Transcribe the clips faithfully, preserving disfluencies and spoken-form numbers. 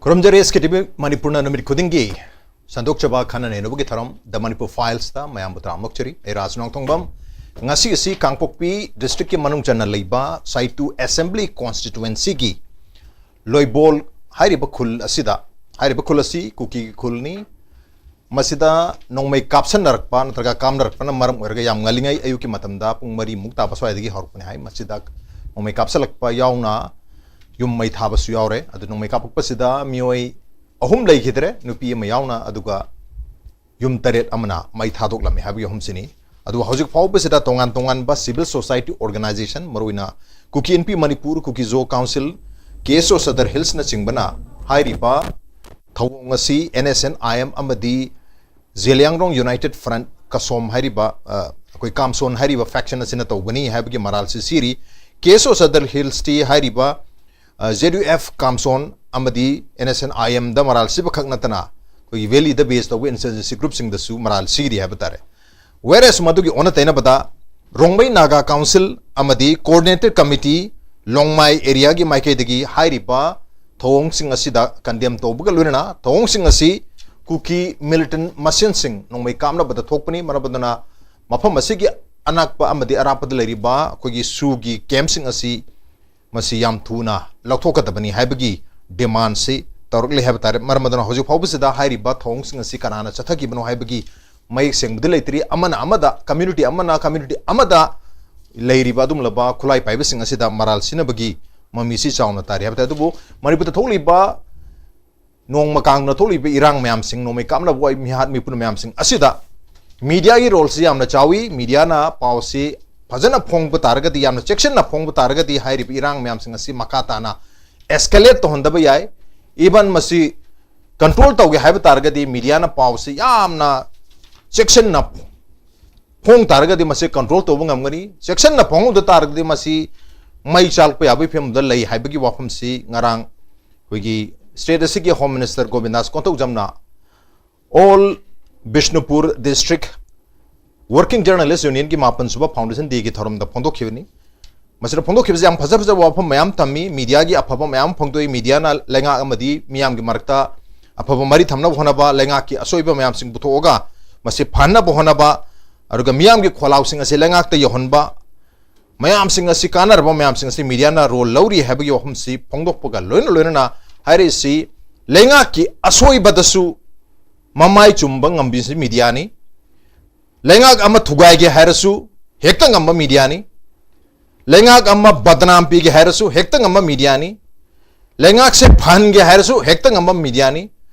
ꯈꯨꯔꯨꯝꯖꯔꯤ ꯑꯦꯁ ꯀꯦ T V ꯃꯅꯤꯄꯨꯔꯅ ꯅꯨꯃꯤꯠ ꯈꯨꯗꯤꯡꯒꯤ ꯁꯟꯗꯣꯛꯆꯕ ꯈꯟꯅ ꯅꯩꯅꯕꯒꯤ ꯊꯧꯔꯝ ꯗ ꯃꯅꯤꯄꯨꯔ ꯐꯥꯏꯜꯁꯇ ꯃꯌꯥꯝꯕꯨ ꯇꯔꯥꯝ ꯑꯣꯛꯆꯔꯤ꯫ ꯑꯩ ꯔꯥꯖ ꯅꯣꯡꯊꯣꯡꯕꯝ꯫ ꯉꯁꯤ ꯑꯁꯤ ꯀꯥꯡꯄꯣꯛꯄꯤ ꯗꯤꯁꯇ꯭ꯔꯤꯛꯀꯤ ꯃꯅꯨꯡ ꯆꯟꯅ ꯂꯩꯕ ꯁꯥꯏꯇꯨ ꯑꯦꯁꯦꯝꯕ꯭ꯂꯤ ꯀꯣꯟꯁꯇꯤꯇ꯭ꯋꯦꯟꯁꯤꯒꯤ ꯂꯣꯏꯕꯣꯜ ꯍꯥꯏꯔꯤꯕ ꯈꯨꯜ ꯑꯁꯤꯗ, ꯍꯥꯏꯔꯤꯕ ꯈꯨꯜ ꯑꯁꯤ ꯀꯨꯀꯤꯒꯤ ꯈꯨꯜꯅꯤ꯫ ꯃꯁꯤꯗ ꯅꯣꯡꯃꯩ ꯀꯥꯞꯁꯟꯅꯔꯛꯄ ꯅꯠꯇ꯭ꯔꯒ ꯀꯥꯞꯅꯔꯛꯄꯅ ꯃꯔꯝ ꯑꯣꯏꯔꯒ ꯌꯥꯝ ꯉꯜꯂꯤꯉꯩ ꯑꯌꯨꯛꯀꯤ ꯃꯇꯝꯗ ꯄꯨꯡ ꯃꯔꯤꯃꯨꯛ ꯇꯥꯕ ꯁ꯭ꯋꯥꯏꯗꯒꯤ ꯍꯧꯔꯛꯄꯅꯤ ꯍꯥꯏ꯫ ꯃꯁꯤꯗ ꯅꯣꯡꯃꯩ ꯀꯥꯞꯁꯜꯂꯛꯄ ꯌꯥꯎꯅ ꯌꯨꯝ ꯃꯩ ꯊꯥꯕꯁꯨ ꯌꯥꯎꯔꯦ꯫ ꯑꯗꯨ ꯅꯣꯡꯃꯩ ꯀꯥꯞꯄꯛꯄꯁꯤꯗ ꯃꯤꯑꯣꯏ ꯑꯍꯨꯝ ꯂꯩꯈꯤꯗ꯭ꯔꯦ, ꯅꯨꯄꯤ ꯑꯃ ꯌꯥꯎꯅ, ꯑꯗꯨꯒ ꯌꯨꯝ ꯇꯔꯦꯠ ꯑꯃꯅ ꯃꯩ ꯊꯥꯗꯣꯛꯂꯝꯃꯤ ꯍꯥꯏꯕꯒꯤ ꯑꯍꯨꯝꯁꯤꯅꯤ꯫ ꯑꯗꯨꯒ ꯍꯧꯖꯤꯛ ꯐꯥꯎꯕꯁꯤꯗ ꯇꯣꯉꯥꯟ ꯇꯣꯉꯥꯟꯕ civil society organization, ꯃꯔꯨꯑꯣꯏꯅ ꯀꯨꯀꯤ ꯏꯟꯄꯤ ꯃꯅꯤꯄꯨꯔ, ꯀꯨꯀꯤ ꯖꯣ ꯀꯥꯎꯟꯁꯤꯜ, ꯀꯦ ꯑꯦꯁ ꯑꯣ ꯁꯗꯔ ꯍꯤꯜꯁꯅꯆꯤꯡꯕꯅ ꯍꯥꯏꯔꯤꯕ ꯊꯧꯑꯣꯡ ꯑꯁꯤ N S N I M ꯑꯃꯗꯤ ꯖꯦꯂꯤꯌꯥꯡꯔꯣꯡ ꯌꯨꯅꯥꯏꯇꯦꯗ ꯐ꯭ꯔꯟꯠ ꯀꯁꯣꯝ ꯍꯥꯏꯔꯤꯕ, ꯑ, ꯑꯩꯈꯣꯏ ꯀꯥꯝꯁꯣꯟ ꯍꯥꯏꯔꯤꯕ ꯐꯦꯛꯁꯟ ꯑꯁꯤꯅ ꯇꯧꯕꯅꯤ ꯍꯥꯏꯕꯒꯤ ꯃꯔꯥꯜꯁꯤ ꯁꯤꯔꯤ꯫ ꯀꯦ ꯑꯦꯁ ꯑꯣ ꯁꯗꯔ ꯍꯤꯜꯁꯇꯤ ꯍꯥꯏꯔꯤꯕ, ꯑ, ꯖꯦꯗ ꯌꯨ ꯑꯦꯐ ꯀꯥꯝꯁꯣꯟ ꯑꯃꯗꯤ ꯑꯦꯟ ꯑꯦꯁ ꯑꯦꯟ ꯑꯥꯏ ꯑꯦꯝꯗ ꯃꯔꯥꯜ ꯁꯤꯕꯈꯛ ꯅꯠꯇꯅ ꯑꯩꯈꯣꯏꯒꯤ ꯚꯦꯂꯤꯗ ꯕꯦꯁ ꯇꯧꯕ ꯏꯟꯁꯔꯖꯦꯟꯁꯤ ꯒ꯭ꯔꯨꯞꯁꯤꯡꯗꯁꯨ ꯃꯔꯥꯜ ꯁꯤꯔꯤ ꯍꯥꯏꯕ ꯇꯥꯔꯦ꯫ Whereas ꯃꯗꯨꯒꯤ ꯑꯣꯟꯅ ꯇꯩꯅꯕꯗ ꯔꯣꯡꯃꯩ ꯅꯥꯒꯥ ꯀꯥꯎꯟꯁꯤꯜ ꯑꯃꯗꯤ ꯀꯣꯑꯣꯔꯗꯤꯅꯦꯇꯦꯗ ꯀꯃꯤꯇꯤ ꯂꯣꯡꯃꯥꯏ ꯑꯦꯔꯤꯌꯥꯒꯤ ꯃꯥꯏꯀꯩꯗꯒꯤ ꯍꯥꯏꯔꯤꯕ ꯊꯧꯑꯣꯡꯁꯤꯡ ꯑꯁꯤꯗ ꯀꯟꯗꯦꯝ ꯇꯧꯕꯒ ꯂꯣꯏꯅꯅ ꯊꯧꯑꯣꯡꯁꯤꯡ ꯑꯁꯤ ꯀꯨꯀꯤ ꯃꯤꯂꯤꯇꯦꯟ ꯃꯁꯦꯟꯁꯤꯡ ꯅꯣꯡꯃꯩ ꯀꯥꯞꯅꯕꯗ ꯊꯣꯛꯄꯅꯤ꯫ ꯃꯔꯝ ꯑꯗꯨꯅ ꯃꯐꯝ ꯑꯁꯤꯒꯤ ꯑꯅꯛꯄ ꯑꯃꯗꯤ ꯑꯔꯥꯞꯄꯗ ꯂꯩꯔꯤꯕ ꯑꯩꯈꯣꯏꯒꯤ ꯁꯨꯒꯤ ꯀꯦꯝꯞꯁꯤꯡ ꯑꯁꯤ ꯃꯁꯤ ꯌꯥꯝ ꯊꯨꯅ ꯂꯧꯊꯣꯛꯀꯗꯕꯅꯤ ꯍꯥꯏꯕꯒꯤ ꯗꯤꯃꯥꯟꯁꯤ ꯇꯧꯔꯛꯂꯤ ꯍꯥꯏꯕ ꯇꯥꯔꯦ꯫ ꯃꯔꯝ ꯑꯗꯨꯅ ꯍꯧꯖꯤꯛ ꯐꯥꯎꯕꯁꯤꯗ ꯍꯥꯏꯔꯤꯕ ꯊꯧꯑꯣꯡꯁꯤꯡ ꯑꯁꯤ ꯀꯅꯥꯅ ꯆꯠꯊꯈꯤꯕꯅꯣ ꯍꯥꯏꯕꯒꯤ ꯃꯌꯦꯛ ꯁꯦꯡꯕꯗꯤ ꯂꯩꯇ꯭ꯔꯤ꯫ ꯑꯃꯅ ꯑꯃꯗ, ꯀꯝꯃ꯭ꯌꯨꯅꯤꯇꯤ ꯑꯃꯅ ꯀꯝꯃ꯭ꯌꯨꯅꯤꯇꯤ ꯑꯃꯗ ꯂꯩꯔꯤꯕ ꯑꯗꯨꯒꯨꯝꯂꯕ ꯈꯨꯠꯂꯥꯏ ꯄꯥꯏꯕꯁꯤꯡ ꯑꯁꯤꯗ ꯃꯔꯥꯜ ꯁꯤꯅꯕꯒꯤ ꯃꯃꯤꯁꯤ ꯆꯥꯎꯅ ꯇꯥꯔꯤ ꯍꯥꯏꯕ ꯇꯥꯏ꯫ ꯑꯗꯨꯕꯨ ꯃꯅꯤꯄꯨꯔꯗ ꯊꯣꯛꯂꯤꯕ ꯅꯣꯡꯃ ꯀꯥꯡꯅ ꯊꯣꯛꯂꯤꯕ ꯏꯔꯥꯡ ꯃꯌꯥꯝꯁꯤꯡ, ꯅꯣꯡꯃꯩ ꯀꯥꯞꯅꯕ ꯑꯣꯏ, ꯃꯤꯍꯥꯠ ꯃꯤꯄꯨꯟ ꯃꯌꯥꯝꯁꯤꯡ ꯑꯁꯤꯗ ꯃꯤꯗꯤꯌꯥꯒꯤ ꯔꯣꯜꯁꯤ ꯌꯥꯝꯅ ꯆꯥꯎꯏ꯫ ꯃꯤꯗꯤꯌꯥꯅ ꯄꯥꯎꯁꯤ ꯐꯖꯅ ꯐꯣꯡꯕ ꯇꯥꯔꯒꯗꯤ, ꯌꯥꯝꯅ ꯆꯦꯛꯁꯤꯟꯅ ꯐꯣꯡꯕ ꯇꯥꯔꯒꯗꯤ ꯍꯥꯏꯔꯤꯕ ꯏꯔꯥꯡ ꯃꯌꯥꯝꯁꯤꯡ ꯑꯁꯤ ꯃꯈꯥ ꯇꯥꯅ ꯑꯦꯁꯀꯦꯂꯦꯠ ꯇꯧꯍꯟꯗꯕ ꯌꯥꯏ꯫ ꯏꯚꯟ ꯃꯁꯤ ꯀꯟꯇ꯭ꯔꯣꯜ ꯇꯧꯒꯦ ꯍꯥꯏꯕ ꯇꯥꯔꯒꯗꯤ ꯃꯤꯗꯤꯌꯥꯅ ꯄꯥꯎꯁꯤ ꯌꯥꯝꯅ ꯆꯦꯛꯁꯤꯟꯅ ꯐꯣꯡ ꯇꯥꯔꯒꯗꯤ ꯃꯁꯤ ꯀꯟꯇ꯭ꯔꯣꯜ ꯇꯧꯕ ꯉꯝꯒꯅꯤ꯫ ꯆꯦꯛꯁꯤꯟꯅ ꯐꯣꯡꯍꯧꯗ ꯇꯥꯔꯒꯗꯤ ꯃꯁꯤ ꯃꯩ ꯆꯥꯛꯄ ꯌꯥꯕꯒꯤ ꯐꯤꯕꯝꯗ ꯂꯩ ꯍꯥꯏꯕꯒꯤ ꯋꯥꯐꯝꯁꯤ ꯉꯔꯥꯡ ꯑꯩꯈꯣꯏꯒꯤ ꯁ꯭ꯇꯦꯠ ꯑꯁꯤꯒꯤ ꯍꯣꯝ ꯃꯤꯅꯤꯁꯇꯔ ꯒꯣꯕꯤꯟꯗꯥꯁ ꯀꯣꯟꯊꯧꯖꯝꯅ all Bishnupur district working journalists ꯌꯨꯅꯤꯌꯟꯒꯤ ꯃꯥꯄꯟ ꯁꯨꯕ ꯐꯥꯎꯟꯗꯦꯁꯟ ꯗꯦꯒꯤ ꯊꯧꯔꯝꯗ ꯐꯣꯡꯗꯣꯛꯈꯤꯕꯅꯤ꯫ ꯃꯁꯤꯗ ꯐꯣꯡꯗꯣꯛꯈꯤꯕꯁꯤ ꯌꯥꯝ ꯐꯖ ꯐꯖꯕ ꯋꯥꯐꯝ ꯃꯌꯥꯝ ꯊꯝꯃꯤ꯫ ꯃꯤꯗꯤꯌꯥꯒꯤ ꯑꯐꯕ ꯃꯌꯥꯝ ꯐꯣꯡꯗꯣꯛꯏ꯫ ꯃꯤꯗꯤꯌꯥꯅ ꯂꯩꯉꯥꯛ ꯑꯃꯗꯤ ꯃꯤꯌꯥꯝꯒꯤ ꯃꯔꯛꯇ ꯑꯐꯕ ꯃꯔꯤ ꯊꯝꯅꯕ ꯍꯣꯠꯅꯕ, ꯂꯩꯉꯥꯛꯀꯤ ꯑꯁꯣꯏꯕ ꯃꯌꯥꯝꯁꯤꯡ ꯄꯨꯊꯣꯛꯑꯒ ꯃꯁꯤ ꯐꯍꯟꯅꯕ ꯍꯣꯠꯅꯕ, ꯑꯗꯨꯒ ꯃꯤꯌꯥꯝꯒꯤ ꯈꯣꯜꯂꯥꯎꯁꯤꯡ ꯑꯁꯤ ꯂꯩꯉꯥꯛꯇ ꯌꯧꯍꯟꯕ, ꯃꯌꯥꯝꯁꯤꯡ ꯑꯁꯤ, ꯀꯥꯟꯅꯔꯕ ꯃꯌꯥꯝꯁꯤꯡ ꯑꯁꯤ ꯃꯤꯗꯤꯌꯥꯅ ꯔꯣꯜ ꯂꯧꯔꯤ ꯍꯥꯏꯕꯒꯤ ꯋꯥꯐꯝꯁꯤ ꯐꯣꯡꯗꯣꯛꯄꯒ ꯂꯣꯏꯅ ꯂꯣꯏꯅꯅ ꯍꯥꯏꯔꯛꯏꯁꯤ, ꯂꯩꯉꯥꯛꯀꯤ ꯑꯁꯣꯏꯕꯗꯁꯨ ꯃꯃꯥꯏ ꯆꯨꯝꯕ ꯉꯝꯕꯤꯁꯤ ꯃꯤꯗꯤꯌꯥꯅꯤ꯫ ꯂꯩꯉꯥꯛ ꯑꯃ ꯊꯨꯒꯥꯏꯒꯦ ꯍꯥꯏꯔꯁꯨ ꯍꯦꯛꯇ ꯉꯝꯕ ꯃꯤꯗꯤꯌꯥꯅꯤ꯫ ꯂꯩꯉꯥꯛ ꯑꯃ ꯕꯗꯅꯥꯝ ꯄꯤꯒꯦ ꯍꯥꯏꯔꯁꯨ ꯍꯦꯛꯇ ꯉꯝꯕ ꯃꯤꯗꯤꯌꯥꯅꯤ꯫ ꯂꯩꯉꯥꯛꯁꯦ ꯐꯍꯟꯒꯦ ꯍꯥꯏꯔꯁꯨ ꯍꯦꯛꯇ ꯉꯝꯕ ꯃꯤꯗꯤꯌꯥꯅꯤ꯫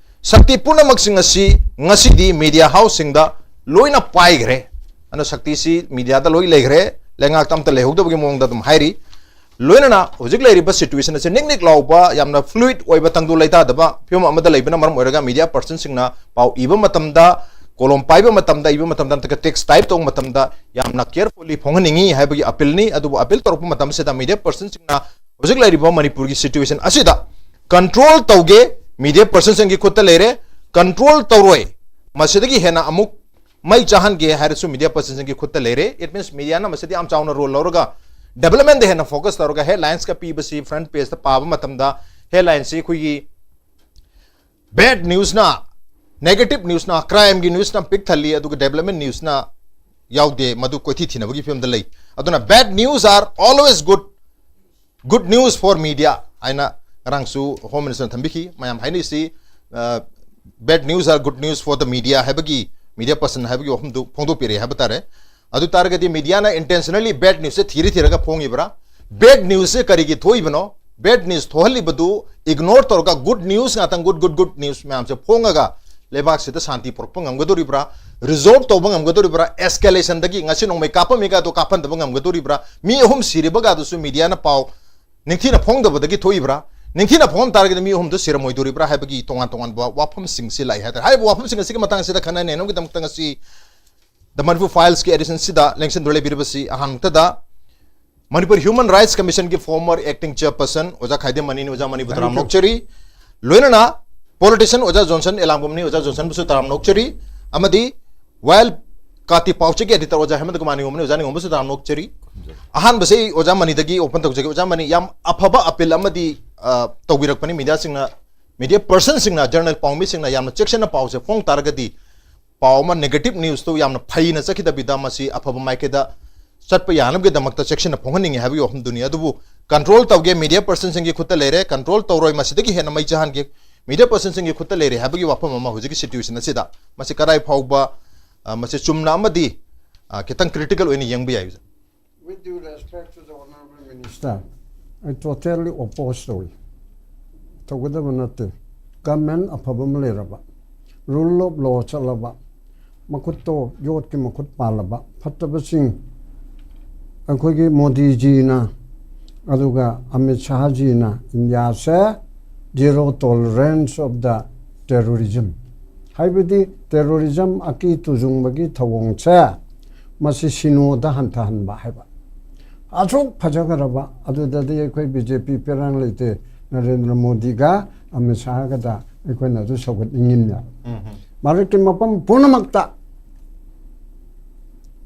ꯁꯛꯇꯤ ꯄꯨꯝꯅꯃꯛꯁꯤꯡ ꯑꯁꯤ ꯉꯁꯤꯗꯤ ꯃꯤꯗꯤꯌꯥ ꯍꯥꯎꯁꯁꯤꯡꯗ ꯂꯣꯏꯅ ꯄꯥꯏꯈ꯭ꯔꯦ꯫ ꯑꯗꯨꯅ ꯁꯛꯇꯤꯁꯤ ꯃꯤꯗꯤꯌꯥꯗ ꯂꯣꯏ ꯂꯩꯈ꯭ꯔꯦ꯫ ꯂꯩꯉꯥꯛꯇ ꯑꯝꯇ ꯂꯩꯍꯧꯗꯕꯒꯤ ꯃꯑꯣꯡꯗ ꯑꯗꯨꯝ ꯍꯥꯏꯔꯤ꯫ ꯂꯣꯏꯅꯅ ꯍꯧꯖꯤꯛ ꯂꯩꯔꯤꯕ ꯁꯤꯆꯨꯋꯦꯁꯟ ꯑꯁꯤ ꯅꯤꯛ ꯅꯤꯛ ꯂꯥꯎꯕ, ꯌꯥꯝꯅ ꯐ꯭ꯂꯨꯏꯗ ꯑꯣꯏꯕ, ꯇꯪꯗꯨ ꯂꯩꯇꯥꯗꯕ ꯐꯤꯕꯝ ꯑꯃꯗ ꯂꯩꯕꯅ ꯃꯔꯝ ꯑꯣꯏꯔꯒ ꯃꯤꯗꯤꯌꯥ ꯄꯔꯁꯟꯁꯤꯡꯅ ꯄꯥꯎ ꯏꯕ ꯃꯇꯝꯗ, ꯀꯣꯂꯣꯝ ꯄꯥꯏꯕ ꯃꯇꯝꯗ, ꯏꯕ ꯃꯇꯝꯗ, ꯅꯠꯇ꯭ꯔꯒ ꯇꯦꯛꯁ ꯇꯥꯏꯞ ꯇꯧꯕ ꯃꯇꯝꯗ ꯌꯥꯝꯅ ꯀꯦꯌꯔꯐꯨꯜꯂꯤ ꯐꯣꯡꯍꯟꯅꯤꯡꯏ ꯍꯥꯏꯕꯒꯤ ꯑꯄꯤꯜꯅꯤ꯫ ꯑꯗꯨꯕꯨ ꯑꯄꯤꯜ ꯇꯧꯔꯛꯄ ꯃꯇꯝꯁꯤꯗ ꯃꯤꯗꯤꯌꯥ ꯄꯔꯁꯟꯁꯤꯡꯅ ꯍꯧꯖꯤꯛ ꯂꯩꯔꯤꯕ ꯃꯅꯤꯄꯨꯔꯒꯤ ꯁꯤꯆꯨꯋꯦꯁꯟ ꯑꯁꯤꯗ ꯀꯟꯇ꯭ꯔꯣꯜ ꯇꯧꯒꯦ, ꯃꯤꯗꯤꯌꯥ ꯄꯔꯁꯟꯁꯤꯡꯒꯤ ꯈꯨꯠꯇ ꯂꯩꯔꯦ꯫ ꯀꯟꯇ꯭ꯔꯣꯜ ꯇꯧꯔꯣꯏ, ꯃꯁꯤꯗꯒꯤ ꯍꯦꯟꯅ ꯑꯃꯨꯛ ꯃꯩ ꯆꯥꯍꯟꯒꯦ ꯍꯥꯏꯔꯁꯨ ꯃꯤꯗꯤꯌꯥ ꯄꯔꯁꯟꯁꯤꯡꯒꯤ ꯈꯨꯠꯇ ꯂꯩꯔꯦ꯫ It means ꯃꯤꯗꯤꯌꯥꯅ ꯃꯁꯤꯗ ꯌꯥꯝ ꯆꯥꯎꯅ ꯔꯣꯜ ꯂꯧꯔꯒ ꯗꯦꯕꯂꯞꯃꯦꯟꯗ ꯍꯦꯟꯅ ꯐꯣꯀꯁ ꯇꯧꯔꯒ ꯍꯦꯗꯂꯥꯏꯟꯁꯀ ꯄꯤꯕꯁꯤ, ꯐ꯭ꯔꯟꯠ ꯄꯦꯖꯇ ꯄꯥꯕ ꯃꯇꯝꯗ ꯍꯦꯗꯂꯥꯏꯟꯁꯤ ꯑꯩꯈꯣꯏꯒꯤ ꯕꯦꯗ ꯅ꯭ꯌꯨꯁꯅ, ꯅꯦꯒꯦꯇꯤꯚ ꯅ꯭ꯌꯨꯁꯅ, ꯀ꯭ꯔꯥꯏꯝꯒꯤ ꯅ꯭ꯌꯨꯁꯅ ꯄꯤꯛ ꯊꯜꯂꯤ, ꯑꯗꯨꯒ ꯗꯦꯕꯂꯞꯃꯦꯟ ꯅ꯭ꯌꯨꯁꯅ ꯌꯥꯎꯗꯦ꯫ ꯃꯗꯨ ꯀꯣꯏꯊꯤ ꯊꯤꯅꯕꯒꯤ ꯐꯤꯕꯝꯗ ꯂꯩ꯫ ꯑꯗꯨꯅ bad news are always good, good news for media ꯍꯥꯏꯅ ꯉꯔꯥꯡꯁꯨ ꯍꯣꯝ ꯃꯤꯅꯤꯁꯇꯔꯅ ꯊꯝꯕꯤꯈꯤ꯫ ꯃꯌꯥꯝ ꯍꯥꯏꯅꯔꯤꯁꯤ, bad news are good news for the media ꯍꯥꯏꯕꯒꯤ, ꯃꯤꯗꯤꯌꯥ ꯄꯔꯁꯟ ꯍꯥꯏꯕꯒꯤ ꯋꯥꯐꯝꯗꯨ ꯐꯣꯡꯗꯣꯛꯄꯤꯔꯛꯑꯦ ꯍꯥꯏꯕ ꯇꯥꯔꯦ꯫ ꯑꯗꯨ ꯇꯥꯔꯒꯗꯤ ꯃꯤꯗꯤꯌꯥꯅ ꯏꯟꯇꯦꯟꯁꯅꯦꯜꯂꯤ ꯕꯦꯗ ꯅ꯭ꯌꯨꯁꯁꯦ ꯊꯤꯔ ꯊꯤꯔꯒ ꯐꯣꯡꯉꯤꯕ꯭ꯔꯥ? ꯕꯦꯗ ꯅ꯭ꯌꯨꯁꯁꯦ ꯀꯔꯤꯒꯤ ꯊꯣꯛꯏꯕꯅꯣ? ꯕꯦꯗ ꯅ꯭ꯌꯨꯁ ꯊꯣꯛꯍꯜꯂꯤꯕꯗꯨ ꯏꯒꯅꯣꯔ ꯇꯧꯔꯒ ꯒꯨꯗ ꯅ꯭ꯌꯨꯁ ꯉꯥꯛꯇꯪ, ꯒꯨꯗ ꯒꯨꯗ ꯒꯨꯗ ꯅ꯭ꯌꯨꯁ ꯃꯌꯥꯝꯁꯦ ꯐꯣꯡꯉꯒ ꯂꯩꯕꯥꯛꯁꯤꯗ ꯁꯥꯟꯇꯤ ꯄꯨꯔꯛꯄ ꯉꯝꯒꯗꯣꯔꯤꯕ꯭ꯔꯥ? ꯔꯤꯖꯣꯜꯕ ꯇꯧꯕ ꯉꯝꯒꯗꯣꯔꯤꯕ꯭ꯔꯥ? ꯑꯦꯁꯀꯦꯂꯦꯁꯟꯗꯒꯤ ꯉꯁꯤ ꯅꯣꯡꯃꯩ ꯀꯥꯞꯄꯝꯃꯤꯒ ꯑꯗꯨ ꯀꯥꯞꯍꯟꯗꯕ ꯉꯝꯒꯗꯣꯔꯤꯕ꯭ꯔꯥ? ꯃꯤ ꯑꯍꯨꯝ ꯁꯤꯔꯤꯕꯒ ꯑꯗꯨꯁꯨ ꯃꯤꯗꯤꯌꯥꯅ ꯄꯥꯎ ꯅꯤꯡꯊꯤꯅ ꯐꯣꯡꯗꯕꯗꯒꯤ ꯊꯣꯛꯏꯕ꯭ꯔꯥ? ꯅꯤꯡꯊꯤꯅ ꯐꯣꯡꯉꯝ ꯇꯥꯔꯒꯗꯤ ꯃꯤ ꯑꯍꯨꯝꯗꯨ ꯁꯤꯔꯝꯃꯣꯏꯗꯣꯔꯤꯕ꯭ꯔꯥ ꯍꯥꯏꯕꯒꯤ ꯇꯣꯉꯥꯟ ꯇꯣꯉꯥꯟꯕ ꯋꯥꯐꯝꯁꯤꯡꯁꯤ ꯂꯥꯛꯏ ꯍꯥꯏꯇꯥꯔꯦ꯫ ꯍꯥꯏꯔꯤꯕ ꯋꯥꯐꯝꯁꯤꯡ ꯑꯁꯤꯒꯤ ꯃꯇꯥꯡꯁꯤꯗ ꯈꯟꯅ ꯅꯩꯅꯕꯒꯤꯗꯃꯛꯇ ꯉꯁꯤ The Manipur Filesꯀꯤ editionꯁꯤꯗ ꯂꯦꯡꯁꯤꯟꯗꯨꯅ ꯂꯩꯕꯤꯔꯤꯕꯁꯤ ꯑꯍꯥꯟꯕꯗ ꯃꯅꯤꯄꯨꯔ ꯍ꯭ꯌꯨꯃꯦꯟ ꯔꯥꯏꯠꯁ ꯀꯃꯤꯁꯟꯒꯤ former acting chairperson ꯑꯣꯖꯥ ꯈꯥꯏꯗꯦꯝ ꯃꯅꯤꯅꯤ꯫ ꯑꯣꯖꯥ ꯃꯅꯤꯕꯨ ꯇꯔꯥꯝꯅ ꯑꯣꯛꯆꯔꯤ꯫ ꯂꯣꯏꯅꯅ politician ꯑꯣꯖꯥ ꯖꯣꯟꯁꯟ ꯑꯦꯂꯥꯡꯕꯝꯅꯤ꯫ ꯑꯣꯖꯥ ꯖꯣꯟꯁꯟꯕꯨꯁꯨ ꯇꯔꯥꯝꯅ ꯑꯣꯛꯆꯔꯤ꯫ ꯑꯃꯗꯤ ꯋꯥꯏꯜ ꯀꯥꯇꯤ ꯄꯥꯎꯆꯦꯒꯤ editor ꯑꯣꯖꯥ ꯍꯦꯃꯟꯇ ꯀꯨꯃꯥꯔ ꯅꯤꯉꯣꯝꯕꯅꯤ꯫ ꯑꯣꯖꯥ ꯅꯤꯉꯣꯝꯕꯁꯨ ꯇꯔꯥꯝꯅ ꯑꯣꯛꯆꯔꯤ꯫ ꯑꯍꯥꯟꯕꯁꯦ ꯑꯩ ꯑꯣꯖꯥ ꯃꯅꯤꯗꯒꯤ ꯑꯣꯄꯟ ꯇꯧꯖꯒꯦ꯫ ꯑꯣꯖꯥ ꯃꯅꯤ, ꯌꯥꯝ ꯑꯐꯕ ꯑꯄꯤꯜ ꯑꯃꯗꯤ ꯑ, ꯇꯧꯕꯤꯔꯛꯄꯅꯤ꯫ ꯃꯤꯗꯤꯌꯥꯁꯤꯡꯅ, ꯃꯤꯗꯤꯌꯥ ꯄꯔꯁꯟꯁꯤꯡꯅ, ꯖꯔꯅꯦꯜ ꯄꯥꯎꯃꯤꯁꯤꯡꯅ ꯌꯥꯝꯅ ꯆꯦꯛꯁꯤꯟꯅ ꯄꯥꯎꯁꯦ ꯐꯣꯡ ꯇꯥꯔꯒꯗꯤ ꯄꯥꯎ ꯑꯃ, ꯅꯦꯒꯦꯇꯤꯚ ꯅ꯭ꯌꯨꯁꯇꯨ ꯌꯥꯝꯅ ꯐꯩꯅ ꯆꯠꯈꯤꯗꯕꯤꯗ ꯃꯁꯤ ꯑꯐꯕ ꯃꯥꯏꯀꯩꯗ ꯆꯠꯄ ꯌꯥꯅꯕꯒꯤꯗꯃꯛꯇ ꯆꯦꯛꯁꯤꯟꯅ ꯐꯣꯡꯍꯟꯅꯤꯡꯉꯤ ꯍꯥꯏꯕꯒꯤ ꯋꯥꯐꯝꯗꯨꯅꯤ꯫ ꯑꯗꯨꯕꯨ ꯀꯟꯇ꯭ꯔꯣꯜ ꯇꯧꯒꯦ, ꯃꯤꯗꯤꯌꯥ ꯄꯔꯁꯟꯁꯤꯡꯒꯤ ꯈꯨꯠꯇ ꯂꯩꯔꯦ, ꯀꯟꯇ꯭ꯔꯣꯜ ꯇꯧꯔꯣꯏ, ꯃꯁꯤꯗꯒꯤ ꯍꯦꯟꯅ ꯃꯩ ꯆꯥꯍꯟꯒꯦ, ꯃꯤꯗꯤꯌꯥ ꯄꯔꯁꯟꯁꯤꯡꯒꯤ ꯈꯨꯠꯇ ꯂꯩꯔꯦ ꯍꯥꯏꯕꯒꯤ ꯋꯥꯐꯝ ꯑꯃ ꯍꯧꯖꯤꯛꯀꯤ ꯁꯤꯆꯨꯋꯦꯁꯟ ꯑꯁꯤꯗ ꯃꯁꯤ ꯀꯗꯥꯏ ꯐꯥꯎꯕ, ꯑ, ꯃꯁꯤ ꯆꯨꯝꯅ ꯑꯃꯗꯤ, ꯑ, ꯈꯤꯇꯪ ꯀ꯭ꯔꯤꯇꯤꯀꯦꯜ ꯑꯣꯏꯅ ꯌꯦꯡꯕ ꯌꯥꯏ? With due respect to the Honorable Minister, I totally oppose ꯇꯧꯏ꯫ ꯇꯧꯒꯗꯕ ꯅꯠꯇꯦ꯫ ꯒꯃꯦꯟ ꯑꯐꯕ ꯑꯃ ꯂꯩꯔꯕ, ꯔꯨꯜ ꯑꯣꯐ ꯂꯣ ꯆꯠꯂꯕ, ꯃꯈꯨꯠꯇꯣ ꯌꯣꯠꯀꯤ ꯃꯈꯨꯠ ꯄꯥꯜꯂꯕ ꯐꯠꯇꯕꯁꯤꯡ, ꯑꯩꯈꯣꯏꯒꯤ ꯃꯣꯗꯤꯖꯤꯅ ꯑꯗꯨꯒ ꯑꯃꯤꯠ ꯁꯥꯍꯖꯤꯅ ꯏꯟꯗꯤꯌꯥꯁꯦ zero tolerance of the terrorism, ꯍꯥꯏꯕꯗꯤ ꯇꯦꯔꯣꯔꯤꯖꯝ, ꯑꯀꯤ ꯇꯨꯖꯨꯡꯕꯒꯤ ꯊꯧꯑꯣꯡꯁꯦ ꯃꯁꯤ ꯁꯤꯅꯣꯗ ꯍꯟꯊꯍꯟꯕ ꯍꯥꯏꯕ꯫ ꯑꯁꯨꯛ ꯐꯖꯈ꯭ꯔꯕ ꯑꯗꯨꯗꯗꯤ ꯑꯩꯈꯣꯏ ꯕꯤ ꯖꯦ ꯄꯤ ꯄꯦꯔꯥꯡ ꯂꯩꯇꯦ, ꯅꯔꯦꯟꯗ꯭ꯔ ꯃꯣꯗꯤꯒ ꯑꯃꯤꯠ ꯁꯥꯍꯒꯗ ꯑꯩꯈꯣꯏꯅ ꯑꯗꯨ ꯁꯧꯒꯠꯅꯤꯡꯉꯤꯕꯅꯦ꯫ ꯃꯔꯛꯀꯤ ꯃꯐꯝ ꯄꯨꯝꯅꯃꯛꯇ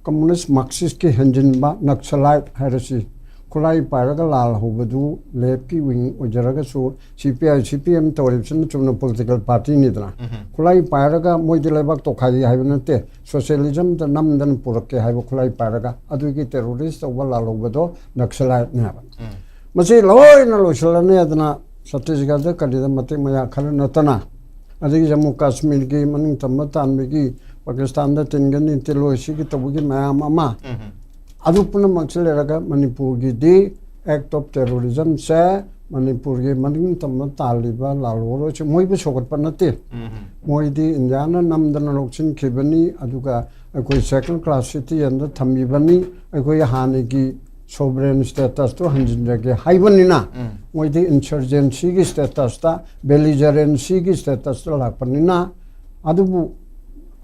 ꯀꯝꯃꯨꯅꯤꯁ ꯃꯥꯔꯛꯁꯤꯁꯀꯤ ꯍꯦꯟꯖꯤꯟꯕ ꯅꯛꯁꯂꯥꯏꯠ ꯍꯥꯏꯔꯁꯤ, ꯈꯨꯠꯂꯥꯏ ꯄꯥꯏꯔꯒ ꯂꯥꯜ ꯍꯧꯕꯗꯨ ꯂꯦꯐꯀꯤ ꯋꯤꯡ ꯑꯣꯏꯖꯔꯒꯁꯨ, ꯁꯤ ꯄꯤ ꯑꯥꯏ, ꯁꯤ ꯄꯤ ꯑꯦꯝ ꯇꯧꯔꯤꯕꯁꯤꯅ ꯆꯨꯝꯅ ꯄꯣꯂꯤꯇꯤꯀꯦꯜ ꯄꯥꯔꯇꯤꯅꯤꯗꯅ꯫ ꯈꯨꯠꯂꯥꯏ ꯄꯥꯏꯔꯒ ꯃꯣꯏꯗꯤ ꯂꯩꯕꯥꯛ ꯇꯣꯈꯥꯏꯒꯦ ꯍꯥꯏꯕ ꯅꯠꯇꯦ, ꯁꯣꯁꯤꯌꯦꯂꯤꯖꯝꯗ ꯅꯝꯗꯅ ꯄꯨꯔꯛꯀꯦ ꯍꯥꯏꯕ ꯈꯨꯠꯂꯥꯏ ꯄꯥꯏꯔꯒ꯫ ꯑꯗꯨꯒꯤ ꯇꯦꯔꯣꯔꯤꯁ ꯇꯧꯕ ꯂꯥꯜꯍꯧꯕꯗꯣ ꯅꯛꯁꯂꯥꯏꯠꯅꯦꯕ꯫ ꯃꯁꯤ ꯂꯣꯏꯅ ꯂꯣꯏꯁꯤꯜꯂꯅꯤ ꯍꯥꯏꯗꯅ ꯁꯠꯇꯤꯁꯒꯔꯗ ꯀꯔꯤꯗ ꯃꯇꯦꯛ ꯃꯌꯥ ꯈꯔ ꯅꯠꯇꯅ, ꯑꯗꯒꯤ ꯖꯝꯃꯨ ꯀꯥꯁꯃꯤꯔꯒꯤ ꯃꯅꯤꯡ ꯇꯝꯕ ꯇꯥꯟꯕꯒꯤ, ꯄꯥꯀꯤꯁꯇꯥꯟꯗ ꯇꯤꯟꯒꯅꯤ ꯇꯤꯜꯂꯣꯏ ꯁꯤꯒꯤ ꯇꯧꯕꯒꯤ ꯃꯌꯥꯝ ꯑꯃ, ꯑꯗꯨ ꯄꯨꯝꯅꯃꯛꯁꯤ ꯂꯩꯔꯒ ꯃꯅꯤꯄꯨꯔꯒꯤꯗꯤ act of terrorism ꯁꯦ ꯃꯅꯤꯄꯨꯔꯒꯤ ꯃꯅꯤꯡ ꯇꯝꯕ ꯇꯥꯜꯂꯤꯕ ꯂꯥꯜꯍꯧꯔꯣꯏꯁꯤ ꯃꯣꯏꯕꯨ ꯁꯧꯒꯠꯄ ꯅꯠꯇꯦ꯫ ꯃꯣꯏꯗꯤ ꯏꯟꯗꯤꯌꯥꯅ ꯅꯝꯗꯅ ꯂꯧꯁꯤꯟꯈꯤꯕꯅꯤ, ꯑꯗꯨꯒ ꯑꯩꯈꯣꯏ second class citizen ꯗ ꯊꯝꯕꯤꯕꯅꯤ, ꯑꯩꯈꯣꯏ ꯍꯥꯟꯅꯒꯤ sovereign status ꯇꯨ ꯍꯟꯖꯤꯟꯖꯒꯦ ꯍꯥꯏꯕꯅꯤꯅ, ꯃꯣꯏꯗꯤ insurgency ꯒꯤ status ꯇ, belligerency ꯒꯤ status ꯇ ꯂꯥꯛꯄꯅꯤꯅ꯫ ꯑꯗꯨꯕꯨ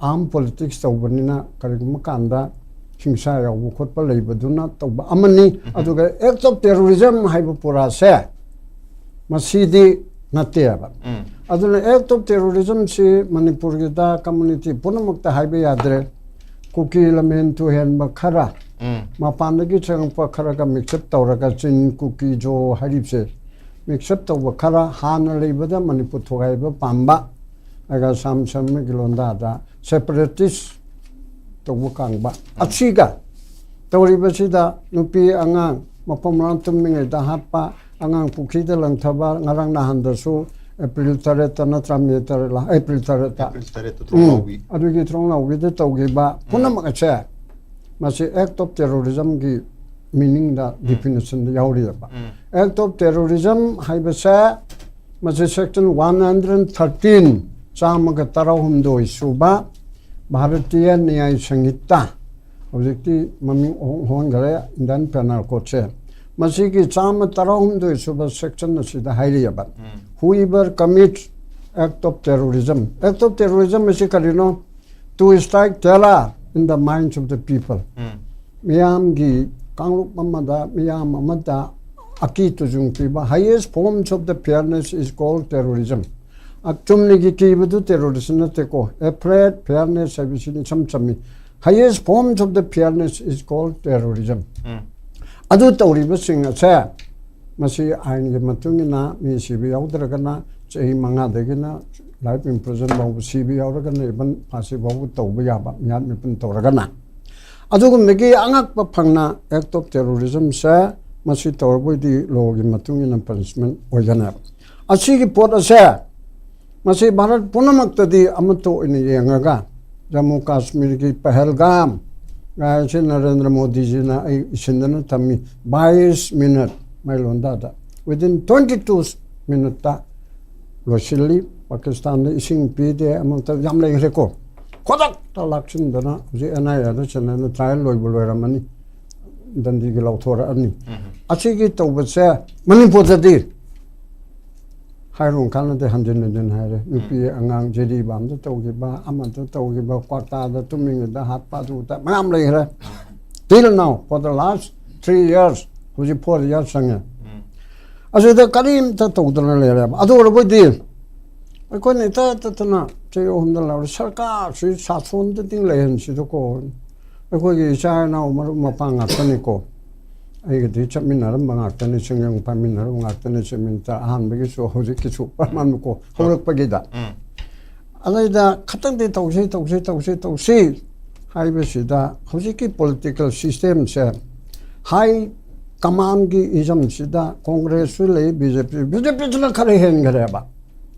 arm politics ꯇꯧꯕꯅꯤꯅ ꯀꯔꯤꯒꯨꯝꯕ ꯀꯥꯟꯗ ꯍꯤꯡꯁꯥ ꯌꯥꯎꯕ ꯈꯣꯠꯄ ꯂꯩꯕꯗꯨꯅ ꯇꯧꯕ ꯑꯃꯅꯤ꯫ ꯑꯗꯨꯒ act of terrorism ꯍꯥꯏꯕ ꯄꯨꯔꯥꯁꯦ ꯃꯁꯤꯗꯤ ꯅꯠꯇꯦꯕ꯫ ꯑꯗꯨꯅ act of terrorism ꯁꯤ ꯃꯅꯤꯄꯨꯔꯒꯤꯗ community ꯄꯨꯝꯅꯃꯛꯇ ꯍꯥꯏꯕ ꯌꯥꯗ꯭ꯔꯦ꯫ ꯀꯨꯀꯤ ꯂꯝꯍꯦꯟ ꯇꯨꯍꯦꯟꯕ ꯈꯔ, ꯎꯝ꯫ ꯃꯄꯥꯟꯗꯒꯤ ꯆꯪꯉꯛꯄ ꯈꯔꯒ ꯃꯤꯛꯁꯑꯞ ꯇꯧꯔꯒ ꯆꯤꯟ, ꯀꯨꯀꯤ, ꯖꯣ ꯍꯥꯏꯔꯤꯕꯁꯦ ꯃꯤꯛꯁꯑꯞ ꯇꯧꯕ ꯈꯔ, ꯍꯥꯟꯅ ꯂꯩꯕꯗ ꯃꯅꯤꯄꯨꯔ ꯊꯨꯒꯥꯏꯕ ꯄꯥꯝꯕ, ꯑꯗꯨꯒ ꯁꯥꯝ ꯁꯝꯒꯤ ꯂꯣꯟꯗꯥꯗ ꯁꯦꯄꯔꯦꯇꯤꯁ ꯇꯧꯕ ꯀꯥꯡꯕ ꯑꯁꯤꯒ ꯇꯧꯔꯤꯕꯁꯤꯗ ꯅꯨꯄꯤ ꯑꯉꯥꯡ ꯃꯐꯝ ꯃꯔꯥꯡ ꯇꯨꯝꯃꯤꯉꯩꯗ ꯍꯥꯠꯄ, ꯑꯉꯥꯡ ꯄꯨꯈ꯭ꯔꯤꯗ ꯂꯪꯊꯕ, ꯉꯔꯥꯡ ꯅꯍꯥꯟꯗꯁꯨ ꯑꯦꯄ꯭ꯔꯤꯜ ꯇꯔꯦꯠꯇ ꯅꯠꯇ꯭ꯔꯥ ꯃꯦ ꯇꯔꯦꯠꯂ? ꯑꯦꯄ꯭ꯔꯤꯜ ꯇꯔꯦꯠꯇ꯫ ꯑꯦꯄ꯭ꯔꯤꯜ ꯇꯔꯦꯠꯇ ꯎꯝ꯫ ꯊꯣꯡꯖꯥꯎꯕꯤ꯫ ꯑꯗꯨꯒꯤ ꯊꯣꯡꯖꯥꯎꯕꯤꯗ ꯇꯧꯈꯤꯕ ꯄꯨꯝꯅꯃꯛ ꯑꯁꯦ ꯃꯁꯤ ꯑꯦꯛ ꯑꯣꯐ ꯇꯦꯔꯣꯔꯤꯖꯝꯒꯤ ꯃꯤꯅꯤꯡꯗ, ꯗꯤꯐꯤꯅꯤꯁꯟꯗ ꯌꯥꯎꯔꯤꯑꯕ꯫ ꯎꯝ꯫ ꯑꯦꯛ ꯑꯣꯐ ꯇꯦꯔꯣꯔꯤꯖꯝ ꯍꯥꯏꯕꯁꯦ ꯃꯁꯤ ꯁꯦꯛꯁꯟ ꯋꯥꯟ ꯍꯟꯗ꯭ꯔꯦꯠ ꯊꯥꯔꯇꯤꯟ, ꯆꯥꯝꯃꯒ ꯇꯔꯥꯍꯨꯝꯗꯣꯏ ꯁꯨꯕ ꯚꯥꯔꯇꯤꯌꯥ ꯅ꯭ꯌꯥꯌ ꯁꯪꯍꯤꯇꯥ, ꯍꯧꯖꯤꯛꯇꯤ ꯃꯃꯤꯡ ꯑꯣꯟ-, ꯑꯣꯟꯈꯔꯦ, ꯏꯟꯗꯤꯌꯥꯟ ꯄꯦꯅꯥꯜ ꯀꯣꯗꯁꯦ, ꯃꯁꯤꯒꯤ ꯆꯥꯝꯃ ꯇꯔꯥꯍꯨꯝꯗꯣꯏ ꯁꯨꯕ ꯁꯦꯛꯁꯟ ꯑꯁꯤꯗ ꯍꯥꯏꯔꯤꯑꯕ, "Whoever commit act of terrorism", act of terrorism ꯑꯁꯤ ꯀꯔꯤꯅꯣ? "To strike terror in the minds of the people", ꯎꯝ꯫ ꯃꯤꯌꯥꯝꯒꯤ ꯀꯥꯡꯂꯨꯞ ꯑꯃꯗ, ꯃꯤꯌꯥꯝ ꯑꯃꯗ ꯑꯀꯤ ꯇꯨꯖꯨꯡ ꯄꯤꯕ, "Highest forms of the fearness is called terrorism". ꯑ, ꯆꯨꯝꯅꯒꯤ ꯀꯤꯕꯗꯨ ꯇꯦꯔꯣꯔꯤꯁ ꯅꯠꯇꯦꯀꯣ꯫ Afraid, fearness ꯍꯥꯏꯕꯁꯤꯅꯤ ꯏꯁꯝ ꯆꯝꯃꯤ꯫ "Highest forms of the fearness is called terrorism". ꯎꯝ꯫ ꯑꯗꯨ ꯇꯧꯔꯤꯕꯁꯤꯡ ꯑꯁꯦ ꯃꯁꯤ ꯑꯥꯏꯟꯒꯤ ꯃꯇꯨꯡ ꯏꯟꯅ ꯃꯤ ꯁꯤꯕ ꯌꯥꯎꯗ꯭ꯔꯒꯅ ꯆꯍꯤ ꯃꯉꯥꯗꯒꯤꯅ life imprisonment ꯐꯥꯎꯕ, ꯁꯤꯕ ꯌꯥꯎꯔꯒꯅ even ꯐꯥꯁꯤ ꯐꯥꯎꯕ ꯇꯧꯕ ꯌꯥꯕ, ꯃꯤꯍꯥꯠ ꯃꯤꯄꯨꯟ ꯇꯧꯔꯒꯅ꯫ ꯑꯗꯨꯒꯨꯝꯕꯒꯤ ꯑꯉꯛꯄ ꯐꯪꯅ ꯑꯦꯛ ꯑꯣꯐ ꯇꯦꯔꯣꯔꯤꯖꯝꯁꯦ ꯃꯁꯤ ꯇꯧꯔꯕꯣꯏꯗꯤ ꯂꯣꯒꯤ ꯃꯇꯨꯡ ꯏꯟꯅ ꯄꯅꯤꯁꯃꯦꯟ ꯑꯣꯏꯒꯅꯦꯕ꯫ ꯑꯁꯤꯒꯤ ꯄꯣꯠ ꯑꯁꯦ ꯃꯁꯤ ꯚꯥꯔꯠ ꯄꯨꯝꯅꯃꯛꯇꯗꯤ ꯑꯃꯠꯇ ꯑꯣꯏꯅ ꯌꯦꯡꯉꯒ, ꯖꯝꯃꯨ ꯀꯥꯁꯃꯤꯔꯒꯤ ꯄꯍꯜꯒꯥꯝ ꯍꯥꯏꯁꯤ ꯅꯔꯦꯟꯗ꯭ꯔ ꯃꯣꯗꯤꯖꯤꯅ ꯑꯩ ꯏꯁꯤꯟꯗꯅ ꯊꯝꯃꯤ, ꯕꯥꯏꯁ ꯃꯤꯅꯠ ꯃꯥꯏ ꯂꯣꯟꯗꯥꯗ, within twenty two ꯃꯤꯅꯠꯇ ꯂꯣꯏꯁꯤꯜꯂꯤ꯫ ꯄꯥꯀꯤꯁꯇꯥꯟꯗ ꯏꯁꯤꯡ ꯄꯤꯗꯦ, ꯑꯃꯠꯇ, ꯌꯥꯝ ꯂꯩꯈ꯭ꯔꯦꯀꯣ꯫ ꯈꯨꯗꯛꯇ ꯂꯥꯛꯁꯤꯟꯗꯅ ꯍꯧꯖꯤꯛ ꯑꯦꯟ ꯑꯥꯏ ꯑꯦꯗ ꯆꯠꯅꯗꯅ ꯇ꯭ꯔꯥꯏꯌꯦꯜ ꯂꯣꯏꯕ ꯂꯣꯏꯔꯝꯃꯅꯤ, ꯗꯟꯗꯤꯒꯤ ꯂꯧꯊꯣꯔꯛꯑꯅꯤ꯫ ꯎꯝ꯫ ꯑꯁꯤꯒꯤ ꯇꯧꯕꯁꯦ ꯃꯅꯤꯄꯨꯔꯗꯗꯤ ꯍꯥꯏꯔꯨ ꯀꯥꯟꯅꯗꯦ, ꯍꯟꯖꯤꯟ ꯍꯟꯖꯤꯟ ꯍꯥꯏꯔꯦ꯫ ꯅꯨꯄꯤ ꯑꯉꯥꯡ ꯖꯤꯔꯤꯕꯥꯝꯗ ꯇꯧꯈꯤꯕ, ꯑꯃꯗ ꯇꯧꯈꯤꯕ, ꯀ꯭ꯋꯥꯇꯥꯗ ꯇꯨꯝꯃꯤꯉꯩꯗ ꯍꯥꯠꯄ, ꯑꯗꯨꯗ ꯃꯌꯥꯝ ꯂꯩꯈ꯭ꯔꯦ꯫ Till now, for the last three years, ꯍꯧꯖꯤꯛ four years ꯆꯪꯉꯦ꯫ ꯎꯝ꯫ ꯑꯁꯤꯗ ꯀꯔꯤꯝꯇ ꯇꯧꯗꯅ ꯂꯩꯔꯦꯕ꯫ ꯑꯗꯨ ꯑꯣꯏꯔꯕꯣꯏꯗꯤ ꯑꯩꯈꯣꯏꯅ ꯏꯇꯠ ꯇꯠꯇꯅ ꯆꯍꯤ ꯑꯍꯨꯝꯗ ꯂꯧꯔꯦ꯫ ꯁꯔꯀꯥꯔꯁꯤ ꯁꯥꯁꯣꯟꯗꯗꯤ ꯂꯩꯍꯟꯁꯤꯗꯀꯣ꯫ ꯑꯩꯈꯣꯏꯒꯤ ꯏꯆꯥ ꯏꯅꯥꯎ ꯃꯔꯨꯞ ꯃꯄꯥꯡ ꯉꯥꯛꯇꯅꯤꯀꯣ꯫ ꯑꯩꯒꯗꯤ ꯆꯠꯃꯤꯟꯅꯔꯝꯕ ꯉꯥꯛꯇꯅꯤ, ꯆꯤꯡꯖꯪ ꯐꯝꯃꯤꯟꯅꯔꯝꯕ ꯉꯥꯛꯇꯅꯤ, ꯆꯠꯃꯤꯟꯅ ꯑꯍꯥꯟꯕꯒꯤꯁꯨ ꯍꯧꯖꯤꯛꯀꯤꯁꯨ ꯄ꯭ꯔꯃꯥꯟꯕꯀꯣ, ꯍꯧꯔꯛꯄꯒꯤꯗ꯫ ꯎꯝ꯫ ꯑꯗꯩꯗ ꯈꯇꯪꯗꯤ ꯇꯧꯁꯤ, ꯇꯧꯁꯤ, ꯇꯧꯁꯤ, ꯇꯧꯁꯤ ꯍꯥꯏꯕꯁꯤꯗ ꯍꯧꯖꯤꯛꯀꯤ ꯄꯣꯂꯤꯇꯤꯀꯦꯜ ꯁꯤꯁꯇꯦꯝꯁꯦ ꯍꯥꯏ ꯀꯃꯥꯟꯒꯤ ꯏꯖꯝꯁꯤꯗ ꯀꯣꯡꯒ꯭ꯔꯦꯁꯁꯨ ꯂꯩ, ꯕꯤ ꯖꯦ ꯄꯤ, ꯕꯤ ꯖꯦ ꯄꯤꯁꯤꯅ ꯈꯔ ꯍꯦꯟꯈ꯭ꯔꯦꯕ꯫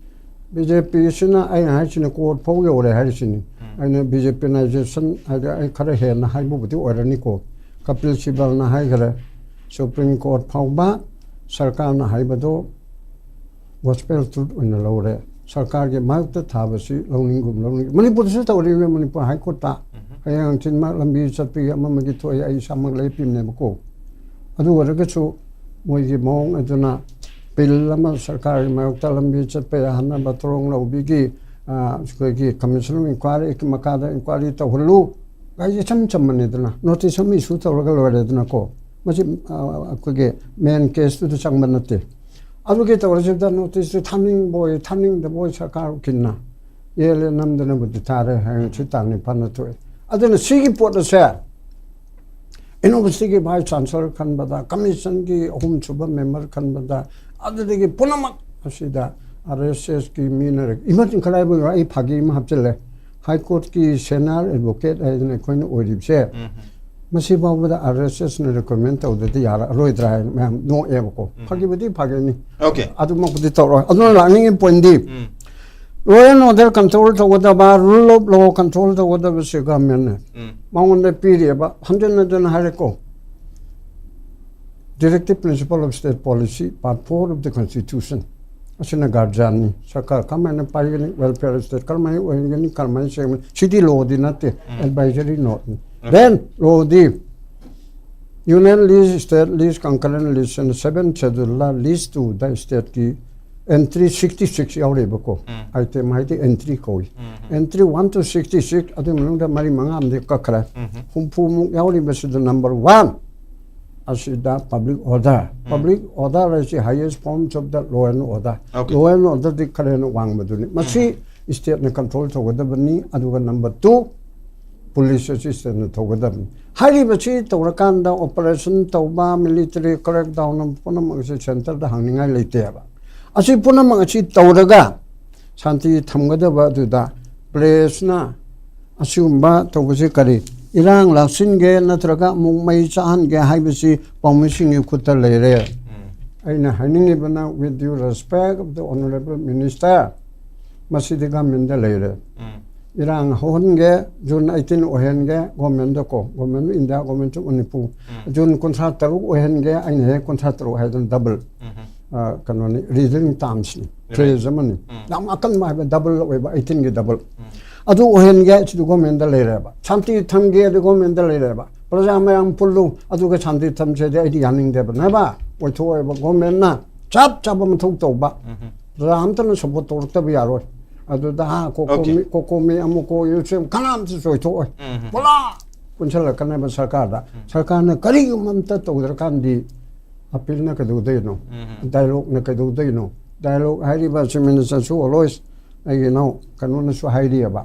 ꯕꯤ ꯖꯦ ꯄꯤꯁꯤꯅ ꯑꯩꯅ ꯍꯥꯏꯁꯤꯅ ꯀꯣꯔꯠ ꯐꯥꯎ ꯌꯧꯔꯦ ꯍꯥꯏꯔꯤꯁꯤꯅꯤ꯫ ꯑꯩꯅ ꯕꯤ ꯖꯦ ꯄꯤꯅꯥꯏꯖꯦꯁꯟ ꯍꯥꯏꯗꯤ ꯑꯩ ꯈꯔ ꯍꯦꯟꯅ ꯍꯥꯏꯕꯕꯨꯗꯤ ꯑꯣꯏꯔꯅꯤꯀꯣ꯫ ꯀꯄꯤꯜ ꯁꯤꯕꯜꯅ ꯍꯥꯏꯈ꯭ꯔꯦ, ꯁꯨꯄ꯭ꯔꯤꯝ ꯀꯣꯔꯠ ꯐꯥꯎꯕ ꯁꯔꯀꯥꯔꯅ ꯍꯥꯏꯕꯗꯣ ꯒꯣꯁꯄꯦꯜ ꯇ꯭ꯔꯨꯠ ꯑꯣꯏꯅ ꯂꯧꯔꯦ꯫ ꯁꯔꯀꯥꯔꯒꯤ ꯃꯥꯌꯣꯛꯇ ꯊꯥꯕꯁꯤ ꯂꯧꯅꯤꯡꯒꯨꯝ ꯂꯧꯅꯤꯡ, ꯃꯅꯤꯄꯨꯔꯗꯁꯨ ꯇꯧꯔꯤꯕꯅꯤ꯫ ꯃꯅꯤꯄꯨꯔ ꯍꯥꯏ ꯀꯣꯔꯠꯇ ꯍꯌꯦꯡ ꯍꯪꯆꯤꯠ ꯃꯥ ꯂꯝꯕꯤ ꯆꯠꯄꯒꯤ ꯑꯃ ꯑꯃꯒꯤ ꯊꯣꯛꯑꯦ, ꯑꯩ ꯏꯁꯥꯃꯛ ꯂꯦꯞꯄꯤꯕꯅꯦꯕꯀꯣ꯫ ꯑꯗꯨ ꯑꯣꯏꯔꯒꯁꯨ ꯃꯣꯏꯒꯤ ꯃꯑꯣꯡ ꯑꯗꯨꯅ ꯕꯤꯜ ꯑꯃ ꯁꯔꯀꯥꯔꯒꯤ ꯃꯥꯌꯣꯛꯇ ꯂꯝꯕꯤ ꯆꯠꯄ ꯌꯥꯍꯟꯅꯕ ꯇꯣꯔꯣꯡ ꯂꯧꯕꯤꯒꯤ, ꯑ, ꯑꯩꯈꯣꯏꯒꯤ ꯀꯃꯤꯁꯟ ꯑꯣꯐ ꯏꯟꯀ꯭ꯋꯥꯏꯔꯤ ꯃꯈꯥꯗ ꯏꯟꯀ꯭ꯋꯥꯏꯔꯤ ꯇꯧꯍꯜꯂꯨ꯫ ꯒꯥꯔꯤ ꯏꯆꯝ ꯆꯝꯕꯅꯤꯗꯅ, ꯅꯣꯇꯤꯁ ꯑꯃ ꯏꯁꯨ ꯇꯧꯔꯒ ꯂꯣꯏꯔꯦꯗꯅꯀꯣ꯫ ꯃꯁꯤ, ꯑ, ꯑꯩꯈꯣꯏꯒꯤ ꯃꯦꯟ ꯀꯦꯁꯇꯨꯗ ꯆꯪꯕ ꯅꯠꯇꯦ꯫ ꯑꯗꯨꯒꯤ ꯇꯧꯔꯁꯤꯗ ꯅꯣꯇꯤꯁꯇꯨ ꯊꯥꯅꯤꯡꯕꯣꯏ ꯊꯥꯅꯤꯡꯗꯕꯣꯏ ꯁꯔꯀꯥꯔ ꯎꯀꯤꯜꯅ ꯌꯦꯜꯂꯦ ꯅꯝꯗꯅꯕꯨꯗꯤ ꯊꯥꯔꯦ, ꯍꯌꯦꯡ ꯁꯤ ꯇꯥꯡ ꯅꯤꯄꯥꯟꯗ ꯊꯣꯛꯑꯦ꯫ ꯑꯗꯨꯅ ꯁꯤꯒꯤ ꯄꯣꯠ ꯑꯁꯦ ꯌꯨꯅꯤꯚꯔꯁꯤꯇꯤꯒꯤ ꯚꯥꯏꯁ ꯆꯥꯟꯁꯦꯂꯔ ꯈꯟꯕꯗ, ꯀꯃꯤꯁꯟꯒꯤ ꯑꯍꯨꯝꯁꯨꯕ ꯃꯦꯝꯕꯔ ꯈꯟꯕꯗ, ꯑꯗꯨꯗꯒꯤ ꯄꯨꯝꯅꯃꯛ ꯑꯁꯤꯗ ꯑꯥꯔ ꯑꯦꯁ ꯑꯦꯁꯀꯤ ꯃꯤꯅ ꯏꯃꯔꯖꯦꯟ ꯈꯔ ꯍꯥꯏꯕ ꯑꯩ ꯐꯥꯒꯤ ꯑꯃ ꯍꯥꯞꯆꯤꯜꯂꯦ꯫ ꯍꯥꯏ ꯀꯣꯔꯠꯀꯤ ꯁꯦꯅꯤꯌꯔ ꯑꯦꯗꯚꯣꯀꯦꯠ ꯍꯥꯏꯗꯅ ꯑꯩꯈꯣꯏꯅ ꯑꯣꯏꯔꯤꯕꯁꯦ, ꯃꯁꯤ ꯐꯥꯎꯕꯗ ꯑꯥꯔ ꯑꯦꯁ ꯑꯦꯁꯅ ꯔꯤꯀꯃꯦꯟ ꯇꯧꯗꯗꯤ ꯌꯥꯔꯛꯑꯔꯣꯏꯗ꯭ꯔꯥ ꯍꯥꯏꯅ ꯃꯌꯥꯝ ꯅꯣꯛꯑꯦꯕꯀꯣ꯫ ꯐꯥꯒꯤꯕꯨꯗꯤ ꯐꯥꯒꯤꯅꯤ꯫ Okay. ꯑꯗꯨꯃꯛꯄꯨꯗꯤ ꯇꯧꯔꯣꯏ꯫ ꯑꯗꯨꯅ ꯂꯥꯛꯅꯤꯡꯉꯤ ꯄꯣꯏꯟꯗꯤ, ꯎꯝ꯫ law and order control ꯇꯧꯒꯗꯕ, rule of law control ꯇꯧꯒꯗꯕꯁꯦ ꯒꯚꯔꯟꯃꯦꯟꯅ ꯎꯝ꯫ ꯃꯉꯣꯟꯗ ꯄꯤꯔꯤꯕ, ꯍꯟꯖꯤꯟ ꯍꯟꯖꯤꯟ ꯍꯥꯏꯔꯦꯀꯣ, directive principle of state policy, part four of the constitution. ꯑꯁꯤꯅ ꯒꯥꯔꯖꯤꯌꯥꯟꯅꯤ꯫ ꯁꯔꯀꯥꯔ ꯀꯔꯝꯍꯥꯏꯅ ꯄꯥꯏꯒꯅꯤ, welfare state ꯀꯔꯝꯍꯥꯏꯅ ꯑꯣꯏꯒꯅꯤ, ꯀꯔꯝꯍꯥꯏꯅ ꯁꯦꯝꯒꯅꯤ, ꯁꯤꯗꯤ ꯂꯣꯗꯤ ꯅꯠꯇꯦ, ꯑꯦꯗꯚꯥꯏꯖꯔꯤ ꯅꯣꯠꯅꯤ꯫ Then ꯂꯣꯗꯤ ꯌꯨꯅꯤꯌꯟ ꯂꯤꯁ, ꯁ꯭ꯇꯦꯠ ꯂꯤꯁ, ꯀꯟꯀꯔꯦꯟ ꯂꯤꯁ ꯑꯅ ꯁꯕꯦꯟ ꯁꯦꯗꯨꯜꯗ ꯂꯤꯁ ꯇꯨꯗ ꯁ꯭ꯇꯦꯠꯀꯤ ꯑꯦꯟꯇ꯭ꯔꯤ ꯁꯤꯛꯁꯇꯤ ꯁꯤꯛꯁ ꯌꯥꯎꯔꯤꯕꯀꯣ꯫ ꯑꯥꯏꯇꯦꯝ ꯍꯥꯏꯗꯤ ꯑꯦꯟꯇ꯭ꯔꯤ ꯀꯧꯏ꯫ Entry one two sixty six, ꯑꯗꯨꯒꯤ ꯃꯅꯨꯡꯗ ꯃꯔꯤ ꯃꯉꯥ ꯑꯃꯗꯤ ꯀꯛꯈ꯭ꯔꯦ꯫ ꯍꯨꯝꯐꯨꯃꯨꯛ ꯌꯥꯎꯔꯤꯕꯁꯤꯗ ꯅꯝꯕꯔ ꯋꯥꯟ ꯑꯁꯤꯗ ꯄꯕ꯭ꯂꯤꯛ ꯑꯣꯔꯗꯔ꯫ ꯄꯕ꯭ꯂꯤꯛ ꯑꯣꯔꯗꯔ ꯍꯥꯏꯁꯤ highest forms of the law and order꯫ Okay. Law and orderꯗꯤ ꯈꯔ ꯍꯦꯟꯅ ꯋꯥꯡꯕꯗꯨꯅꯤ꯫ ꯃꯁꯤ ꯁ꯭ꯇꯦꯠꯅ ꯀꯟꯇ꯭ꯔꯣꯜ ꯇꯧꯒꯗꯕꯅꯤ꯫ ꯑꯗꯨꯒ ꯅꯝꯕꯔ ꯇꯨ, ꯄꯨꯂꯤꯁ ꯑꯁꯤꯁꯤꯅ ꯇꯧꯒꯗꯕꯅꯤ꯫ ꯍꯥꯏꯔꯤꯕꯁꯤ ꯇꯧꯔꯀꯥꯟꯗ ꯑꯣꯄꯔꯦꯁꯟ ꯇꯧꯕ, ꯃꯤꯂꯤꯇꯔꯤ ꯀ꯭ꯔꯦꯛ ꯗꯥꯎꯟ ꯄꯨꯝꯅꯃꯛ ꯑꯁꯤ ꯁꯦꯟꯇꯔꯗ ꯍꯪꯅꯤꯡꯉꯥꯏ ꯂꯩꯇꯦꯕ꯫ ꯑꯁꯤ ꯄꯨꯝꯅꯃꯛ ꯑꯁꯤ ꯇꯧꯔꯒ ꯁꯥꯟꯇꯤ ꯊꯝꯒꯗꯕ ꯑꯗꯨꯗ ꯄ꯭ꯔꯦꯁꯅ ꯑꯁꯤꯒꯨꯝꯕ ꯇꯧꯕꯁꯤ ꯀꯔꯤ ꯏꯔꯥꯡ ꯂꯥꯛꯁꯤꯟꯒꯦ ꯅꯠꯇ꯭ꯔꯒ ꯑꯃꯨꯛ ꯃꯩ ꯆꯥꯍꯟꯒꯦ ꯍꯥꯏꯕꯁꯤ ꯄꯥꯎꯃꯤꯁꯤꯡꯒꯤ ꯈꯨꯠꯇ ꯂꯩꯔꯦ꯫ ꯑꯩꯅ ꯍꯥꯏꯅꯤꯡꯉꯤꯕꯅ, with due respect of the honorable minister, ꯃꯁꯤꯗꯤ ꯒꯃꯦꯟꯗ ꯂꯩꯔꯦ꯫ ꯏꯔꯥꯡ ꯍꯧꯍꯟꯒꯦ, ꯖꯨꯟ ꯑꯩꯠꯇꯤꯟ ꯑꯣꯏꯍꯟꯒꯦ, ꯒꯣꯔꯃꯦꯟꯗ ꯀꯣ, government of India, government of Manipur, June ꯀꯨꯟꯊ꯭ꯔꯥ ꯇꯔꯨꯛ ꯑꯣꯏꯍꯟꯒꯦ, ꯑꯩꯅ ꯍꯦꯛ ꯀꯨꯟꯊ꯭ꯔꯥ ꯇꯔꯨꯛ ꯍꯥꯏꯗꯅ ꯗꯕꯜ, ꯀꯩꯅꯣꯅꯤ, ꯔꯤꯖꯅꯤꯡ ꯇꯥꯝꯁꯅꯤ, ꯐ꯭ꯔꯦꯖ ꯑꯃꯅꯤ꯫ ꯌꯥꯝ ꯑꯀꯟꯕ ꯍꯥꯏꯕ ꯗꯕꯜ ꯑꯣꯏꯕ, ꯑꯩꯠꯇꯤꯟꯒꯤ ꯗꯕꯜ꯫ ꯑꯗꯨ ꯑꯣꯏꯍꯟꯒꯦ, ꯑꯗꯨ ꯒꯣꯔꯃꯦꯟꯗ ꯂꯩꯔꯦꯕ꯫ ꯁꯥꯟꯇꯤ ꯊꯝꯒꯦ, ꯑꯗꯨ ꯒꯣꯔꯃꯦꯟꯗ ꯂꯩꯔꯦꯕ꯫ ꯄ꯭ꯔꯖꯥ ꯃꯌꯥꯝ ꯄꯨꯜꯂꯨ, ꯑꯗꯨꯒ ꯁꯥꯟꯇꯤ ꯊꯝꯁꯦꯗꯤ ꯑꯩꯗꯤ ꯌꯥꯅꯤꯡꯗꯦꯕ꯫ ꯅꯦꯕ ꯑꯣꯏꯊꯣꯛꯑꯣꯏꯕ꯫ ꯒꯣꯔꯃꯦꯟꯅ ꯆꯞ ꯆꯥꯕ ꯃꯊꯧ ꯇꯧꯕ꯫ ꯄ꯭ꯔꯖꯥ ꯑꯝꯇꯅ ꯁꯞꯄꯣꯔꯠ ꯇꯧꯔꯛꯇꯕ ꯌꯥꯔꯣꯏ꯫ ꯑꯗꯨꯗ ꯍꯥ, ꯀꯣꯀꯣꯃꯤ, ꯀꯣꯀꯣꯃꯤ ꯑꯃꯨꯛ ꯀꯣ ꯌꯨꯁꯦ ꯀꯅꯥꯝꯇ ꯆꯣꯏꯊꯣꯛꯑꯣꯏ꯫ ꯄꯨꯂꯞ ꯄꯨꯟꯁꯤꯜꯂꯛꯀꯅꯦꯕ ꯁꯔꯀꯥꯔꯗ꯫ ꯁꯔꯀꯥꯔꯅ ꯀꯔꯤꯒꯨꯝꯕ ꯑꯝꯇ ꯇꯧꯗ꯭ꯔꯀꯥꯟꯗꯤ ꯑꯄꯤꯜꯅ ꯀꯩꯗꯧꯗꯣꯏꯅꯣ? ꯗꯥꯏꯂꯣꯛꯅ ꯀꯩꯗꯧꯗꯣꯏꯅꯣ? ꯗꯥꯏꯂꯣꯛ ꯍꯥꯏꯔꯤꯕ ꯆꯤꯐ ꯃꯤꯅꯤꯁꯇꯔꯁꯨ ꯑꯣꯜꯋꯦꯁ ꯑꯩꯒꯤ ꯏꯅꯥꯎ ꯀꯩꯅꯣꯅꯁꯨ ꯍꯥꯏꯔꯤꯑꯕ,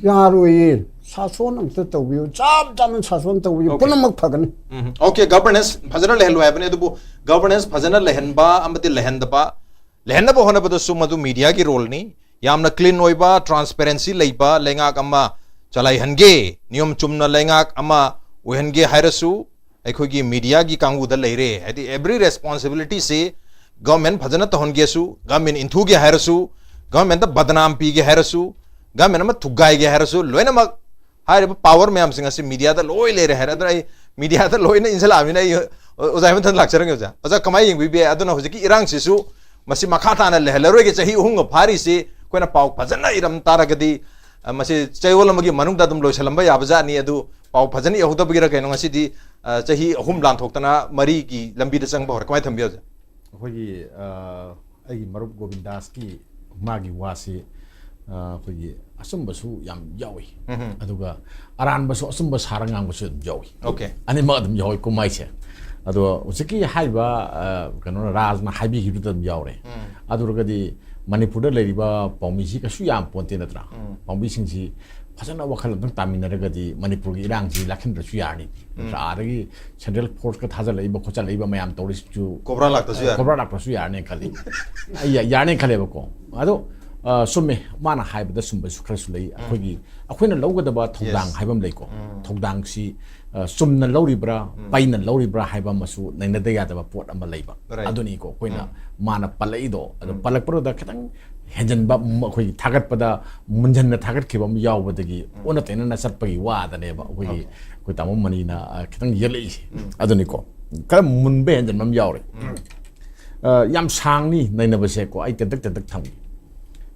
ꯌꯥꯔꯣꯏꯌꯦ, ꯁꯥꯁꯣꯟ ꯑꯝꯇ ꯇꯧꯕꯤꯌꯨ, ꯆꯞ ꯆꯥꯅ ꯁꯥꯁꯣꯟ ꯇꯧꯕꯤꯌꯨ, ꯄꯨꯝꯅꯃꯛ ꯐꯒꯅꯤ꯫ ꯎꯝ, ꯑꯣꯀꯦ, ꯒꯚꯔꯅꯦꯟꯁ ꯐꯖꯅ ꯂꯩꯍꯜꯂꯨ ꯍꯥꯏꯕꯅꯤ꯫ ꯑꯗꯨꯕꯨ ꯒꯚꯔꯅꯦꯟꯁ ꯐꯖꯅ ꯂꯩꯍꯟꯕ ꯑꯃꯗꯤ ꯂꯩꯍꯟꯗꯕ, ꯂꯩꯍꯟꯅꯕ ꯍꯣꯠꯅꯕꯗꯁꯨ ꯃꯗꯨ ꯃꯤꯗꯤꯌꯥꯒꯤ ꯔꯣꯜꯅꯤ꯫ ꯌꯥꯝꯅ ꯀ꯭ꯂꯤꯟ ꯑꯣꯏꯕ, ꯇ꯭ꯔꯥꯟꯁꯄꯦꯔꯦꯟꯁꯤ ꯂꯩꯕ ꯂꯩꯉꯥꯛ ꯑꯃ ꯆꯂꯥꯏꯍꯟꯒꯦ, ꯅꯤꯌꯣꯝ ꯆꯨꯝꯅ ꯂꯩꯉꯥꯛ ꯑꯃ ꯑꯣꯏꯍꯟꯒꯦ ꯍꯥꯏꯔꯁꯨ ꯑꯩꯈꯣꯏꯒꯤ ꯃꯤꯗꯤꯌꯥꯒꯤ ꯀꯥꯡꯕꯨꯗ ꯂꯩꯔꯦ꯫ ꯍꯥꯏꯗꯤ ꯑꯦꯕ꯭ꯔꯤ ꯔꯦꯁꯄꯣꯟꯁꯤꯕꯤꯂꯤꯇꯤꯁꯤ ꯒꯚꯔꯟꯃꯦꯟ ꯐꯖꯅ ꯇꯧꯍꯟꯒꯦꯁꯨ, ꯒꯚꯔꯟꯃꯦꯟ ꯏꯟꯊꯨꯒꯦ ꯍꯥꯏꯔꯁꯨ, ꯒꯚꯔꯟꯃꯦꯟꯗ ꯕꯗꯅꯥꯝ ꯄꯤꯒꯦ ꯍꯥꯏꯔꯁꯨ, ꯒꯚꯔꯟꯃꯦꯟ ꯑꯃ ꯊꯨꯒꯥꯏꯒꯦ ꯍꯥꯏꯔꯁꯨ, ꯂꯣꯏꯅꯃꯛ ꯍꯥꯏꯔꯤꯕ ꯄꯥꯋꯔ ꯃꯌꯥꯝꯁꯤꯡ ꯑꯁꯤ ꯃꯤꯗꯤꯌꯥꯗ ꯂꯣꯏ ꯂꯩꯔꯦ ꯍꯥꯏꯔꯦ꯫ ꯑꯗꯨꯅ ꯑꯩ ꯃꯤꯗꯤꯌꯥꯗ ꯂꯣꯏꯅ ꯏꯟꯁꯤꯜꯂꯛꯑꯕꯅꯤꯅ ꯑꯩ ꯑꯣꯖꯥ ꯃꯊꯪ ꯂꯥꯛꯆꯔꯒꯦ꯫ ꯑꯣꯖꯥ, ꯑꯣꯖꯥ ꯀꯃꯥꯏꯅ ꯌꯦꯡꯕꯤꯕ ꯌꯥꯏ? ꯑꯗꯨꯅ ꯍꯧꯖꯤꯛꯀꯤ ꯏꯔꯥꯡꯁꯤꯁꯨ ꯃꯁꯤ ꯃꯈꯥ ꯇꯥꯅ ꯂꯩꯍꯜꯂꯔꯣꯏꯒꯦ꯫ ꯆꯍꯤ ꯑꯍꯨꯝꯒ ꯐꯥꯔꯤꯁꯤ ꯑꯩꯈꯣꯏꯅ ꯄꯥꯎ ꯐꯖꯅ ꯏꯔꯝ ꯇꯥꯔꯒꯗꯤ, ꯑ, ꯃꯁꯤ ꯆꯌꯣꯜ ꯑꯃꯒꯤ ꯃꯅꯨꯡꯗ ꯑꯗꯨꯝ ꯂꯣꯏꯁꯤꯜꯂꯝꯕ ꯌꯥꯕꯖꯥꯠꯅꯤ꯫ ꯑꯗꯨ ꯄꯥꯎ ꯐꯖꯅ ꯏꯍꯧꯗꯕꯒꯤꯔ ꯀꯩꯅꯣ ꯉꯁꯤꯗꯤ, ꯑ, ꯆꯍꯤ ꯑꯍꯨꯝ ꯂꯥꯟꯊꯣꯛꯇꯅ ꯃꯔꯤꯒꯤ ꯂꯝꯕꯤꯗ ꯆꯪꯕ ꯍꯧꯔꯦ꯫ ꯀꯃꯥꯏꯅ ꯊꯝꯕꯤ, ꯑꯣꯖꯥ? ꯑꯩꯈꯣꯏꯒꯤ, ꯑ, ꯑꯩꯒꯤ ꯃꯔꯨꯞ ꯒꯣꯕꯤꯟꯗꯥꯁꯀꯤ ꯃꯥꯒꯤ ꯋꯥꯁꯤ, ꯑ, ꯑꯩꯈꯣꯏꯒꯤ ꯑꯆꯨꯝꯕꯁꯨ ꯌꯥꯝ ꯌꯥꯎꯏ, ꯑꯗꯨꯒ ꯑꯔꯥꯟꯕꯁꯨ ꯑꯆꯨꯝꯕ ꯁꯥꯔ ꯉꯥꯡꯕꯁꯨ ꯑꯗꯨꯝ ꯌꯥꯎꯏ꯫ ꯑꯣꯀꯦ꯫ ꯑꯅꯤꯃꯛ ꯑꯗꯨꯝ ꯌꯥꯎꯏ ꯀꯨꯝꯍꯩꯁꯦ꯫ ꯑꯗꯣ ꯍꯧꯖꯤꯛꯀꯤ ꯍꯥꯏꯔꯤꯕ, ꯑ, ꯀꯩꯅꯣꯅ, ꯔꯥꯖꯅ ꯍꯥꯏꯕꯤꯈꯤꯕꯗꯨꯗ ꯑꯗꯨꯝ ꯌꯥꯎꯔꯦ꯫ ꯑꯗꯨ ꯑꯣꯏꯔꯒꯗꯤ ꯃꯅꯤꯄꯨꯔꯗ ꯂꯩꯔꯤꯕ ꯄꯥꯎꯃꯤꯁꯤ ꯀꯩꯁꯨ ꯌꯥꯝ ꯄꯣꯟꯇꯦ ꯅꯠꯇ꯭ꯔꯥ? ꯄꯥꯎꯃꯤꯁꯤꯡꯁꯤ ꯐꯖꯅ ꯋꯥꯈꯜ ꯑꯝꯇꯪ ꯇꯥꯃꯤꯟꯅꯔꯒꯗꯤ ꯃꯅꯤꯄꯨꯔꯒꯤ ꯏꯔꯥꯡꯁꯤ ꯂꯥꯛꯍꯟꯗ꯭ꯔꯁꯨ ꯌꯥꯔꯅꯤ꯫ ꯅꯠꯇ꯭ꯔꯥ? ꯑꯥꯗꯒꯤ ꯁꯦꯟꯇ꯭ꯔꯦꯜ ꯐꯣꯔꯁꯀ ꯊꯥꯖꯜꯂꯛꯏꯕ ꯈꯣꯠꯆꯜꯂꯛꯏꯕ ꯃꯌꯥꯝ ꯇꯧꯔꯤꯁꯤꯁꯨ ꯀꯣꯕ꯭ꯔꯥ ꯂꯥꯛꯇ꯭ꯔꯁꯨ ꯌꯥꯔꯦ꯫ ꯀꯣꯕ꯭ꯔꯥ ꯂꯥꯛꯇ꯭ꯔꯁꯨ ꯌꯥꯔꯅꯤ ꯈꯜꯂꯤ꯫ ꯑꯩ ꯌꯥ- ꯌꯥꯔꯅꯤ ꯈꯜꯂꯦꯕꯀꯣ꯫ ꯑꯗꯣ ꯑ, ꯆꯨꯝꯃꯦ, ꯃꯥꯅ ꯍꯥꯏꯕꯗ ꯆꯨꯝꯕꯁꯨ ꯈꯔꯁꯨ ꯂꯩ꯫ ꯑꯩꯈꯣꯏꯒꯤ ꯑꯩꯈꯣꯏꯅ ꯂꯧꯒꯗꯕ ꯊꯧꯗꯥꯡ Yes. ꯍꯥꯏꯕ ꯑꯃ ꯂꯩꯀꯣ꯫ ꯊꯧꯗꯥꯡꯁꯤ ꯑ, ꯆꯨꯝꯅ ꯂꯧꯔꯤꯕ꯭ꯔꯥ, ꯄꯩꯅ ꯂꯧꯔꯤꯕ꯭ꯔꯥ ꯍꯥꯏꯕ ꯑꯃꯁꯨ ꯅꯩꯅꯗ ꯌꯥꯗꯕ ꯄꯣꯠ ꯑꯃ ꯂꯩꯕ꯫ Right. ꯑꯗꯨꯅꯤꯀꯣ ꯑꯩꯈꯣꯏꯅ ꯃꯥꯅ ꯄꯜꯂꯛꯏꯗꯣ꯫ ꯑꯗꯣ ꯄꯜꯂꯛꯄꯗꯨꯗ ꯈꯤꯇꯪ ꯍꯦꯟꯖꯟꯕ, ꯎꯝ, ꯑꯩꯈꯣꯏꯒꯤ ꯊꯥꯒꯠꯄꯗ ꯃꯨꯟꯖꯟꯅ ꯊꯥꯒꯠꯈꯤꯕ ꯑꯃ ꯌꯥꯎꯕꯗꯒꯤ ꯑꯣꯟꯅ ꯇꯩꯅꯅ ꯆꯠꯄꯒꯤ ꯋꯥꯗꯅꯦꯕ ꯑꯩꯈꯣꯏꯒꯤ, ꯑꯩꯈꯣꯏ ꯇꯥꯃꯣ ꯃꯅꯤꯅ ꯑ, ꯈꯤꯇꯪ ꯌꯦꯠꯂꯛꯏꯁꯦ꯫ ꯑꯗꯨꯅꯤꯀꯣ, ꯈꯔ ꯃꯨꯟꯕ ꯍꯦꯟꯖꯟꯕ ꯑꯃ ꯌꯥꯎꯔꯦ꯫ ꯑ, ꯌꯥꯝ ꯁꯥꯡꯅꯤ ꯅꯩꯅꯕꯁꯦꯀꯣ, ꯑꯩ ꯇꯦꯟꯇꯛ ꯇꯦꯟꯇꯛ ꯊꯝꯒꯦ꯫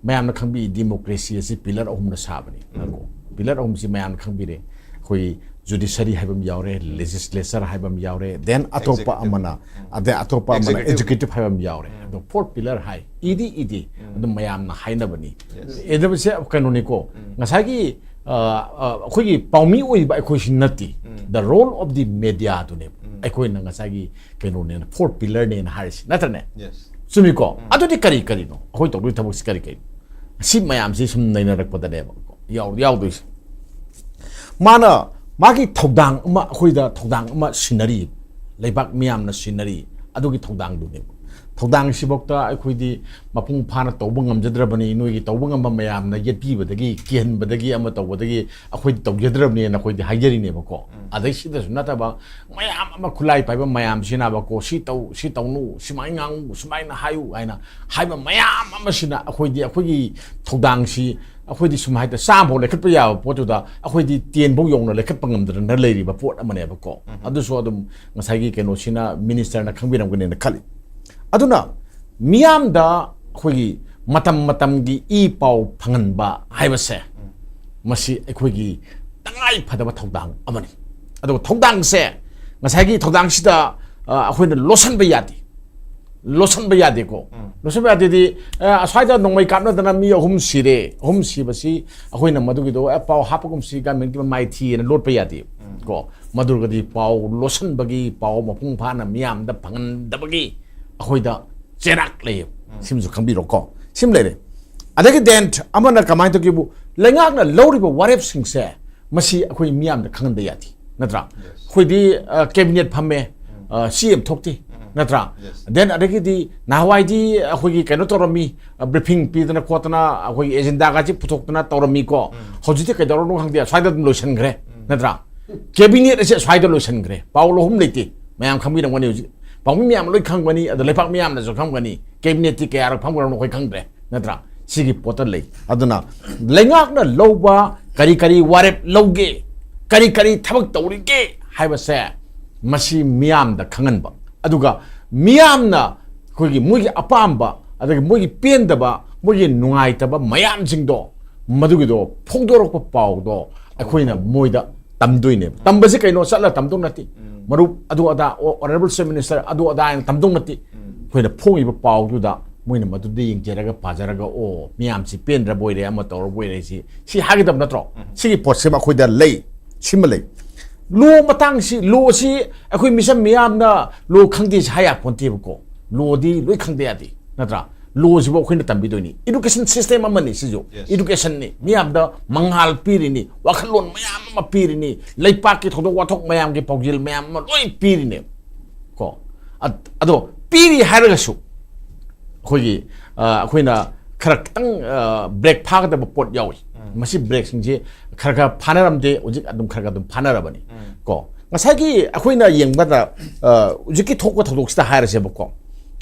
ꯃꯌꯥꯝꯅ ꯈꯪꯕꯤ, ꯗꯤꯃꯣꯀ꯭ꯔꯦꯁꯤ ꯑꯁꯤ ꯄꯤꯂꯔ ꯑꯍꯨꯝꯅ ꯁꯥꯕꯅꯤ꯫ ꯀꯣ, ꯄꯤꯂꯔ ꯑꯍꯨꯝꯁꯤ ꯃꯌꯥꯝꯅ ꯈꯪꯕꯤꯔꯦ꯫ ꯑꯩꯈꯣꯏ ꯖꯨꯗꯤꯁꯔꯤ ꯍꯥꯏꯕ ꯑꯃ ꯌꯥꯎꯔꯦ, ꯂꯦꯖꯤꯁꯂꯦꯆꯔ ꯍꯥꯏꯕ ꯑꯃ ꯌꯥꯎꯔꯦ, ꯗꯦꯟ ꯑꯇꯣꯞꯄ Executive. ꯑꯃꯅ, ꯑꯗꯩ ꯑꯇꯣꯞꯄ ꯑꯃꯅ Executive. ꯑꯦꯛꯖꯤꯀ꯭ꯌꯨꯇꯤꯚ ꯍꯥꯏꯕ ꯑꯃ ꯌꯥꯎꯔꯦ꯫ ꯑꯗꯣ ꯐꯣꯔ ꯄꯤꯂꯔ ꯍꯥꯏ, ꯏꯗꯤ ꯏꯗꯤ ꯑꯗꯨꯝ ꯃꯌꯥꯝꯅ ꯍꯥꯏꯅꯕꯅꯤ꯫ ꯑꯦꯗꯕꯁꯦ ꯀꯩꯅꯣꯅꯤꯀꯣ, ꯉꯁꯥꯏꯒꯤ ꯑ, ꯑ, ꯑꯩꯈꯣꯏꯒꯤ ꯄꯥꯎꯃꯤ ꯑꯣꯏꯕ ꯑꯩꯈꯣꯏꯁꯤ ꯅꯠꯇꯦ꯫ The role of the media ꯗꯨꯅꯦꯕ ꯑꯩꯈꯣꯏꯅ ꯉꯁꯥꯏꯒꯤ ꯀꯩꯅꯣꯅꯦꯅ, ꯐꯣꯔ ꯄꯤꯂꯔꯅꯦꯅ ꯍꯥꯏꯔꯤꯁꯤ, ꯅꯠꯇ꯭ꯔꯅꯦ? Yes. ꯆꯨꯝꯃꯤꯀꯣ? ꯑꯗꯨꯗꯤ ꯀꯔꯤ ꯀꯔꯤꯅꯣ? ꯑꯩꯈꯣꯏ ꯇꯧꯗꯣꯏ ꯊꯕꯛꯁꯤ ꯀꯔꯤ ꯀꯔꯤꯅꯣ? ꯁꯤ ꯃꯌꯥꯝꯁꯤ ꯁꯨꯝ ꯅꯩꯅꯔꯛꯄꯗꯅꯦꯕ ꯌꯥꯎ-, ꯌꯥꯎꯗꯣꯏꯁꯦ꯫ ꯃꯥꯅ ꯃꯥꯒꯤ ꯊꯧꯗꯥꯡ ꯑꯃ, ꯑꯩꯈꯣꯏꯗ ꯊꯧꯗꯥꯡ ꯑꯃ ꯁꯤꯟꯅꯔꯤ, ꯂꯩꯕꯥꯛ ꯃꯤꯌꯥꯝꯅ ꯁꯤꯟꯅꯔꯤ, ꯑꯗꯨꯒꯤ ꯊꯧꯗꯥꯡꯗꯨꯅꯦꯕ꯫ ꯊꯧꯗꯥꯡꯁꯤꯐꯥꯎꯗ ꯑꯩꯈꯣꯏꯗꯤ ꯃꯄꯨꯡ ꯐꯥꯅ ꯇꯧꯕ ꯉꯝꯖꯗ꯭ꯔꯕꯅꯤ, ꯅꯣꯏꯒꯤ ꯇꯧꯕ ꯉꯝꯕ ꯃꯌꯥꯝꯅ ꯌꯦꯠꯄꯤꯕꯗꯒꯤ, ꯀꯤꯍꯟꯕꯗꯒꯤ, ꯑꯃ ꯇꯧꯕꯗꯒꯤ ꯑꯩꯈꯣꯏꯗꯤ ꯇꯧꯖꯗ꯭ꯔꯕꯅꯦꯅ ꯑꯩꯈꯣꯏꯗꯤ ꯍꯥꯏꯖꯔꯤꯅꯦꯕꯀꯣ꯫ ꯑꯗꯩ ꯁꯤꯗꯁꯨ ꯅꯠꯇꯕ ꯃꯌꯥꯝ ꯑꯃ ꯈꯨꯠꯂꯥꯏ ꯄꯥꯏꯕ ꯃꯌꯥꯝꯁꯤꯅꯕꯀꯣ, "ꯁꯤ ꯇꯧ, ꯁꯤ ꯇꯧꯅꯨ, ꯁꯨꯃꯥꯏꯅ ꯉꯥꯡꯉꯨ, ꯁꯨꯃꯥꯏꯅ ꯍꯥꯏꯌꯨ" ꯍꯥꯏꯅ ꯍꯥꯏꯕ ꯃꯌꯥꯝ ꯑꯃꯁꯤꯅ ꯑꯩꯈꯣꯏꯗꯤ, ꯑꯩꯈꯣꯏꯒꯤ ꯊꯧꯗꯥꯡꯁꯤ ꯑꯩꯈꯣꯏꯗꯤ ꯁꯨꯝ ꯍꯥꯏꯗ ꯆꯥꯝꯐꯥꯎ ꯂꯩꯈꯠꯄ ꯌꯥꯕ ꯄꯣꯠꯇꯨꯗ ꯑꯩꯈꯣꯏꯗꯤ ꯇꯦꯟꯐꯧ ꯌꯧꯅ ꯂꯩꯈꯠꯄ ꯉꯝꯗꯅ ꯂꯩꯔꯤꯕ ꯄꯣꯠ ꯑꯃꯅꯦꯕꯀꯣ꯫ ꯑꯗꯨꯁꯨ ꯑꯗꯨꯝ ꯉꯁꯥꯏꯒꯤ ꯀꯩꯅꯣꯁꯤꯅ, ꯃꯤꯅꯤꯁꯇꯔꯅ ꯈꯪꯕꯤꯔꯝꯒꯅꯤꯅ ꯈꯜꯂꯤ꯫ ꯑꯗꯨꯅ ꯃꯤꯌꯥꯝꯗ ꯑꯩꯈꯣꯏꯒꯤ ꯃꯇꯝ ꯃꯇꯝꯒꯤ ꯏ ꯄꯥꯎ ꯐꯪꯍꯟꯕ ꯍꯥꯏꯕꯁꯦ, ꯃꯁꯤ ꯑꯩꯈꯣꯏꯒꯤ ꯇꯉꯥꯏ ꯐꯗꯕ ꯊꯧꯗꯥꯡ ꯑꯃꯅꯤ꯫ ꯑꯗꯨꯒ ꯊꯧꯗꯥꯡꯁꯦ, ꯉꯁꯥꯏꯒꯤ ꯊꯧꯗꯥꯡꯁꯤꯗ, ꯑ, ꯑꯩꯈꯣꯏꯅ ꯂꯣꯠꯁꯤꯟꯕ ꯌꯥꯗꯦ꯫ ꯂꯣꯠꯁꯤꯟꯕ ꯌꯥꯗꯦꯀꯣ꯫ ꯂꯣꯠꯁꯤꯟꯕ ꯌꯥꯗꯦꯗꯤ, ꯑ, ꯑꯁ꯭ꯋꯥꯏꯗ ꯅꯣꯡꯃꯩ ꯀꯥꯞꯅꯗꯅ ꯃꯤ ꯑꯍꯨꯝ ꯁꯤꯔꯦ, ꯑꯍꯨꯝ ꯁꯤꯕꯁꯤ ꯑꯩꯈꯣꯏꯅ ꯃꯗꯨꯒꯤꯗꯣ, "ꯑꯦ, ꯄꯥꯎ ꯍꯥꯞꯄꯒꯨꯝꯁꯤ, ꯒꯃꯦꯟꯒꯤ ꯃꯃꯥꯏ ꯊꯤꯑꯅ" ꯂꯣꯠꯄ ꯌꯥꯗꯦ ꯀꯣ꯫ ꯃꯗꯨꯒꯗꯤ ꯄꯥꯎ ꯂꯣꯠꯁꯤꯟꯕꯒꯤ, ꯄꯥꯎ ꯃꯄꯨꯡ ꯐꯥꯅ ꯃꯤꯌꯥꯝꯗ ꯐꯪꯍꯟꯗꯕꯒꯤ ꯑꯩꯈꯣꯏꯗ ꯆꯩꯔꯥꯛ ꯂꯩꯌꯦꯕ꯫ ꯁꯤꯃꯁꯨ ꯈꯪꯕꯤꯔꯣꯀꯣ꯫ ꯁꯤꯃ ꯂꯩꯔꯦ꯫ ꯑꯗꯒꯤ ꯗꯦꯟ ꯑꯃꯅ ꯀꯃꯥꯏꯅ ꯇꯧꯒꯦꯕꯨ, ꯂꯩꯉꯥꯛꯅ ꯂꯧꯔꯤꯕ ꯋꯥꯔꯦꯞꯁꯤꯡꯁꯦ ꯃꯁꯤ ꯑꯩꯈꯣꯏ ꯃꯤꯌꯥꯝꯗ ꯈꯪꯍꯟꯗ ꯌꯥꯗꯦ, ꯅꯠꯇ꯭ꯔꯥ? ꯑꯩꯈꯣꯏꯗꯤ ꯀꯦꯕꯤꯅꯦꯠ ꯐꯝꯃꯦ, ꯁꯤ ꯑꯦꯝ ꯊꯣꯛꯇꯦ, ꯅꯠꯇ꯭ꯔꯥ? Yes. Then ꯑꯗꯒꯤꯗꯤ ꯅꯍꯥꯟꯋꯥꯏꯗꯤ ꯑꯩꯈꯣꯏꯒꯤ ꯀꯩꯅꯣ ꯇꯧꯔꯝꯃꯤ, ꯕ꯭ꯔꯤꯐꯤꯡ ꯄꯤꯗꯅ ꯈꯣꯠꯇꯅ ꯑꯩꯈꯣꯏꯒꯤ ꯑꯦꯖꯦꯟꯗꯥꯒꯁꯤ ꯄꯨꯊꯣꯛꯇꯅ ꯇꯧꯔꯝꯃꯤꯀꯣ꯫ ꯍꯧꯖꯤꯛꯇꯤ ꯀꯩꯗꯧꯔꯕꯅꯣ ꯈꯪꯗꯦ, ꯁ꯭ꯋꯥꯏꯗ ꯑꯗꯨꯝ ꯂꯣꯏꯁꯤꯟꯈ꯭ꯔꯦ, ꯅꯠꯇ꯭ꯔꯥ? ꯀꯦꯕꯤꯅꯦꯠ ꯑꯁꯦ ꯁ꯭ꯋꯥꯏꯗ ꯂꯣꯏꯁꯤꯟꯈ꯭ꯔꯦ, ꯄꯥꯎ ꯂꯧꯐꯝ ꯂꯩꯇꯦ꯫ ꯃꯌꯥꯝ ꯈꯪꯕꯤꯔꯝꯒꯅꯤ, ꯍꯧꯖꯤꯛ ꯄꯥꯎꯃꯤ ꯃꯌꯥꯝ ꯂꯣꯏ ꯈꯪꯕꯅꯤ, ꯑꯗ ꯂꯩꯄꯥꯛ ꯃꯤꯌꯥꯝꯅꯁꯨ ꯈꯪꯒꯅꯤ꯫ ꯀꯦꯕꯤꯅꯦꯠꯇꯤ ꯀꯌꯥꯔꯛ ꯐꯝꯈ꯭ꯔꯕꯅꯣ ꯑꯩꯈꯣꯏ ꯈꯪꯗ꯭ꯔꯦ, ꯅꯠꯇ꯭ꯔꯥ? ꯁꯤꯒꯤ ꯄꯣꯠꯇ ꯂꯩ꯫ ꯑꯗꯨꯅ ꯂꯩꯉꯥꯛꯅ ꯂꯧꯕ ꯀꯔꯤ ꯀꯔꯤ ꯋꯥꯔꯦꯞ ꯂꯧꯒꯦ, ꯀꯔꯤ ꯀꯔꯤ ꯊꯕꯛ ꯇꯧꯔꯤꯒꯦ ꯍꯥꯏꯕꯁꯦ ꯃꯁꯤ ꯃꯤꯌꯥꯝꯗ ꯈꯪꯍꯟꯕ, ꯑꯗꯨꯒ ꯃꯤꯌꯥꯝꯅ ꯑꯩꯈꯣꯏꯒꯤ ꯃꯣꯏꯒꯤ ꯑꯄꯥꯝꯕ, ꯑꯗꯒꯤ ꯃꯣꯏꯒꯤ ꯄꯦꯟꯗꯕ, ꯃꯣꯏꯒꯤ ꯅꯨꯡꯉꯥꯏꯇꯕ ꯃꯌꯥꯝꯁꯤꯡꯗꯣ, ꯃꯗꯨꯒꯤꯗꯣ ꯐꯣꯡꯗꯣꯔꯛꯄ ꯄꯥꯎꯗꯣ ꯑꯩꯈꯣꯏꯅ ꯃꯣꯏꯗ ꯇꯝꯗꯣꯏꯅꯦꯕ꯫ ꯇꯝꯕꯁꯤ ꯀꯩꯅꯣ? ꯆꯠꯂ ꯇꯝꯗꯧ ꯅꯠꯇꯦ꯫ ꯃꯔꯨꯞ ꯑꯗꯨ ꯑꯗꯥ, ꯑꯣ, Honourable Chief Minister ꯑꯗꯨ ꯑꯗꯥ ꯍꯥꯏꯅ ꯇꯝꯗꯧ ꯅꯠꯇꯦ꯫ ꯑꯩꯈꯣꯏꯅ ꯐꯣꯡꯉꯤꯕ ꯄꯥꯎꯗꯨꯗ ꯃꯣꯏꯅ ꯃꯗꯨꯗ ꯌꯦꯡꯖꯔꯒ ꯄꯥꯖꯔꯒ, "ꯑꯣ, ꯃꯤꯌꯥꯝꯁꯤ ꯄꯦꯟꯗ꯭ꯔꯕ ꯑꯣꯏꯔꯦ, ꯑꯃ ꯇꯧꯔꯕ ꯑꯣꯏꯔꯦ", ꯁꯤ, ꯁꯤ ꯍꯥꯏꯒꯗꯕ ꯅꯠꯇ꯭ꯔꯣ? ꯁꯤꯒꯤ ꯄꯣꯠꯁꯤꯃ ꯑꯩꯈꯣꯏꯗ ꯂꯩ, ꯁꯤꯃ ꯂꯩ꯫ ꯂꯣ ꯃꯇꯥꯡꯁꯤ, ꯂꯣꯁꯤ ꯑꯩꯈꯣꯏ ꯃꯤꯆꯝ ꯃꯤꯌꯥꯝꯅ ꯂꯣ ꯈꯪꯗꯦꯁꯤ ꯍꯥꯏ ꯌꯥꯄꯣꯟꯇꯦꯕꯀꯣ꯫ ꯂꯣꯗꯤ ꯂꯣꯏ ꯈꯪꯗ ꯌꯥꯗꯦ, ꯅꯠꯇ꯭ꯔꯥ? ꯂꯣꯁꯤꯕꯨ ꯑꯩꯈꯣꯏꯅ ꯇꯝꯕꯤꯗꯣꯏꯅꯤ꯫ Education system ꯑꯃꯅꯤ ꯁꯤꯁꯨ꯫ Yes. Educationꯅꯤ꯫ ꯃꯤꯌꯥꯝꯗ ꯃꯉꯥꯜ ꯄꯤꯔꯤꯅꯤ, ꯋꯥꯈꯜꯂꯣꯟ ꯃꯌꯥꯝ ꯑꯃ ꯄꯤꯔꯤꯅꯤ, ꯂꯩꯄꯥꯛꯀꯤ ꯊꯧꯗꯣꯛ ꯋꯥꯊꯣꯛ ꯃꯌꯥꯝꯒꯤ ꯄꯥꯎꯖꯦꯜ ꯃꯌꯥꯝ ꯑꯃ ꯂꯣꯏ ꯄꯤꯔꯤꯅꯦ ꯀꯣ꯫ ꯑ-, ꯑꯗꯣ ꯄꯤꯔꯤ ꯍꯥꯏꯔꯒꯁꯨ ꯑꯩꯈꯣꯏꯒꯤ, ꯑ, ꯑꯩꯈꯣꯏꯅ ꯈꯔ ꯈꯤꯇꯪ, ꯑ, ꯕ꯭ꯔꯦꯛ ꯐꯥꯒꯗꯕ ꯄꯣꯠ ꯌꯥꯎꯏ꯫ ꯃꯁꯤ ꯕ꯭ꯔꯦꯛꯁꯤꯡꯁꯦ ꯈꯔ ꯈꯔ ꯐꯥꯅꯔꯝꯗꯦ, ꯍꯧꯖꯤꯛ ꯑꯗꯨꯝ ꯈꯔ ꯈꯔ ꯑꯗꯨꯝ ꯐꯥꯅꯔꯕꯅꯤ ꯀꯣ꯫ ꯉꯁꯥꯏꯒꯤ ꯑꯩꯈꯣꯏꯅ ꯌꯦꯡꯕꯗ, ꯑ, ꯍꯧꯖꯤꯛꯀꯤ ꯊꯣꯛꯄ ꯊꯧꯗꯣꯛꯁꯤꯗ ꯍꯥꯏꯔꯁꯦꯕꯀꯣ,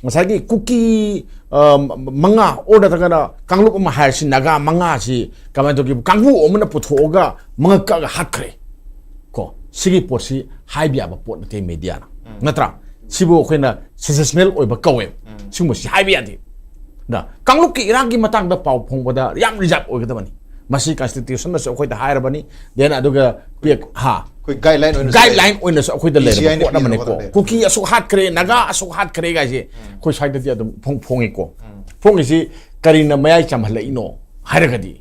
ꯉꯁꯥꯏꯒꯤ ꯀꯨꯀꯤ, ꯑ, ꯃꯉꯥ, ꯑꯣꯔ ꯅꯠꯇ꯭ꯔꯒꯅ ꯀꯥꯡꯂꯨꯞ ꯑꯃ ꯍꯥꯏꯔꯁꯤ, ꯅꯥꯒꯥ ꯃꯉꯥꯁꯤ ꯀꯃꯥꯏꯅ ꯇꯧꯒꯦ, ꯀꯥꯡꯕꯨ ꯑꯃꯅ ꯄꯨꯊꯣꯛꯑꯒ ꯃꯉꯛ ꯀꯛꯑꯒ ꯍꯥꯠꯈ꯭ꯔꯦ ꯀꯣ꯫ ꯁꯤꯒꯤ ꯄꯣꯠꯁꯤ ꯍꯥꯏꯕ ꯌꯥꯕ ꯄꯣꯠ ꯅꯠꯇꯦ ꯃꯦꯗꯤꯌꯥꯅ, ꯅꯠꯇ꯭ꯔꯥ? ꯁꯤꯕꯨ ꯑꯩꯈꯣꯏꯅ sensational ꯑꯣꯏꯕ ꯀꯧꯋꯦꯕ꯫ ꯁꯤꯒꯨꯝꯕꯁꯤ ꯍꯥꯏꯕ ꯌꯥꯗꯦ꯫ ꯅ ꯀꯥꯡꯂꯨꯞꯀꯤ ꯏꯔꯥꯡꯒꯤ ꯃꯇꯥꯡꯗ ꯄꯥꯎ ꯐꯣꯡꯕꯗ ꯌꯥꯝ ꯔꯤꯖꯥꯔꯕ ꯑꯣꯏꯒꯗꯕꯅꯤ꯫ ꯃꯁꯤ Constitutionꯅꯁꯨ ꯑꯩꯈꯣꯏꯗ ꯍꯥꯏꯔꯕꯅꯤ꯫ Then ꯑꯗꯨꯒ ꯄꯦꯛ-, ꯍꯥ, ꯑꯩꯈꯣꯏ guideline ꯑꯣꯏꯅꯁꯨ Guideline ꯑꯣꯏꯅꯁꯨ ꯑꯩꯈꯣꯏꯗ ꯂꯩꯔꯕ ꯕꯤ ꯁꯤ ꯑꯥꯏꯅ ꯄꯣꯠ ꯑꯃꯅꯤꯀꯣ꯫ ꯄꯤꯔꯕ ꯅꯠꯇ꯭ꯔꯣ? ꯀꯨꯀꯤ ꯑꯁꯨꯛ ꯍꯥꯠꯈ꯭ꯔꯦ, ꯅꯥꯒꯥ ꯑꯁꯨꯛ ꯍꯥꯠꯈ꯭ꯔꯦ ꯀꯥꯏꯁꯦ ꯑꯩꯈꯣꯏ ꯁ꯭ꯋꯥꯏꯗꯗꯤ ꯑꯗꯨꯝ ꯐꯣꯡ-, ꯐꯣꯡꯉꯤꯀꯣ꯫ ꯐꯣꯡꯉꯤꯁꯤ ꯀꯔꯤꯅ ꯃꯌꯥꯏ ꯆꯝꯍꯜꯂꯛꯏꯅꯣ ꯍꯥꯏꯔꯒꯗꯤ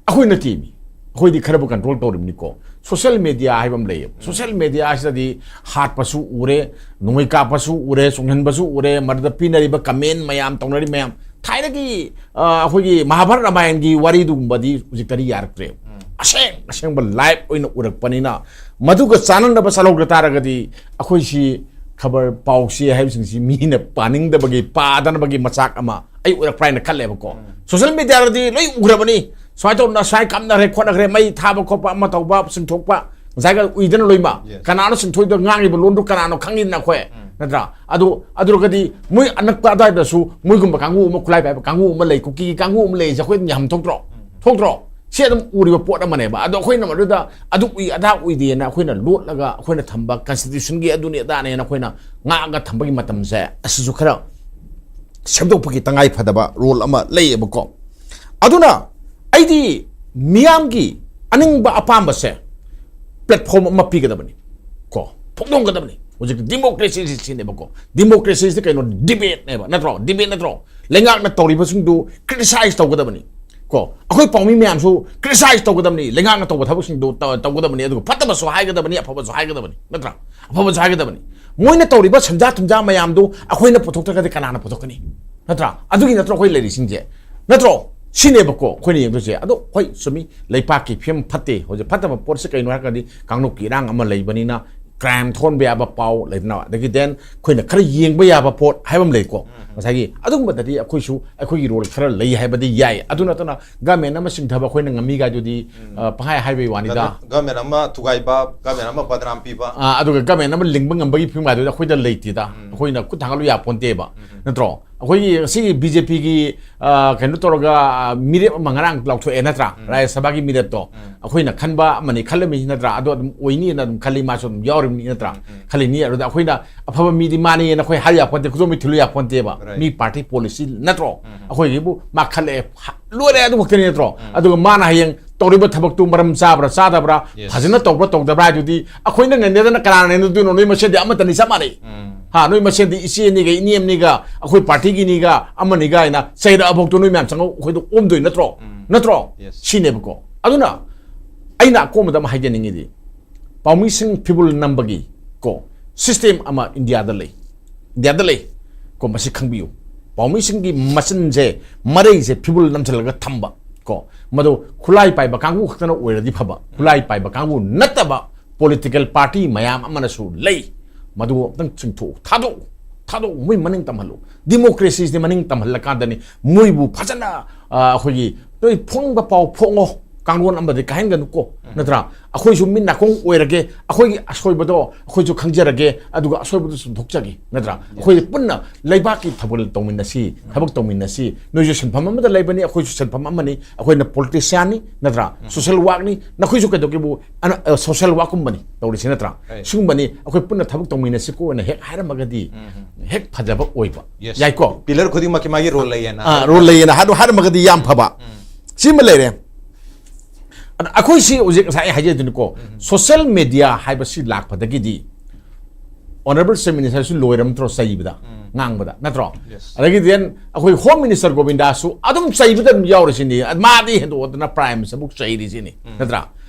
ꯑꯩꯈꯣꯏ ꯅꯠꯇꯦꯃꯤ꯫ ꯑꯩꯈꯣꯏꯗꯤ ꯈꯔꯕꯨ control ꯇꯧꯔꯤꯕꯅꯤꯀꯣ꯫ Social media ꯍꯥꯏꯕ ꯑꯃ ꯂꯩꯌꯦꯕ꯫ Social mediaꯁꯤꯗꯗꯤ ꯍꯥꯠꯄꯁꯨ ꯎꯔꯦ, ꯅꯣꯡꯃꯩ ꯀꯥꯞꯄꯁꯨ ꯎꯔꯦ, ꯆꯣꯡꯍꯟꯕꯁꯨ ꯎꯔꯦ, ꯃꯗꯨꯗ ꯄꯤꯅꯔꯤꯕ comment ꯃꯌꯥꯝ, ꯇꯧꯅꯔꯤꯕ ꯃꯌꯥꯝ, ꯊꯥꯏꯅꯒꯤ ꯑ, ꯑꯩꯈꯣꯏꯒꯤ ꯃꯍꯥꯚꯥꯔꯠ ꯔꯥꯃꯥꯌꯟꯒꯤ ꯋꯥꯔꯤꯗꯨꯒꯨꯝꯕꯗꯤ ꯍꯧꯖꯤꯛꯇꯗꯤ ꯌꯥꯔꯛꯇ꯭ꯔꯦ꯫ ꯑꯁꯦꯡ ꯑꯁꯦꯡꯕ ꯂꯥꯏꯐ ꯑꯣꯏꯅ ꯎꯔꯛꯄꯅꯤꯅ, ꯃꯗꯨꯒ ꯆꯥꯟꯅꯅꯕ ꯆꯠꯍꯧꯗ ꯇꯥꯔꯒꯗꯤ ꯑꯩꯈꯣꯏꯁꯤ ꯈꯕꯔ ꯄꯥꯎꯁꯤ ꯍꯥꯏꯕꯁꯤꯡꯁꯤ ꯃꯤꯅ ꯄꯥꯅꯤꯡꯗꯕꯒꯤ, ꯄꯥꯗꯅꯕꯒꯤ ꯃꯆꯥꯛ ꯑꯃ ꯑꯩ ꯎꯔꯛꯄ꯭ꯔꯥ ꯍꯥꯏꯅ ꯈꯜꯂꯦꯕꯀꯣ꯫ ꯁꯣꯁꯦꯜ ꯃꯤꯗꯤꯌꯥꯗꯗꯤ ꯂꯣꯏ ꯎꯈ꯭ꯔꯕꯅꯤ, ꯁꯨꯃꯥꯏꯅ ꯇꯧꯗꯅ ꯁꯨꯃꯥꯏꯅ ꯀꯥꯞꯅꯈ꯭ꯔꯦ, ꯈꯣꯠꯅꯈ꯭ꯔꯦ, ꯃꯩ ꯊꯥꯕ ꯈꯣꯠꯄ, ꯑꯃ ꯇꯧꯕ, ꯆꯤꯡꯊꯣꯛꯄ, ꯉꯁꯥꯏꯒ ꯎꯏꯗꯅ ꯂꯣꯏꯃ꯫ Yes. ꯀꯅꯥꯅꯣ ꯆꯤꯡꯊꯣꯛꯏꯗꯣ, ꯉꯥꯡꯉꯤꯕ ꯂꯣꯟꯗꯨ ꯀꯅꯥꯅꯣ ꯈꯪꯉꯤꯗꯅ ꯑꯩꯈꯣꯏ, ꯎꯝ꯫ ꯅꯠꯇ꯭ꯔꯥ? ꯑꯗꯨ, ꯑꯗꯨ ꯑꯣꯏꯔꯒꯗꯤ ꯃꯣꯏ ꯑꯅꯛꯄ ꯑꯗꯨꯋꯥꯏꯗꯁꯨ ꯃꯣꯏꯒꯨꯝꯕ ꯀꯥꯡꯕꯨ ꯑꯃ, ꯈꯨꯠꯂꯥꯏ ꯄꯥꯏꯕ ꯀꯥꯡꯕꯨ ꯑꯃ ꯂꯩ, ꯀꯨꯀꯤꯒꯤ ꯀꯥꯡꯕꯨ ꯑꯃ ꯂꯩꯁꯦ ꯑꯩꯈꯣꯏ ꯑꯗꯨꯝ ꯌꯥꯝ ꯊꯣꯛꯇ꯭ꯔꯣ? ꯎꯝ꯫ ꯊꯣꯛꯇ꯭ꯔꯣ? ꯁꯤ ꯑꯗꯨꯝ ꯎꯔꯤꯕ ꯄꯣꯠ ꯑꯃꯅꯦꯕ꯫ ꯑꯗꯣ ꯑꯩꯈꯣꯏꯅ ꯃꯗꯨꯗ ꯑꯗꯨ ꯎꯏ ꯑꯗꯥ ꯎꯏꯗꯦꯅ ꯑꯩꯈꯣꯏꯅ ꯂꯣꯠꯂꯒ ꯑꯩꯈꯣꯏꯅ ꯊꯝꯕ ꯀꯟꯁꯇꯤꯇ꯭ꯌꯨꯁꯟꯒꯤ ꯑꯗꯨꯅꯤ ꯑꯗꯥꯅꯦꯅ ꯑꯩꯈꯣꯏꯅ ꯉꯥꯛꯑꯒ ꯊꯝꯕꯒꯤ ꯃꯇꯝꯁꯦ ꯑꯁꯤꯁꯨ ꯈꯔ ꯁꯦꯝꯗꯣꯛꯄꯒꯤ ꯇꯉꯥꯏ ꯐꯗꯕ ꯔꯣꯜ ꯑꯃ ꯂꯩꯌꯦꯕꯀꯣ꯫ ꯑꯗꯨꯅ ꯑꯩꯗꯤ ꯃꯤꯌꯥꯝꯒꯤ ꯑꯅꯤꯡꯕ ꯑꯄꯥꯝꯕꯁꯦ ꯄ꯭ꯂꯦꯠꯐꯣꯝ ꯑꯃ ꯄꯤꯒꯗꯕꯅꯤ ꯀꯣ, ꯐꯣꯡꯗꯣꯛꯒꯗꯕꯅꯤ꯫ ꯍꯧꯖꯤꯛꯇꯤ ꯗꯤꯃꯣꯀ꯭ꯔꯦꯁꯤꯁꯤ ꯁꯤꯅꯦꯕꯀꯣ꯫ ꯗꯤꯃꯣꯀ꯭ꯔꯦꯁꯤꯁꯤ ꯀꯩꯅꯣ? ꯗꯤꯕꯦꯠꯅꯦꯕ, ꯅꯠꯇ꯭ꯔꯣ? ꯗꯤꯕꯦꯠ ꯅꯠꯇ꯭ꯔꯣ? ꯂꯩꯉꯥꯛꯅ ꯇꯧꯔꯤꯕꯁꯤꯡꯗꯨ ꯀ꯭ꯔꯤꯇꯤꯁꯥꯏꯁ ꯇꯧꯒꯗꯕꯅꯤ ꯀꯣ꯫ ꯑꯩꯈꯣꯏ ꯄꯥꯎꯃꯤ ꯃꯌꯥꯝꯁꯨ ꯀ꯭ꯔꯤꯇꯤꯁꯥꯏꯁ ꯇꯧꯒꯗꯕꯅꯤ, ꯂꯩꯉꯥꯛꯅ ꯇꯧꯕ ꯊꯕꯛꯁꯤꯡꯗꯨ ꯇ-, ꯇꯧꯒꯗꯕꯅꯤ꯫ ꯑꯗꯨꯒ ꯐꯠꯇꯕꯁꯨ ꯍꯥꯏꯒꯗꯕꯅꯤ, ꯑꯐꯕꯁꯨ ꯍꯥꯏꯒꯗꯕꯅꯤ, ꯅꯠꯇ꯭ꯔꯥ? ꯑꯐꯕꯁꯨ ꯍꯥꯏꯒꯗꯕꯅꯤ꯫ ꯃꯣꯏꯅ ꯇꯧꯔꯤꯕ ꯁꯦꯟꯖꯥ ꯊꯨꯝꯖꯥ ꯃꯌꯥꯝꯗꯨ ꯑꯩꯈꯣꯏꯅ ꯄꯨꯊꯣꯛꯇ꯭ꯔꯒꯗꯤ ꯀꯅꯥꯅ ꯄꯨꯊꯣꯛꯀꯅꯤ? ꯅꯠꯇ꯭ꯔꯥ? ꯑꯗꯨꯒꯤ ꯅꯠꯇ꯭ꯔꯣ ꯑꯩꯈꯣꯏ ꯂꯩꯔꯤꯁꯤꯡꯁꯦ? ꯅꯠꯇ꯭ꯔꯣ? ꯁꯤꯅꯦꯕꯀꯣ ꯑꯩꯈꯣꯏꯅ ꯌꯦꯡꯗꯣꯏꯁꯦ꯫ ꯑꯗꯣ ꯍꯣꯏ, ꯆꯨꯝꯃꯤ, ꯂꯩꯄꯥꯛꯀꯤ ꯐꯤꯕꯝ ꯐꯠꯇꯦ꯫ ꯍꯧꯖꯤꯛ ꯐꯠꯇꯕ ꯄꯣꯠꯁꯦ ꯀꯩꯅꯣ ꯍꯥꯏꯔꯒꯗꯤ ꯀꯥꯡꯂꯨꯞꯀꯤ ꯏꯔꯥꯡ ꯑꯃ ꯂꯩꯕꯅꯤꯅ, ꯀ꯭ꯔꯥꯏꯝ ꯊꯣꯛꯍꯟꯕ ꯌꯥꯕ ꯄꯥꯎ ꯂꯩꯗꯅ, ꯑꯗꯒꯤ ꯗꯦꯟ ꯑꯩꯈꯣꯏꯅ ꯈꯔ ꯌꯦꯡꯕ ꯌꯥꯕ ꯄꯣꯠ ꯍꯥꯏꯕ ꯑꯃ ꯂꯩꯀꯣ꯫ ꯎꯝ꯫ ꯉꯁꯥꯏꯒꯤ ꯑꯗꯨꯒꯨꯝꯕꯗꯗꯤ ꯑꯩꯈꯣꯏꯁꯨ ꯑꯩꯈꯣꯏꯒꯤ ꯔꯣꯜ ꯈꯔ ꯂꯩ ꯍꯥꯏꯕꯗꯤ ꯌꯥꯏ꯫ ꯑꯗꯨ ꯅꯠꯇꯅ ꯒꯃꯦꯟ ꯑꯃ ꯁꯤꯡꯊꯕ ꯑꯩꯈꯣꯏꯅ ꯉꯝꯃꯤ ꯀꯥꯏꯗꯨꯗꯤ, ꯎꯝ꯫ ꯑ, ꯄꯪꯍꯥꯏ ꯍꯥꯏꯕꯩ ꯋꯥꯅꯤꯗ꯫ ꯒꯃꯦꯟ, ꯒꯃꯦꯟ ꯑꯃ ꯊꯨꯒꯥꯏꯕ, ꯒꯃꯦꯟ ꯑꯃ ꯕꯗꯅꯥꯝ ꯄꯤꯕ꯫ ꯑ, ꯑꯗꯨꯒ ꯒꯃꯦꯟ ꯑꯃ ꯂꯤꯡꯕ ꯉꯝꯕꯒꯤ ꯐꯤꯕꯝ ꯀꯥꯏꯗꯨꯗꯤ ꯑꯩꯈꯣꯏꯗ ꯂꯩꯇꯦꯗ꯫ ꯎꯝ꯫ ꯑꯩꯈꯣꯏꯅ ꯈꯨꯠ ꯊꯥꯡꯒꯠꯂꯨ ꯌꯥꯄꯣꯟꯇꯦꯕ꯫ ꯎꯝ꯫ ꯅꯠꯇ꯭ꯔꯣ? ꯑꯩꯈꯣꯏꯒꯤ ꯉꯁꯤꯒꯤ ꯕꯤ ꯖꯦ ꯄꯤꯒꯤ, ꯑ, ꯀꯩꯅꯣ ꯇꯧꯔꯒ, ꯑ, ꯃꯤꯔꯦꯞ ꯑꯃ ꯉꯔꯥꯡ ꯂꯥꯎꯊꯣꯛꯑꯦ ꯅꯠꯇ꯭ꯔꯥ? ꯎꯝ꯫ ꯔꯥꯖ꯭ꯌ ꯁꯚꯥꯒꯤ ꯃꯤꯔꯦꯞꯇꯣ꯫ ꯎꯝ꯫ ꯑꯩꯈꯣꯏꯅ ꯈꯟꯕ ꯑꯃꯅꯤ ꯈꯜꯂꯝꯃꯤ ꯅꯠꯇ꯭ꯔꯥ? ꯑꯗꯣ ꯑꯗꯨꯝ ꯑꯣꯏꯅꯤꯅ ꯑꯗꯨꯝ ꯈꯜꯂꯤ, ꯃꯥꯁꯨ ꯑꯗꯨꯝ ꯌꯥꯎꯔꯤꯕꯅꯤ ꯅꯠꯇ꯭ꯔꯥ? ꯎꯝ, ꯎꯝ꯫ ꯈꯜꯂꯤꯅꯤ꯫ ꯑꯗꯨꯗ ꯑꯩꯈꯣꯏꯅ ꯑꯐꯕ ꯃꯤꯗꯤ ꯃꯥꯅꯦꯅ ꯑꯩꯈꯣꯏ ꯍꯥꯏ ꯌꯥꯄꯣꯟꯇꯦ, ꯈꯨꯗꯣꯝꯕꯤ ꯊꯤꯜꯂꯨ ꯌꯥꯄꯣꯟꯇꯦꯕ꯫ Right. ꯃꯤ ꯄꯥꯔꯇꯤ ꯄꯣꯂꯤꯁꯤ ꯅꯠꯇ꯭ꯔꯣ? ꯎꯝ, ꯎꯝ꯫ ꯑꯩꯈꯣꯏꯒꯤꯕꯨ ꯃꯥ ꯈꯜꯂꯛꯑꯦ, ꯍ-, ꯂꯣꯏꯔꯦ ꯑꯗꯨ ꯈꯛꯇꯅꯤ ꯅꯠꯇ꯭ꯔꯣ? ꯎꯝ꯫ ꯑꯗꯨꯒ ꯃꯥꯅ ꯍꯌꯦꯡ ꯇꯧꯔꯤꯕ ꯊꯕꯛꯇꯨ ꯃꯔꯝ ꯆꯥꯕ꯭ꯔꯥ ꯆꯥꯗꯕ꯭ꯔꯥ, Yes. ꯐꯖꯅ ꯇꯧꯕ꯭ꯔꯥ ꯇꯧꯗꯕ꯭ꯔꯥ ꯍꯥꯏꯗꯨꯗꯤ ꯑꯩꯈꯣꯏꯅ ꯉꯥꯏꯅꯗꯅ ꯀꯅꯥꯅ ꯉꯥꯏꯅꯗꯣꯏꯅꯣ? ꯅꯣꯏ ꯃꯁꯦꯟꯗꯤ ꯑꯃꯠꯇꯅꯤ, ꯆꯞ ꯃꯥꯟꯅꯩ꯫ ꯎꯝ꯫ ꯍꯥ, ꯅꯣꯏ ꯃꯁꯦꯟꯗꯤ ꯏꯆꯦ ꯑꯅꯤꯒ, ꯏꯅꯦ ꯑꯃꯅꯤꯒ, ꯑꯩꯈꯣꯏ ꯄꯥꯔꯇꯤꯒꯤꯅꯤꯒ, ꯑꯃꯅꯤꯒ ꯍꯥꯏꯅ ꯆꯩꯔꯛꯑꯐꯥꯎꯗ ꯅꯣꯏ ꯃꯌꯥꯝ ꯆꯪꯉꯛ ꯑꯩꯈꯣꯏꯗ ꯑꯣꯝꯗꯣꯏ ꯅꯠꯇ꯭ꯔꯣ? ꯎꯝ꯫ ꯅꯠꯇ꯭ꯔꯣ? Yes. ꯁꯤꯅꯦꯕꯀꯣ꯫ ꯑꯗꯨꯅ ꯑꯩꯅ ꯑꯀꯣꯟꯕꯗ ꯑꯃ ꯍꯥꯏꯖꯅꯤꯡꯉꯤꯗꯤ, ꯄꯥꯎꯃꯤꯁꯤꯡ ꯐꯤꯕꯨꯜ ꯅꯝꯕꯒꯤ ꯀꯣ ꯁꯤꯁꯇꯦꯝ ꯑꯃ ꯏꯟꯗꯤꯌꯥꯗ ꯂꯩ, ꯏꯟꯗꯤꯌꯥꯗ ꯂꯩ ꯀꯣ, ꯃꯁꯤ ꯈꯪꯕꯤꯌꯨ꯫ ꯄꯥꯎꯃꯤꯁꯤꯡꯒꯤ ꯃꯆꯤꯟꯁꯦ, ꯃꯔꯩꯁꯦ ꯐꯤꯕꯨꯜ ꯅꯝꯁꯤꯜꯂꯒ ꯊꯝꯕ ꯀꯣ, ꯃꯗꯨ ꯈꯨꯠꯂꯥꯏ ꯄꯥꯏꯕ ꯀꯥꯡꯕꯨ ꯈꯛꯇꯅ ꯑꯣꯏꯔꯗꯤ ꯐꯕ, ꯈꯨꯠꯂꯥꯏ ꯄꯥꯏꯕ ꯀꯥꯡꯕꯨ ꯅꯠꯇꯕ ꯄꯣꯂꯤꯇꯤꯀꯦꯜ ꯄꯥꯔꯇꯤ ꯃꯌꯥꯝ ꯑꯃꯅꯁꯨ ꯂꯩ꯫ ꯃꯗꯨ ꯑꯝꯇꯪ ꯆꯤꯡꯊꯣꯛꯎ, ꯊꯥꯗꯣꯛꯎ, ꯊꯥꯗꯣꯛꯎ, ꯃꯣꯏ ꯃꯅꯤꯡ ꯇꯝꯍꯜꯂꯨ꯫ ꯗꯤꯃꯣꯀ꯭ꯔꯦꯁꯤꯁꯤꯗꯤ ꯃꯅꯤꯡ ꯇꯝꯍꯜꯂꯀꯥꯟꯗꯗꯅꯤ ꯃꯣꯏꯕꯨ ꯐꯖꯅ, ꯑ, ꯑꯩꯈꯣꯏꯒꯤ ꯅꯣꯏ ꯐꯣꯡꯕ ꯄꯥꯎ ꯐꯣꯡꯉꯣ, ꯀꯥꯡꯂꯣꯟ ꯑꯃꯗꯤ ꯀꯥꯏꯍꯟꯒꯅꯨꯀꯣ, ꯅꯠꯇ꯭ꯔꯥ? ꯑꯩꯈꯣꯏꯁꯨ ꯃꯤꯠ ꯅꯥꯀꯣꯡ ꯑꯣꯏꯔꯒꯦ, ꯑꯩꯈꯣꯏꯒꯤ ꯑꯁꯣꯏꯕꯗꯣ ꯑꯩꯈꯣꯏꯁꯨ ꯈꯪꯖꯔꯒꯦ, ꯑꯗꯨꯒ ꯑꯁꯣꯏꯕꯗꯨ ꯆꯨꯝꯊꯣꯛꯆꯒꯦ, ꯅꯠꯇ꯭ꯔꯥ? ꯑꯩꯈꯣꯏ ꯄꯨꯟꯅ ꯂꯩꯕꯥꯛꯀꯤ ꯊꯧꯒꯜ ꯇꯧꯃꯤꯟꯅꯁꯤ, ꯊꯕꯛ ꯇꯧꯃꯤꯟꯅꯁꯤ꯫ ꯅꯣꯏꯁꯨ ꯁꯤꯟꯐꯝ ꯑꯃꯗ ꯂꯩꯕꯅꯤ, ꯑꯩꯈꯣꯏꯁꯨ ꯁꯤꯟꯐꯝ ꯑꯃꯅꯤ, ꯑꯩꯈꯣꯏꯅ ꯄꯣꯂꯤꯇꯤꯁꯤꯌꯥꯟꯅꯤ, ꯅꯠꯇ꯭ꯔꯥ? ꯁꯣꯁꯦꯜ ꯋꯥꯛꯅꯤ, ꯅꯈꯣꯏꯁꯨ ꯀꯩꯗꯧꯒꯦꯕꯨ, ꯑꯅ-, ꯑ, ꯁꯣꯁꯦꯜ ꯋꯥꯛꯀꯨꯝꯕꯅꯤ ꯇꯧꯔꯤꯁꯤ, ꯅꯠꯇ꯭ꯔꯥ? ꯁꯤꯒꯨꯝꯕꯅꯤ, ꯑꯩꯈꯣꯏ ꯄꯨꯟꯅ ꯊꯕꯛ ꯇꯧꯃꯤꯟꯅꯁꯤꯀꯣꯅ ꯍꯦꯛ ꯍꯥꯏꯔꯝꯃꯒꯗꯤ ꯍꯦꯛ ꯐꯖꯕ ꯑꯣꯏꯕ꯫ ꯌꯥꯏꯀꯣ? ꯄꯤꯂꯔ ꯈꯨꯗꯤꯡꯃꯛꯀꯤ ꯃꯥꯒꯤ ꯔꯣꯜ ꯂꯩꯌꯦꯅ꯫ ꯑꯥ, ꯔꯣꯜ ꯂꯩꯌꯦꯅ ꯍꯥꯏꯗꯣ ꯍꯥꯏꯔꯝꯃꯒꯗꯤ ꯌꯥꯝ ꯐꯕ꯫ ꯁꯤꯃ ꯂꯩꯔꯦ꯫ ꯑꯗ ꯑꯩꯈꯣꯏꯁꯤ ꯍꯧꯖꯤꯛ ꯉꯁꯥꯏ ꯑꯩ ꯍꯥꯏꯖꯗꯨꯅꯤꯀꯣ, ꯁꯣꯁꯦꯜ ꯃꯦꯗꯤꯌꯥ ꯍꯥꯏꯕꯁꯤ ꯂꯥꯛꯄꯗꯒꯤꯗꯤ ꯑꯣꯅꯔꯦꯕꯜ ꯆꯤꯐ ꯃꯤꯅꯤꯁꯇꯔꯁꯨ ꯂꯣꯏꯔꯝꯗ꯭ꯔꯣ ꯆꯩꯕꯗ, ꯉꯥꯡꯕꯗ, ꯅꯠꯇ꯭ꯔꯣ? Yes. ꯑꯗꯒꯤ then ꯑꯩꯈꯣꯏ ꯍꯣꯝ ꯃꯤꯅꯤꯁꯇꯔ ꯒꯣꯕꯤꯟꯗꯥꯁꯨ ꯑꯗꯨꯝ ꯆꯩꯕꯗ ꯑꯗꯨꯝ ꯌꯥꯎꯔꯤꯁꯤꯅꯤ꯫ ꯃꯥꯗꯤ ꯍꯦꯟꯗꯣꯛꯇꯅ ꯄ꯭ꯔꯥꯏꯝ ꯃꯤꯅꯤꯁꯇꯔꯕꯨ ꯆꯩꯔꯤꯁꯤꯅꯤ, ꯅꯠꯇ꯭ꯔꯥ?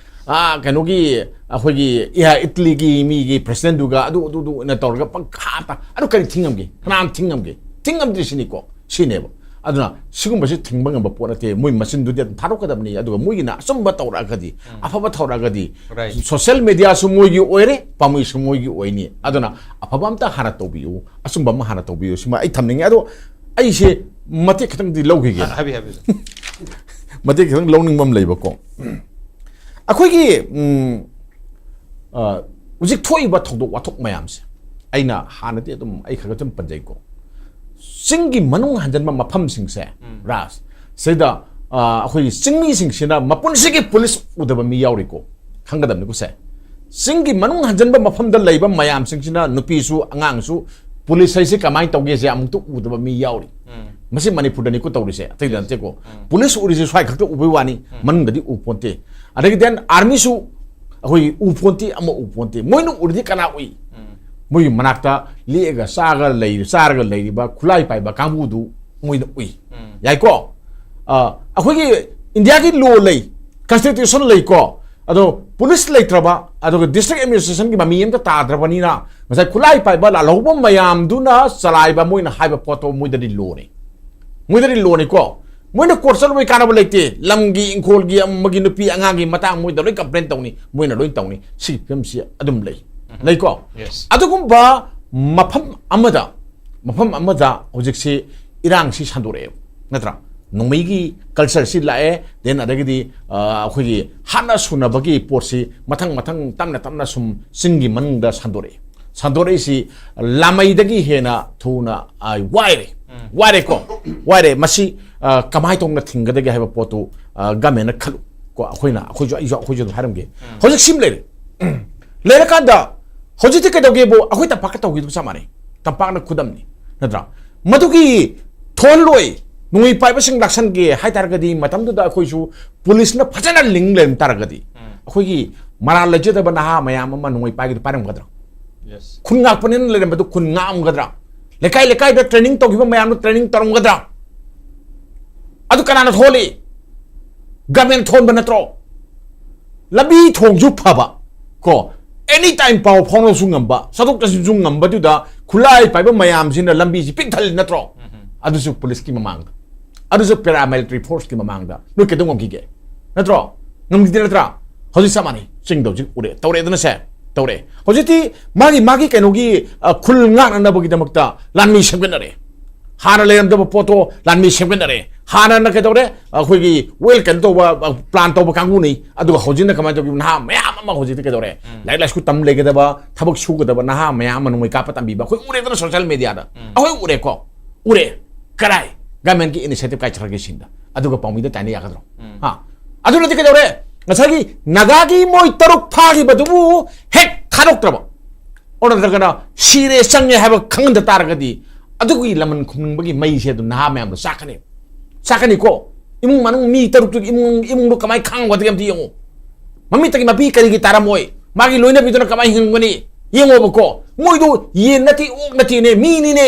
ꯑꯥ, ꯀꯩꯅꯣꯒꯤ, ꯑꯩꯈꯣꯏꯒꯤ ꯏꯍ-, ꯏꯇꯂꯤꯒꯤ ꯃꯤꯒꯤ ꯄ꯭ꯔꯦꯁꯤꯗꯦꯟꯗꯨꯒ ꯑꯗꯨ, ꯑꯗꯨ, ꯑꯗꯨ ꯑꯣꯏꯅ ꯇꯧꯔꯒ ꯄꯪꯈꯥꯇ, ꯑꯗꯨ ꯀꯔꯤ ꯊꯤꯡꯉꯝꯒꯦ? ꯀꯅꯥꯅ ꯊꯤꯡꯉꯝꯒꯦ? ꯊꯤꯡꯉꯝꯗ꯭ꯔꯤꯁꯤꯅꯤꯀꯣ, ꯁꯤꯅꯦꯕ꯫ ꯑꯗꯨꯅ ꯁꯤꯒꯨꯝꯕꯁꯤ ꯊꯤꯡꯕ ꯉꯝꯕ ꯄꯣꯠ ꯅꯠꯇꯦ꯫ ꯃꯣꯏ ꯃꯆꯤꯟꯗꯨꯗꯤ ꯑꯗꯨꯝ ꯊꯥꯗꯣꯛꯀꯗꯕꯅꯤ, ꯑꯗꯨꯒ ꯃꯣꯏꯒꯤꯅ ꯑꯆꯨꯝꯕ ꯇꯧꯔꯛꯑꯒꯗꯤ, ꯑꯐꯕ ꯇꯧꯔꯛꯑꯒꯗꯤ, Right. ꯁꯣꯁꯦꯜ ꯃꯦꯗꯤꯌꯥꯁꯨ ꯃꯣꯏꯒꯤ ꯑꯣꯏꯔꯦ, ꯄꯥꯝꯃꯩꯁꯨ ꯃꯣꯏꯒꯤ ꯑꯣꯏꯅꯤ꯫ ꯑꯗꯨꯅ ꯑꯐꯕ ꯑꯝꯇ ꯍꯥꯟꯅ ꯇꯧꯕꯤꯌꯨ, ꯑꯆꯨꯝꯕ ꯑꯃ ꯍꯥꯟꯅ ꯇꯧꯕꯤꯌꯨ, ꯁꯤꯃ ꯑꯩ ꯊꯝꯅꯤꯡꯉꯦ꯫ ꯑꯗꯣ ꯑꯩꯁꯦ ꯃꯇꯦꯛ ꯈꯤꯇꯪꯗꯤ ꯂꯧꯈꯤꯒꯦ꯫ ꯍꯥꯏꯕꯤ ꯍꯥꯏꯕꯤ꯫ ꯃꯇꯦꯛ ꯈꯤꯇꯪ ꯂꯧꯅꯤꯡꯕ ꯑꯃ ꯂꯩꯕꯀꯣ꯫ ꯑꯩꯈꯣꯏꯒꯤ, ꯎꯝ, ꯑ, ꯍꯧꯖꯤꯛ ꯊꯣꯛꯏꯕ ꯊꯧꯗꯣꯛ ꯋꯥꯊꯣꯛ ꯃꯌꯥꯝꯁꯦ ꯑꯩꯅ ꯍꯥꯟꯅꯗꯤ ꯑꯗꯨꯝ ꯑꯩ ꯈꯔ ꯈꯔ ꯑꯗꯨꯝ ꯄꯟꯖꯩꯀꯣ꯫ ꯆꯤꯡꯒꯤ ꯃꯅꯨꯡ ꯍꯟꯖꯟꯕ ꯃꯐꯝꯁꯤꯡꯁꯦ, ꯔꯥꯖ, ꯁꯤꯗ, ꯑ, ꯑꯩꯈꯣꯏꯒꯤ ꯆꯤꯡꯃꯤꯁꯤꯡꯁꯤꯅ ꯃꯄꯨꯟꯁꯤꯒꯤ ꯄꯨꯂꯤꯁ ꯎꯗꯕ ꯃꯤ ꯌꯥꯎꯔꯤꯀꯣ, ꯈꯪꯒꯗꯕꯅꯤꯀꯣ ꯁꯦ꯫ ꯆꯤꯡꯒꯤ ꯃꯅꯨꯡ ꯍꯟꯖꯟꯕ ꯃꯐꯝꯗ ꯂꯩꯕ ꯃꯌꯥꯝꯁꯤꯡꯁꯤꯅ, ꯅꯨꯄꯤꯁꯨ ꯑꯉꯥꯡꯁꯨ, ꯄꯨꯂꯤꯁ ꯍꯥꯏꯁꯦ ꯀꯃꯥꯏꯅ ꯇꯧꯒꯦꯁꯦ ꯑꯃꯨꯛꯇ ꯎꯗꯕ ꯃꯤ ꯌꯥꯎꯔꯤ꯫ ꯃꯁꯤ ꯃꯅꯤꯄꯨꯔꯗꯅꯤꯀꯣ ꯇꯧꯔꯤꯁꯦ, ꯑꯇꯩꯗ ꯅꯠꯇꯦꯀꯣ꯫ ꯄꯨꯂꯤꯁ ꯎꯔꯤꯁꯦ ꯁ꯭ꯋꯥꯏ ꯈꯛꯇ ꯎꯕꯩ ꯋꯥꯅꯤ, ꯃꯅꯨꯡꯗꯗꯤ ꯎ ꯄꯣꯟꯇꯦ꯫ ꯑꯗꯒꯤ then ꯑꯥꯔꯃꯤꯁꯨ ꯑꯩꯈꯣꯏꯒꯤ ꯎ ꯄꯣꯟꯇꯦ, ꯑꯃ ꯎ ꯄꯣꯟꯇꯦ꯫ ꯃꯣꯏꯅ ꯎꯔꯤꯗꯤ ꯀꯅꯥ ꯎꯏ? ꯃꯣꯏꯒꯤ ꯃꯅꯥꯛꯇ ꯂꯦꯛꯑꯒ ꯆꯥꯒ ꯂꯩ-, ꯆꯥꯔꯒ ꯂꯩꯔꯤꯕ ꯈꯨꯠꯂꯥꯏ ꯄꯥꯏꯕ ꯀꯥꯡꯕꯨꯗꯨ ꯃꯣꯏꯅ ꯎꯏ꯫ ꯌꯥꯏꯀꯣ? ꯑ, ꯑꯩꯈꯣꯏꯒꯤ ꯏꯟꯗꯤꯌꯥꯒꯤ ꯂꯣ ꯂꯩ, ꯀꯟꯁꯇꯤꯇ꯭ꯌꯨꯁꯟ ꯂꯩꯀꯣ, ꯑꯗꯣ ꯄꯨꯂꯤꯁ ꯂꯩꯇ꯭ꯔꯕ, ꯑꯗꯨꯒ ꯗꯤꯁꯇ꯭ꯔꯤꯛ ꯑꯦꯗꯃꯤꯅꯤꯁꯇ꯭ꯔꯦꯁꯟꯒꯤ ꯃꯃꯤ ꯑꯝꯇ ꯇꯥꯗ꯭ꯔꯕꯅꯤꯅ, ꯉꯁꯥꯏ ꯈꯨꯠꯂꯥꯏ ꯄꯥꯏꯕ ꯂꯥꯜꯍꯧꯕ ꯃꯌꯥꯝꯗꯨꯅ ꯆꯂꯥꯏꯕ, ꯃꯣꯏꯅ ꯍꯥꯏꯕ ꯄꯣꯠꯇꯣ ꯃꯣꯏꯗꯗꯤ ꯂꯣꯅꯤ꯫ ꯃꯣꯏꯗꯗꯤ ꯂꯣꯅꯤꯀꯣ꯫ ꯃꯣꯏꯅ ꯀꯣꯔꯠ ꯆꯠꯂꯨꯕꯩ ꯀꯥꯟꯅꯕ ꯂꯩꯇꯦ꯫ ꯂꯝꯒꯤ, ꯏꯪꯈꯣꯜꯒꯤ, ꯑꯃꯒꯤ ꯅꯨꯄꯤ ꯑꯉꯥꯡꯒꯤ ꯃꯇꯥꯡ ꯃꯣꯏꯗ ꯂꯣꯏ ꯀꯝꯄ꯭ꯂꯦꯟ ꯇꯧꯅꯤ, ꯃꯣꯏꯅ ꯂꯣꯏ ꯇꯧꯅꯤ꯫ ꯁꯤꯒꯤ ꯐꯤꯕꯝꯁꯤ ꯑꯗꯨꯝ ꯂꯩ꯫ ꯂꯩꯀꯣ? Yes. ꯑꯗꯨꯒꯨꯝꯕ ꯃꯐꯝ ꯑꯃꯗ, ꯃꯐꯝ ꯑꯃꯗ ꯍꯧꯖꯤꯛꯁꯤ ꯏꯔꯥꯡꯁꯤ ꯁꯟꯗꯣꯔꯛꯑꯦꯕ, ꯅꯠꯇ꯭ꯔꯥ? ꯅꯣꯡꯃꯩꯒꯤ ꯀꯜꯆꯔꯁꯤ ꯂꯥꯛꯑꯦ, then ꯑꯗꯒꯤꯗꯤ, ꯑ, ꯑꯩꯈꯣꯏꯒꯤ ꯍꯥꯠꯅ ꯁꯨꯅꯕꯒꯤ ꯄꯣꯠꯁꯤ ꯃꯊꯪ ꯃꯊꯪ ꯇꯞꯅ ꯇꯞꯅ ꯁꯨꯝ ꯆꯤꯡꯒꯤ ꯃꯅꯨꯡꯗ ꯁꯟꯗꯣꯔꯛꯑꯦ꯫ ꯁꯟꯗꯣꯔꯛꯏꯁꯤ ꯂꯥꯃꯩꯗꯒꯤ ꯍꯦꯟꯅ ꯊꯨꯅ, ꯑ, ꯋꯥꯏꯔꯦ꯫ ꯋꯥꯏꯔꯦꯀꯣ? ꯋꯥꯏꯔꯦ꯫ ꯃꯁꯤ, ꯑ, ꯀꯃꯥꯏꯅ ꯇꯧꯅ ꯊꯤꯡꯒꯗꯒꯦ ꯍꯥꯏꯕ ꯄꯣꯠꯇꯨ, ꯑ, ꯒꯃꯦꯟꯅ ꯈꯜꯂꯨ꯫ ꯀꯣ, ꯑꯩꯈꯣꯏꯅ, ꯑꯩꯈꯣꯏꯁꯨ, ꯑꯩꯁꯨ, ꯑꯩꯈꯣꯏꯁꯨ ꯑꯗꯨꯝ ꯍꯥꯏꯔꯝꯒꯦ꯫ ꯍꯧꯖꯤꯛ ꯁꯤꯃ ꯂꯩꯔꯦ꯫ ꯂꯩꯔꯀꯥꯟꯗ ꯍꯧꯖꯤꯛꯇꯤ ꯀꯩꯗꯧꯒꯦꯕꯨ, ꯑꯩꯈꯣꯏ ꯇꯝꯄꯥꯛꯀ ꯇꯧꯈꯤꯕꯒ ꯆꯞ ꯃꯥꯟꯅꯩ꯫ ꯇꯝꯄꯥꯛꯅ ꯈꯨꯗꯝꯅꯤ, ꯅꯠꯇ꯭ꯔꯥ? ꯃꯗꯨꯒꯤ ꯊꯣꯛꯍꯜꯂꯣꯏ, ꯅꯣꯡꯃꯩ ꯄꯥꯏꯕꯁꯤꯡ ꯂꯥꯛꯁꯟꯒꯦ ꯍꯥꯏ ꯇꯥꯔꯒꯗꯤ, ꯃꯇꯝꯗꯨꯗ ꯑꯩꯈꯣꯏꯁꯨ ꯄꯨꯂꯤꯁꯅ ꯐꯖꯅ ꯂꯤꯡ ꯂꯩꯔꯝ ꯇꯥꯔꯒꯗꯤ, ꯑꯩꯈꯣꯏꯒꯤ ꯃꯔꯥꯜ ꯂꯩꯖꯗꯕ ꯅꯍꯥ ꯃꯌꯥꯝ ꯑꯃ ꯅꯣꯡꯃꯩ ꯄꯥꯏꯒꯗ ꯄꯥꯏꯔꯝꯒꯗ꯭ꯔꯥ? Yes. ꯈꯨꯟ ꯉꯥꯛꯄꯅꯦꯅ ꯂꯩꯔꯝꯕꯗꯨ ꯈꯨꯟ ꯉꯥꯛꯑꯝꯒꯗ꯭ꯔꯥ? ꯂꯩꯀꯥꯏ ꯂꯩꯀꯥꯏꯗ ꯇ꯭ꯔꯦꯅꯤꯡ ꯇꯧꯈꯤꯕ ꯃꯌꯥꯝꯗꯨ ꯇ꯭ꯔꯦꯅꯤꯡ ꯇꯧꯔꯝꯒꯗ꯭ꯔꯥ? ꯑꯗꯨ ꯀꯅꯥꯅ ꯊꯣꯛꯍꯜꯂꯤ? ꯒꯃꯦꯟ ꯊꯣꯟꯕ ꯅꯠꯇ꯭ꯔꯣ? ꯂꯝꯕꯤ ꯊꯣꯡꯁꯨ ꯐꯕ, ꯀꯣ, ꯑꯦꯅꯤ ꯇꯥꯏꯝ ꯄꯥꯎ ꯐꯥꯎꯅꯕꯁꯨ ꯉꯝꯕ, ꯆꯠꯊꯣꯛ ꯆꯠꯁꯤꯟꯁꯨ ꯉꯝꯕꯗꯨꯗ ꯈꯨꯠꯂꯥꯏ ꯄꯥꯏꯕ ꯃꯌꯥꯝꯁꯤꯅ ꯂꯝꯕꯤꯁꯤ ꯄꯤꯛ ꯊꯜꯂꯤ ꯅꯠꯇ꯭ꯔꯣ? ꯑꯗꯨꯁꯨ ꯄꯨꯂꯤꯁꯀꯤ ꯃꯃꯥꯡꯗ, ꯑꯗꯨꯁꯨ ꯄꯦꯔꯥꯃꯤꯂꯤꯇꯔꯤ ꯐꯣꯔꯁꯀꯤ ꯃꯃꯥꯡꯗ ꯅꯣꯏ ꯀꯩꯗꯧ ꯉꯝꯈꯤꯒꯦ? ꯅꯠꯇ꯭ꯔꯣ? ꯉꯝꯈꯤꯗꯦ ꯅꯠꯇ꯭ꯔꯥ? ꯍꯧꯖꯤꯛ ꯆꯞ ꯃꯥꯟꯅꯩ꯫ ꯆꯤꯡꯗ ꯍꯧꯖꯤꯛ ꯎꯔꯦ, ꯇꯧꯔꯦꯗꯅ ꯁꯦ, ꯇꯧꯔꯦ꯫ ꯍꯧꯖꯤꯛꯇꯤ ꯃꯥꯒꯤ, ꯃꯥꯒꯤ ꯀꯩꯅꯣꯒꯤ, ꯑ, ꯈꯨꯜ ꯉꯥꯛꯅꯅꯕꯒꯤꯗꯃꯛꯇ ꯂꯥꯟꯃꯤ ꯁꯦꯝꯒꯠꯅꯔꯦ꯫ ꯍꯥꯟꯅ ꯂꯩꯔꯝꯗꯕ ꯄꯣꯠꯇꯣ ꯂꯥꯟꯃꯤ ꯁꯦꯝꯒꯠꯅꯔꯦ꯫ ꯍꯥꯟꯅꯅ ꯀꯩꯗꯧꯔꯦ? ꯑꯩꯈꯣꯏꯒꯤ ꯋꯦꯜ ꯀꯩꯅꯣ ꯇꯧꯕ, ꯑ, ꯄ꯭ꯂꯥꯟ ꯇꯧꯕ ꯀꯥꯡꯕꯨꯅꯤ꯫ ꯑꯗꯨꯒ ꯍꯧꯖꯤꯛꯅ ꯀꯃꯥꯏꯅ ꯇꯧꯒꯦ? ꯅꯍꯥ ꯃꯌꯥꯝ ꯑꯃ ꯍꯧꯖꯤꯛꯇꯤ ꯀꯩꯗꯧꯔꯦ? ꯂꯥꯏꯔꯤꯛ ꯂꯥꯏꯁꯨ ꯇꯝ ꯂꯩꯒꯗꯕ, ꯊꯕꯛ ꯁꯨꯒꯗꯕ ꯅꯍꯥ ꯃꯌꯥꯝ ꯑꯃ ꯅꯣꯡꯃꯩ ꯀꯥꯞꯄ ꯇꯝꯕꯤꯕ ꯑꯩꯈꯣꯏ ꯎꯔꯦꯗꯅ ꯁꯣꯁꯤꯌꯦꯜ ꯃꯤꯗꯤꯌꯥꯗ꯫ ꯑꯩꯈꯣꯏ ꯎꯔꯦꯀꯣ? ꯎꯔꯦ꯫ ꯀꯔꯥꯏ? ꯒꯃꯦꯟꯒꯤ ꯏꯅꯤꯁꯤꯌꯦꯇꯤꯚ ꯀꯥꯏ ꯆꯠꯈ꯭ꯔꯒꯦ ꯁꯤꯟꯗ? ꯑꯗꯨꯒ ꯄꯥꯎꯃꯤꯗ ꯇꯥꯏꯅ ꯌꯥꯒꯗ꯭ꯔꯣ? ꯍꯥ? ꯑꯗꯨ ꯅꯠꯇꯦ ꯀꯩꯗꯧꯔꯦ? ꯉꯁꯥꯏꯒꯤ ꯅꯥꯒꯥꯒꯤ ꯃꯣꯏ ꯇꯔꯨꯛ ꯐꯥꯈꯤꯕꯗꯨꯕꯨ ꯍꯦꯛ ꯊꯥꯗꯣꯛꯇ꯭ꯔꯕ, ꯑꯣ ꯅꯠꯇ꯭ꯔꯒꯅ ꯁꯤꯔꯦ ꯆꯪꯉꯦ ꯍꯥꯏꯕ ꯈꯪꯍꯟꯗ ꯇꯥꯔꯒꯗꯤ, ꯑꯗꯨꯒꯤ ꯂꯃꯟ ꯈꯨꯝꯅꯤꯡꯕꯒꯤ ꯃꯩꯁꯦ ꯑꯗꯨꯝ ꯅꯍꯥ ꯃꯌꯥꯝꯗꯣ ꯆꯥꯛꯀꯅꯤ, ꯆꯥꯛꯀꯅꯤꯀꯣ꯫ ꯏꯃꯨꯡ ꯃꯅꯨꯡ ꯃꯤ ꯇꯔꯨꯛꯇꯨꯒꯤ ꯏꯃꯨꯡ, ꯏꯃꯨꯡꯗꯣ ꯀꯃꯥꯏꯅ ꯈꯥꯡꯒꯗꯒꯦ ꯑꯝꯇ ꯌꯦꯡꯉꯨ꯫ ꯃꯃꯤꯠꯇꯒꯤ ꯃꯄꯤ ꯀꯔꯤꯒꯤ ꯇꯥꯔꯝꯃꯣꯏ? ꯃꯥꯒꯤ ꯂꯣꯏꯅꯕꯤꯗꯨꯅ ꯀꯃꯥꯏꯅ ꯍꯤꯡꯒꯅꯤ? ꯌꯦꯡꯉꯣꯕꯀꯣ, ꯃꯣꯏꯗꯣ ꯌꯦꯟ ꯅꯠꯇꯦ, ꯑꯣꯛ ꯅꯠꯇꯦꯅꯦ, ꯃꯤꯅꯤꯅꯦ꯫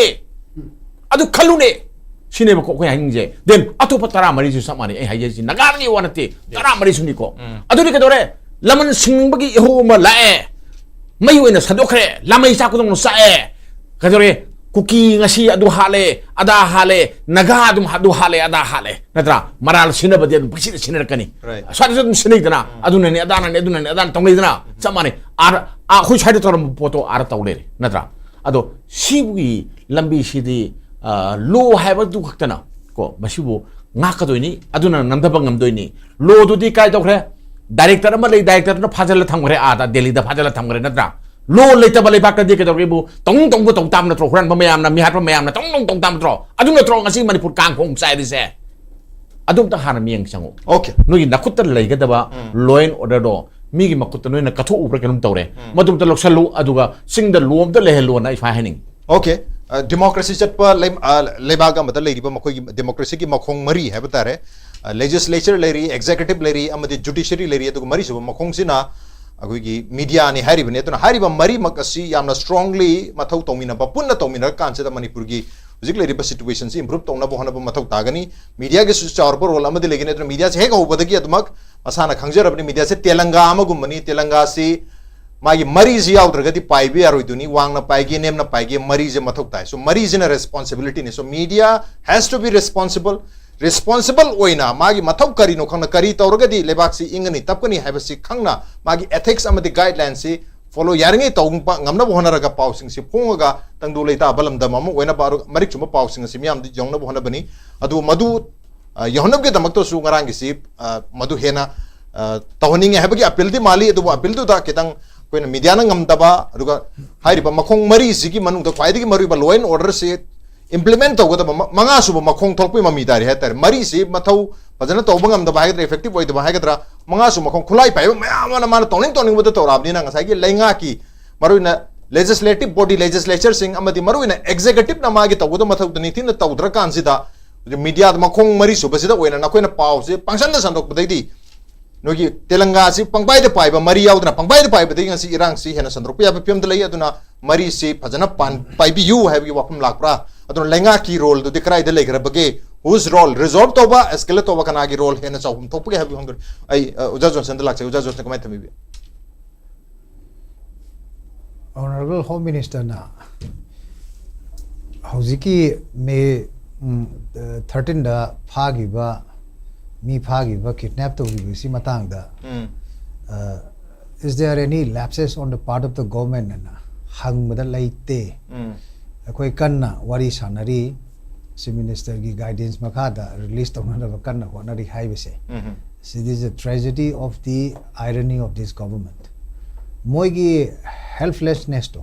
ꯑꯗꯨ ꯈꯜꯂꯨꯅꯦ꯫ ꯁꯤꯅꯦꯕꯀꯣ ꯑꯩꯈꯣꯏ ꯍꯥꯏꯅꯤꯡꯉꯤꯁꯦ꯫ Then ꯑꯇꯣꯞꯄ ꯇꯔꯥꯃꯔꯤꯁꯨ ꯆꯞ ꯃꯥꯟꯅꯩ꯫ ꯑꯩ ꯍꯥꯏꯖꯔꯤꯁꯤ ꯅꯥꯒꯥꯗꯒꯤ ꯋꯥ ꯅꯠꯇꯦ, ꯇꯔꯥꯃꯔꯤꯁꯨꯅꯤꯀꯣ꯫ ꯑꯗꯨꯗꯤ ꯀꯩꯗꯧꯔꯦ? ꯂꯃꯟ ꯁꯤꯡꯕꯒꯤ ꯏꯍꯧ ꯑꯃ ꯂꯥꯛꯑꯦ꯫ ꯃꯩ ꯑꯣꯏꯅ ꯁꯟꯗꯣꯛꯈ꯭ꯔꯦ꯫ ꯂꯥꯃꯩ ꯆꯥꯛꯄꯗꯧꯅ ꯆꯥꯛꯑꯦ꯫ ꯀꯩꯗꯧꯔꯦ? ꯀꯨꯀꯤ ꯉꯁꯤ ꯑꯗꯨ ꯍꯥꯠꯂꯦ, ꯑꯗꯥ ꯍꯥꯠꯂꯦ, ꯅꯥꯒꯥ ꯑꯗꯨꯝ ꯑꯗꯨ ꯍꯥꯠꯂꯦ, ꯑꯗꯥ ꯍꯥꯠꯂꯦ, ꯅꯠꯇ꯭ꯔꯥ? ꯃꯔꯥꯜ ꯁꯤꯟꯅꯕꯗꯤ ꯑꯗꯨꯝ ꯄꯪꯁꯤꯟꯅ ꯁꯤꯟꯅꯔꯛꯀꯅꯤ꯫ Right. ꯁ꯭ꯋꯥꯏꯗꯁꯨ ꯑꯗꯨꯝ ꯁꯤꯟꯅꯩꯗꯅ, ꯑꯗꯨꯅꯅꯦ, ꯑꯗꯥꯅꯅꯦ, ꯑꯗꯨꯅꯅꯦ, ꯑꯗꯥꯅ ꯇꯧꯅꯩꯗꯅ, ꯆꯞ ꯃꯥꯟꯅꯩ꯫ ꯑꯥꯗ, ꯑꯥ, ꯑꯩꯈꯣꯏ ꯁ꯭ꯋꯥꯏꯗ ꯇꯧꯔꯝꯕ ꯄꯣꯠꯇꯣ ꯑꯥꯗ ꯇꯧ ꯂꯩꯔꯦ, ꯅꯠꯇ꯭ꯔꯥ? ꯑꯗꯣ ꯁꯤꯕꯨꯒꯤ ꯂꯝꯕꯤꯁꯤꯗꯤ, ꯑ, ꯂꯣ ꯍꯥꯏꯕꯗꯨ ꯈꯛꯇꯅ ꯀꯣ, ꯃꯁꯤꯕꯨ ꯉꯥꯛꯀꯗꯣꯏꯅꯤ, ꯑꯗꯨꯅ ꯅꯝꯊꯕ ꯉꯝꯗꯣꯏꯅꯤ꯫ ꯂꯣꯗꯨꯗꯤ ꯀꯥꯏ ꯇꯧꯈ꯭ꯔꯦ? ꯗꯥꯏꯔꯦꯛꯇꯔ ꯑꯃ ꯂꯩ, ꯗꯥꯏꯔꯦꯛꯇꯔꯗꯨꯅ ꯐꯥꯖꯤꯜꯂ ꯊꯝꯈ꯭ꯔꯦ, ꯑꯥꯗ ꯗꯦꯜꯂꯤꯗ ꯐꯥꯖꯤꯜꯂ ꯊꯝꯈ꯭ꯔꯦ, ꯅꯠꯇ꯭ꯔꯥ? ꯂꯣ ꯂꯩꯇꯕ ꯂꯩꯕꯥꯛꯇꯗꯤ ꯀꯩꯗꯧꯒꯦꯕꯨ? ꯇꯧꯅꯨꯡ ꯇꯧꯕ ꯇꯧ ꯇꯥꯕ ꯅꯠꯇ꯭ꯔꯣ? ꯍꯨꯔꯥꯟꯕ ꯃꯌꯥꯝꯅ, ꯃꯤꯍꯥꯠꯄ ꯃꯌꯥꯝꯅ ꯇꯧꯅꯨꯡ ꯇꯧ ꯇꯥꯕ ꯅꯠꯇ꯭ꯔꯣ? ꯑꯗꯨ ꯅꯠꯇ꯭ꯔꯣ ꯉꯁꯤ ꯃꯅꯤꯄꯨꯔ ꯀꯥꯡ ꯈꯣꯡ ꯆꯥꯏꯔꯤꯁꯦ? ꯑꯗꯨꯝꯇ ꯍꯥꯟꯅ ꯃꯤꯠꯌꯦꯡ ꯆꯪꯉꯨ꯫ Okay. ꯅꯣꯏꯒꯤ ꯅꯈꯨꯠꯇ ꯂꯩꯒꯗꯕ law and order ꯗꯣ ꯃꯤꯒꯤ ꯃꯈꯨꯠꯇ ꯅꯣꯏꯅ ꯀꯠꯊꯣꯛꯎꯕ꯭ꯔꯥ ꯀꯩꯅꯣꯝ ꯇꯧꯔꯦ꯫ ꯃꯗꯨꯝꯇ ꯂꯧꯁꯜꯂꯨ, ꯑꯗꯨꯒ ꯆꯤꯡꯗ ꯂꯣ ꯑꯝꯇ ꯂꯩꯍꯜꯂꯣꯅ ꯑꯩ ꯁꯨꯃꯥꯏꯅ ꯍꯥꯏꯅꯤꯡꯉꯤ꯫ Okay. ꯑ, democracy ꯆꯠꯄ ꯂꯩ-, ꯑ, ꯂꯩꯕꯥꯛ ꯑꯃꯗ ꯂꯩꯔꯤꯕ ꯃꯈꯣꯏꯒꯤ democracy ꯒꯤ ꯃꯈꯣꯡ ꯃꯔꯤ ꯍꯥꯏꯕ ꯇꯥꯔꯦ꯫ ꯑ, legislature ꯂꯩꯔꯤ, executive ꯂꯩꯔꯤ, ꯑꯃꯗꯤ judiciary ꯂꯩꯔꯤ, ꯑꯗꯨꯒ ꯃꯔꯤꯁꯨꯕ ꯃꯈꯣꯡꯁꯤꯅ ꯑꯩꯈꯣꯏꯒꯤ media ꯅꯤ ꯍꯥꯏꯔꯤꯕꯅꯤ꯫ ꯑꯗꯨꯅ ꯍꯥꯏꯔꯤꯕ ꯃꯔꯤꯃꯛ ꯑꯁꯤ ꯌꯥꯝꯅ strongly ꯃꯊꯧ ꯇꯧꯃꯤꯟꯅꯕ, ꯄꯨꯟꯅ ꯇꯧꯃꯤꯟꯅꯔ ꯀꯥꯟꯁꯤꯗ ꯃꯅꯤꯄꯨꯔꯒꯤ ꯍꯧꯖꯤꯛ ꯂꯩꯔꯤꯕ situation ꯁꯤ improve ꯇꯧꯅꯕ ꯍꯣꯠꯅꯕ ꯃꯊꯧ ꯇꯥꯒꯅꯤ꯫ Media ꯒꯤꯁꯨ ꯆꯥꯎꯔꯕ role ꯑꯃꯗꯤ ꯂꯩꯒꯅꯤ꯫ ꯑꯗꯨꯅ media ꯁꯦ ꯍꯦꯛ ꯍꯧꯕꯗꯒꯤ ꯑꯗꯨꯃꯛ ꯃꯁꯥꯅ ꯈꯪꯖꯔꯕꯅꯤ, media ꯁꯦ ꯇꯦꯂꯪꯒꯥ ꯑꯃꯒꯨꯝꯕꯅꯤ꯫ ꯇꯦꯂꯪꯒꯥꯁꯤ ꯃꯥꯒꯤ ꯃꯔꯤꯁꯤ ꯌꯥꯎꯗ꯭ꯔꯒꯗꯤ ꯄꯥꯏꯕ ꯌꯥꯔꯣꯏꯗꯣꯏꯅꯤ꯫ ꯋꯥꯡꯅ ꯄꯥꯏꯒꯦ, ꯅꯦꯝꯅ ꯄꯥꯏꯒꯦ, ꯃꯔꯤꯁꯦ ꯃꯊꯧ ꯇꯥꯏ꯫ So ꯃꯔꯤꯁꯤꯅ responsibility ꯅꯤ꯫ So media has to be responsible꯫ Responsible ꯑꯣꯏꯅ ꯃꯥꯒꯤ ꯃꯊꯧ ꯀꯔꯤꯅꯣ ꯈꯪꯅ, ꯀꯔꯤ ꯇꯧꯔꯒꯗꯤ ꯂꯩꯕꯥꯛꯁꯤ ꯏꯪꯒꯅꯤ ꯇꯞꯀꯅꯤ ꯍꯥꯏꯕꯁꯤ ꯈꯪꯅ, ꯃꯥꯒꯤ ethics ꯑꯃꯗꯤ guideline ꯁꯤ follow ꯌꯥꯔꯤꯉꯩ ꯇꯧꯕ ꯉꯝꯅꯕ ꯍꯣꯠꯅꯔꯒ, ꯄꯥꯎꯁꯤꯡꯁꯤ ꯐꯣꯡꯉꯒ ꯇꯪꯗꯨ ꯂꯩꯇꯥꯕ ꯂꯝꯗꯝ ꯑꯃ ꯑꯣꯏꯅꯕ, ꯑꯗꯨꯒ ꯃꯔꯤꯛ ꯆꯨꯝꯕ ꯄꯥꯎꯁꯤꯡ ꯑꯁꯤ ꯃꯤꯌꯥꯝꯗ ꯌꯧꯅꯕ ꯍꯣꯠꯅꯕꯅꯤ꯫ ꯑꯗꯨ ꯃꯗꯨ, ꯑ, ꯌꯧꯍꯟꯅꯕꯒꯤꯗꯃꯛꯇꯁꯨ ꯉꯔꯥꯡꯒꯤꯁꯤ, ꯑ, ꯃꯗꯨ ꯍꯦꯟꯅ, ꯑ, ꯇꯧꯍꯟꯅꯤꯡꯉꯦ ꯍꯥꯏꯕꯒꯤ appeal ꯗꯤ ꯃꯥꯜꯂꯤ꯫ ꯑꯗꯨꯕꯨ appeal ꯗꯨꯗ ꯈꯤꯇꯪ ꯑꯩꯈꯣꯏꯅ media ꯅ ꯉꯝꯗꯕ, ꯑꯗꯨꯒ ꯍꯥꯏꯔꯤꯕ ꯃꯈꯣꯡ ꯃꯔꯤꯁꯤꯒꯤ ꯃꯅꯨꯡꯗ ꯈ꯭ꯋꯥꯏꯗꯒꯤ ꯃꯔꯨꯑꯣꯏꯕ law and order ꯁꯤ implement ꯇꯧꯒꯗꯕ ꯃ-, ꯃꯉꯥꯁꯨꯕ ꯃꯈꯣꯡ ꯊꯣꯛꯄꯒꯤ ꯃꯃꯤ ꯇꯥꯔꯤ ꯍꯥꯏꯇꯥꯔꯦ꯫ ꯃꯔꯤꯁꯤ ꯃꯊꯧ ꯐꯖꯅ ꯇꯧꯕ ꯉꯝꯗꯕ ꯍꯥꯏꯒꯗ꯭ꯔꯥ, effective ꯑꯣꯏꯗꯕ ꯍꯥꯏꯒꯗ꯭ꯔꯥ, ꯃꯉꯥꯁꯨꯕ ꯃꯈꯣꯡ, ꯈꯨꯠꯂꯥꯏ ꯄꯥꯏꯕ ꯃꯌꯥꯝ ꯑꯃꯅ ꯃꯥꯅ ꯇꯧꯅꯤꯡ ꯇꯧꯅꯤꯡꯕꯗ ꯇꯧꯔꯛꯑꯕꯅꯤꯅ, ꯉꯁꯥꯏꯒꯤ ꯂꯩꯉꯥꯛꯀꯤ ꯃꯔꯨꯑꯣꯏꯅ legislative body, legislature ꯁꯤꯡ ꯑꯃꯗꯤ ꯃꯔꯨꯑꯣꯏꯅ executive ꯅ ꯃꯥꯒꯤ ꯇꯧꯒꯗꯕ ꯃꯊꯧꯗꯨ ꯅꯤꯡꯊꯤꯅ ꯇꯧꯗ꯭ꯔꯀꯥꯟꯁꯤꯗ, media ꯗ ꯃꯈꯣꯡ ꯃꯔꯤ ꯁꯨꯕꯁꯤꯗ ꯑꯣꯏꯅ ꯅꯈꯣꯏꯅ ꯄꯥꯎꯁꯦ ꯄꯪꯁꯟꯗ ꯁꯟꯗꯣꯛꯄꯗꯩꯗꯤ, ꯅꯣꯏꯒꯤ ꯇꯦꯂꯪꯒꯥꯁꯤ ꯄꯪꯄꯥꯏꯗ ꯄꯥꯏꯕ, ꯃꯔꯤ ꯌꯥꯎꯗꯅ ꯄꯪꯄꯥꯏꯗ ꯄꯥꯏꯕꯗꯒꯤ ꯉꯁꯤ ꯏꯔꯥꯡꯁꯤ ꯍꯦꯟꯅ ꯁꯟꯗꯣꯔꯛꯄ ꯌꯥꯕ ꯐꯤꯕꯝꯗ ꯂꯩ꯫ ꯑꯗꯨꯅ ꯃꯔꯤꯁꯤ ꯐꯖꯅ ꯄꯥꯟ-, ꯄꯥꯏꯕꯤꯌꯨ ꯍꯥꯏꯕꯒꯤ ꯋꯥꯐꯝ ꯂꯥꯛꯄ꯭ꯔꯥ? ꯑꯗꯨꯅ ꯂꯩꯉꯥꯛꯀꯤ role ꯗꯨꯗꯤ ꯀꯗꯥꯏꯗ ꯂꯩꯈ꯭ꯔꯕꯒꯦ? Whose role? Resolve ꯇꯧꯕ, escalate ꯇꯧꯕ, ꯀꯅꯥꯒꯤ role ꯍꯦꯟꯅ ꯆꯥꯎꯐꯝ ꯊꯣꯛꯄꯒꯦ ꯍꯥꯏꯕꯗꯨ ꯈꯪꯗꯣꯏꯅꯤ꯫ ꯑꯩ ꯑ, ꯑꯣꯖꯥ ꯖꯣꯟꯁꯟꯗ ꯂꯥꯛꯆꯩ꯫ ꯑꯣꯖꯥ ꯖꯣꯟꯁꯟ, ꯀꯃꯥꯏꯅ ꯊꯝꯕꯤꯕꯤ? Honorable Home Ministerꯅ ꯍꯧꯖꯤꯛꯀꯤ ꯃꯦ ꯊꯥꯔꯇꯤꯟꯗ ꯐꯥꯈꯤꯕ, ꯃꯤ ꯐꯥꯈꯤꯕ, ꯀꯤꯗꯅꯦꯞ ꯇꯧꯈꯤꯕꯁꯤ ꯃꯇꯥꯡꯗ ꯎꯝ, uh, is there any lapses on the part of the government? ꯑꯅ ꯍꯪꯕꯗ, ꯂꯩꯇꯦ, ꯎꯝ, ꯑꯩꯈꯣꯏ ꯀꯟꯅ ꯋꯥꯔꯤ ꯁꯥꯟꯅꯔꯤ, Chief Ministerꯒꯤ guidance ꯃꯈꯥꯗ release ꯇꯧꯅꯅꯕ ꯀꯟꯅ ꯍꯣꯠꯅꯔꯤ ꯍꯥꯏꯕꯁꯦ, ꯎꯝ, it is a tragedy of the irony of this government. ꯃꯣꯏꯒꯤ helplessnessꯇꯣ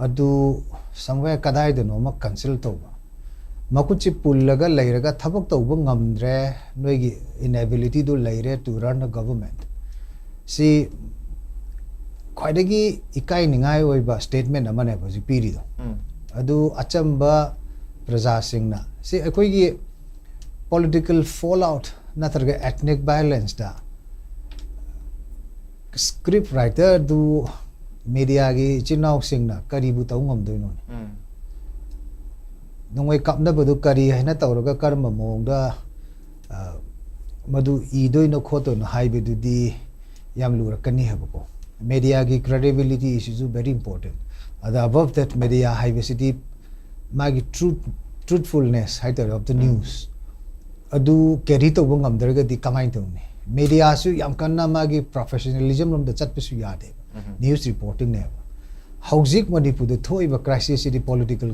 ꯑꯗꯨ somewhere ꯀꯗꯥꯏꯗꯅꯣ ꯑꯃ conceal ꯇꯧꯕ, ꯃꯈꯨꯠꯁꯤ ꯄꯨꯜꯂꯒ ꯂꯩꯔꯒ ꯊꯕꯛ ꯇꯧꯕ ꯉꯝꯗ꯭ꯔꯦ, ꯅꯣꯏꯒꯤ inabilityꯗꯨ ꯂꯩꯔꯦ to run a government꯫ ꯁꯤ ꯈ꯭ꯋꯥꯏꯗꯒꯤ ꯏꯀꯥꯏꯅꯤꯡꯉꯥꯏ ꯑꯣꯏꯕ statement ꯑꯃꯅꯦꯕ ꯍꯧꯖꯤꯛ ꯄꯤꯔꯤꯗꯣ꯫ ꯎꯝ, ꯑꯗꯨ ꯑꯆꯝꯕ ꯄ꯭ꯔꯖꯥꯁꯤꯡꯅ, ꯁꯤ ꯑꯩꯈꯣꯏꯒꯤ political fallout ꯅꯠꯇ꯭ꯔꯒ ethnic violenceꯇ script writerꯗꯨ mediaꯒꯤ ꯏꯆꯤꯟ ꯏꯅꯥꯎꯁꯤꯡꯅ ꯀꯔꯤꯕꯨ ꯇꯧ ꯉꯝꯗꯣꯏꯅꯣꯅꯦ? ꯎꯝ, ꯅꯣꯡꯃꯩ ꯀꯥꯞꯅꯕꯗꯨ ꯀꯔꯤ ꯍꯥꯏꯅ ꯇꯧꯔꯒ ꯀꯔꯝꯕ ꯃꯑꯣꯡꯗ, ꯑ, ꯃꯗꯨ ꯏꯗꯣꯏꯅꯣ ꯈꯣꯠꯇꯣꯏꯅꯣ ꯍꯥꯏꯕꯗꯨꯗꯤ ꯌꯥꯝ ꯂꯨꯔꯛꯀꯅꯤ ꯍꯥꯏꯕꯀꯣ꯫ Mediaꯒꯤ credibility issue is very important꯫ ꯑꯗ above that, media ꯍꯥꯏꯕꯁꯤꯗꯤ ꯃꯥꯒꯤ truth, truthfulness ꯍꯥꯏꯇꯥꯔꯦ, of the news ꯑꯗꯨ carry ꯇꯧꯕ ꯉꯝꯗ꯭ꯔꯒꯗꯤ ꯀꯃꯥꯏꯅ ꯇꯧꯅꯤ? Mediaꯁꯨ ꯌꯥꯝ ꯀꯟꯅ ꯃꯥꯒꯤ professionalism ꯔꯣꯝꯗ ꯆꯠꯄꯁꯨ ꯌꯥꯗꯦꯕ꯫ ꯎꯝ, News reportingꯅꯦꯕ꯫ ꯍꯧꯖꯤꯛ ꯃꯅꯤꯄꯨꯔꯗ ꯊꯣꯛꯏꯕ crisisꯁꯤꯗꯤ political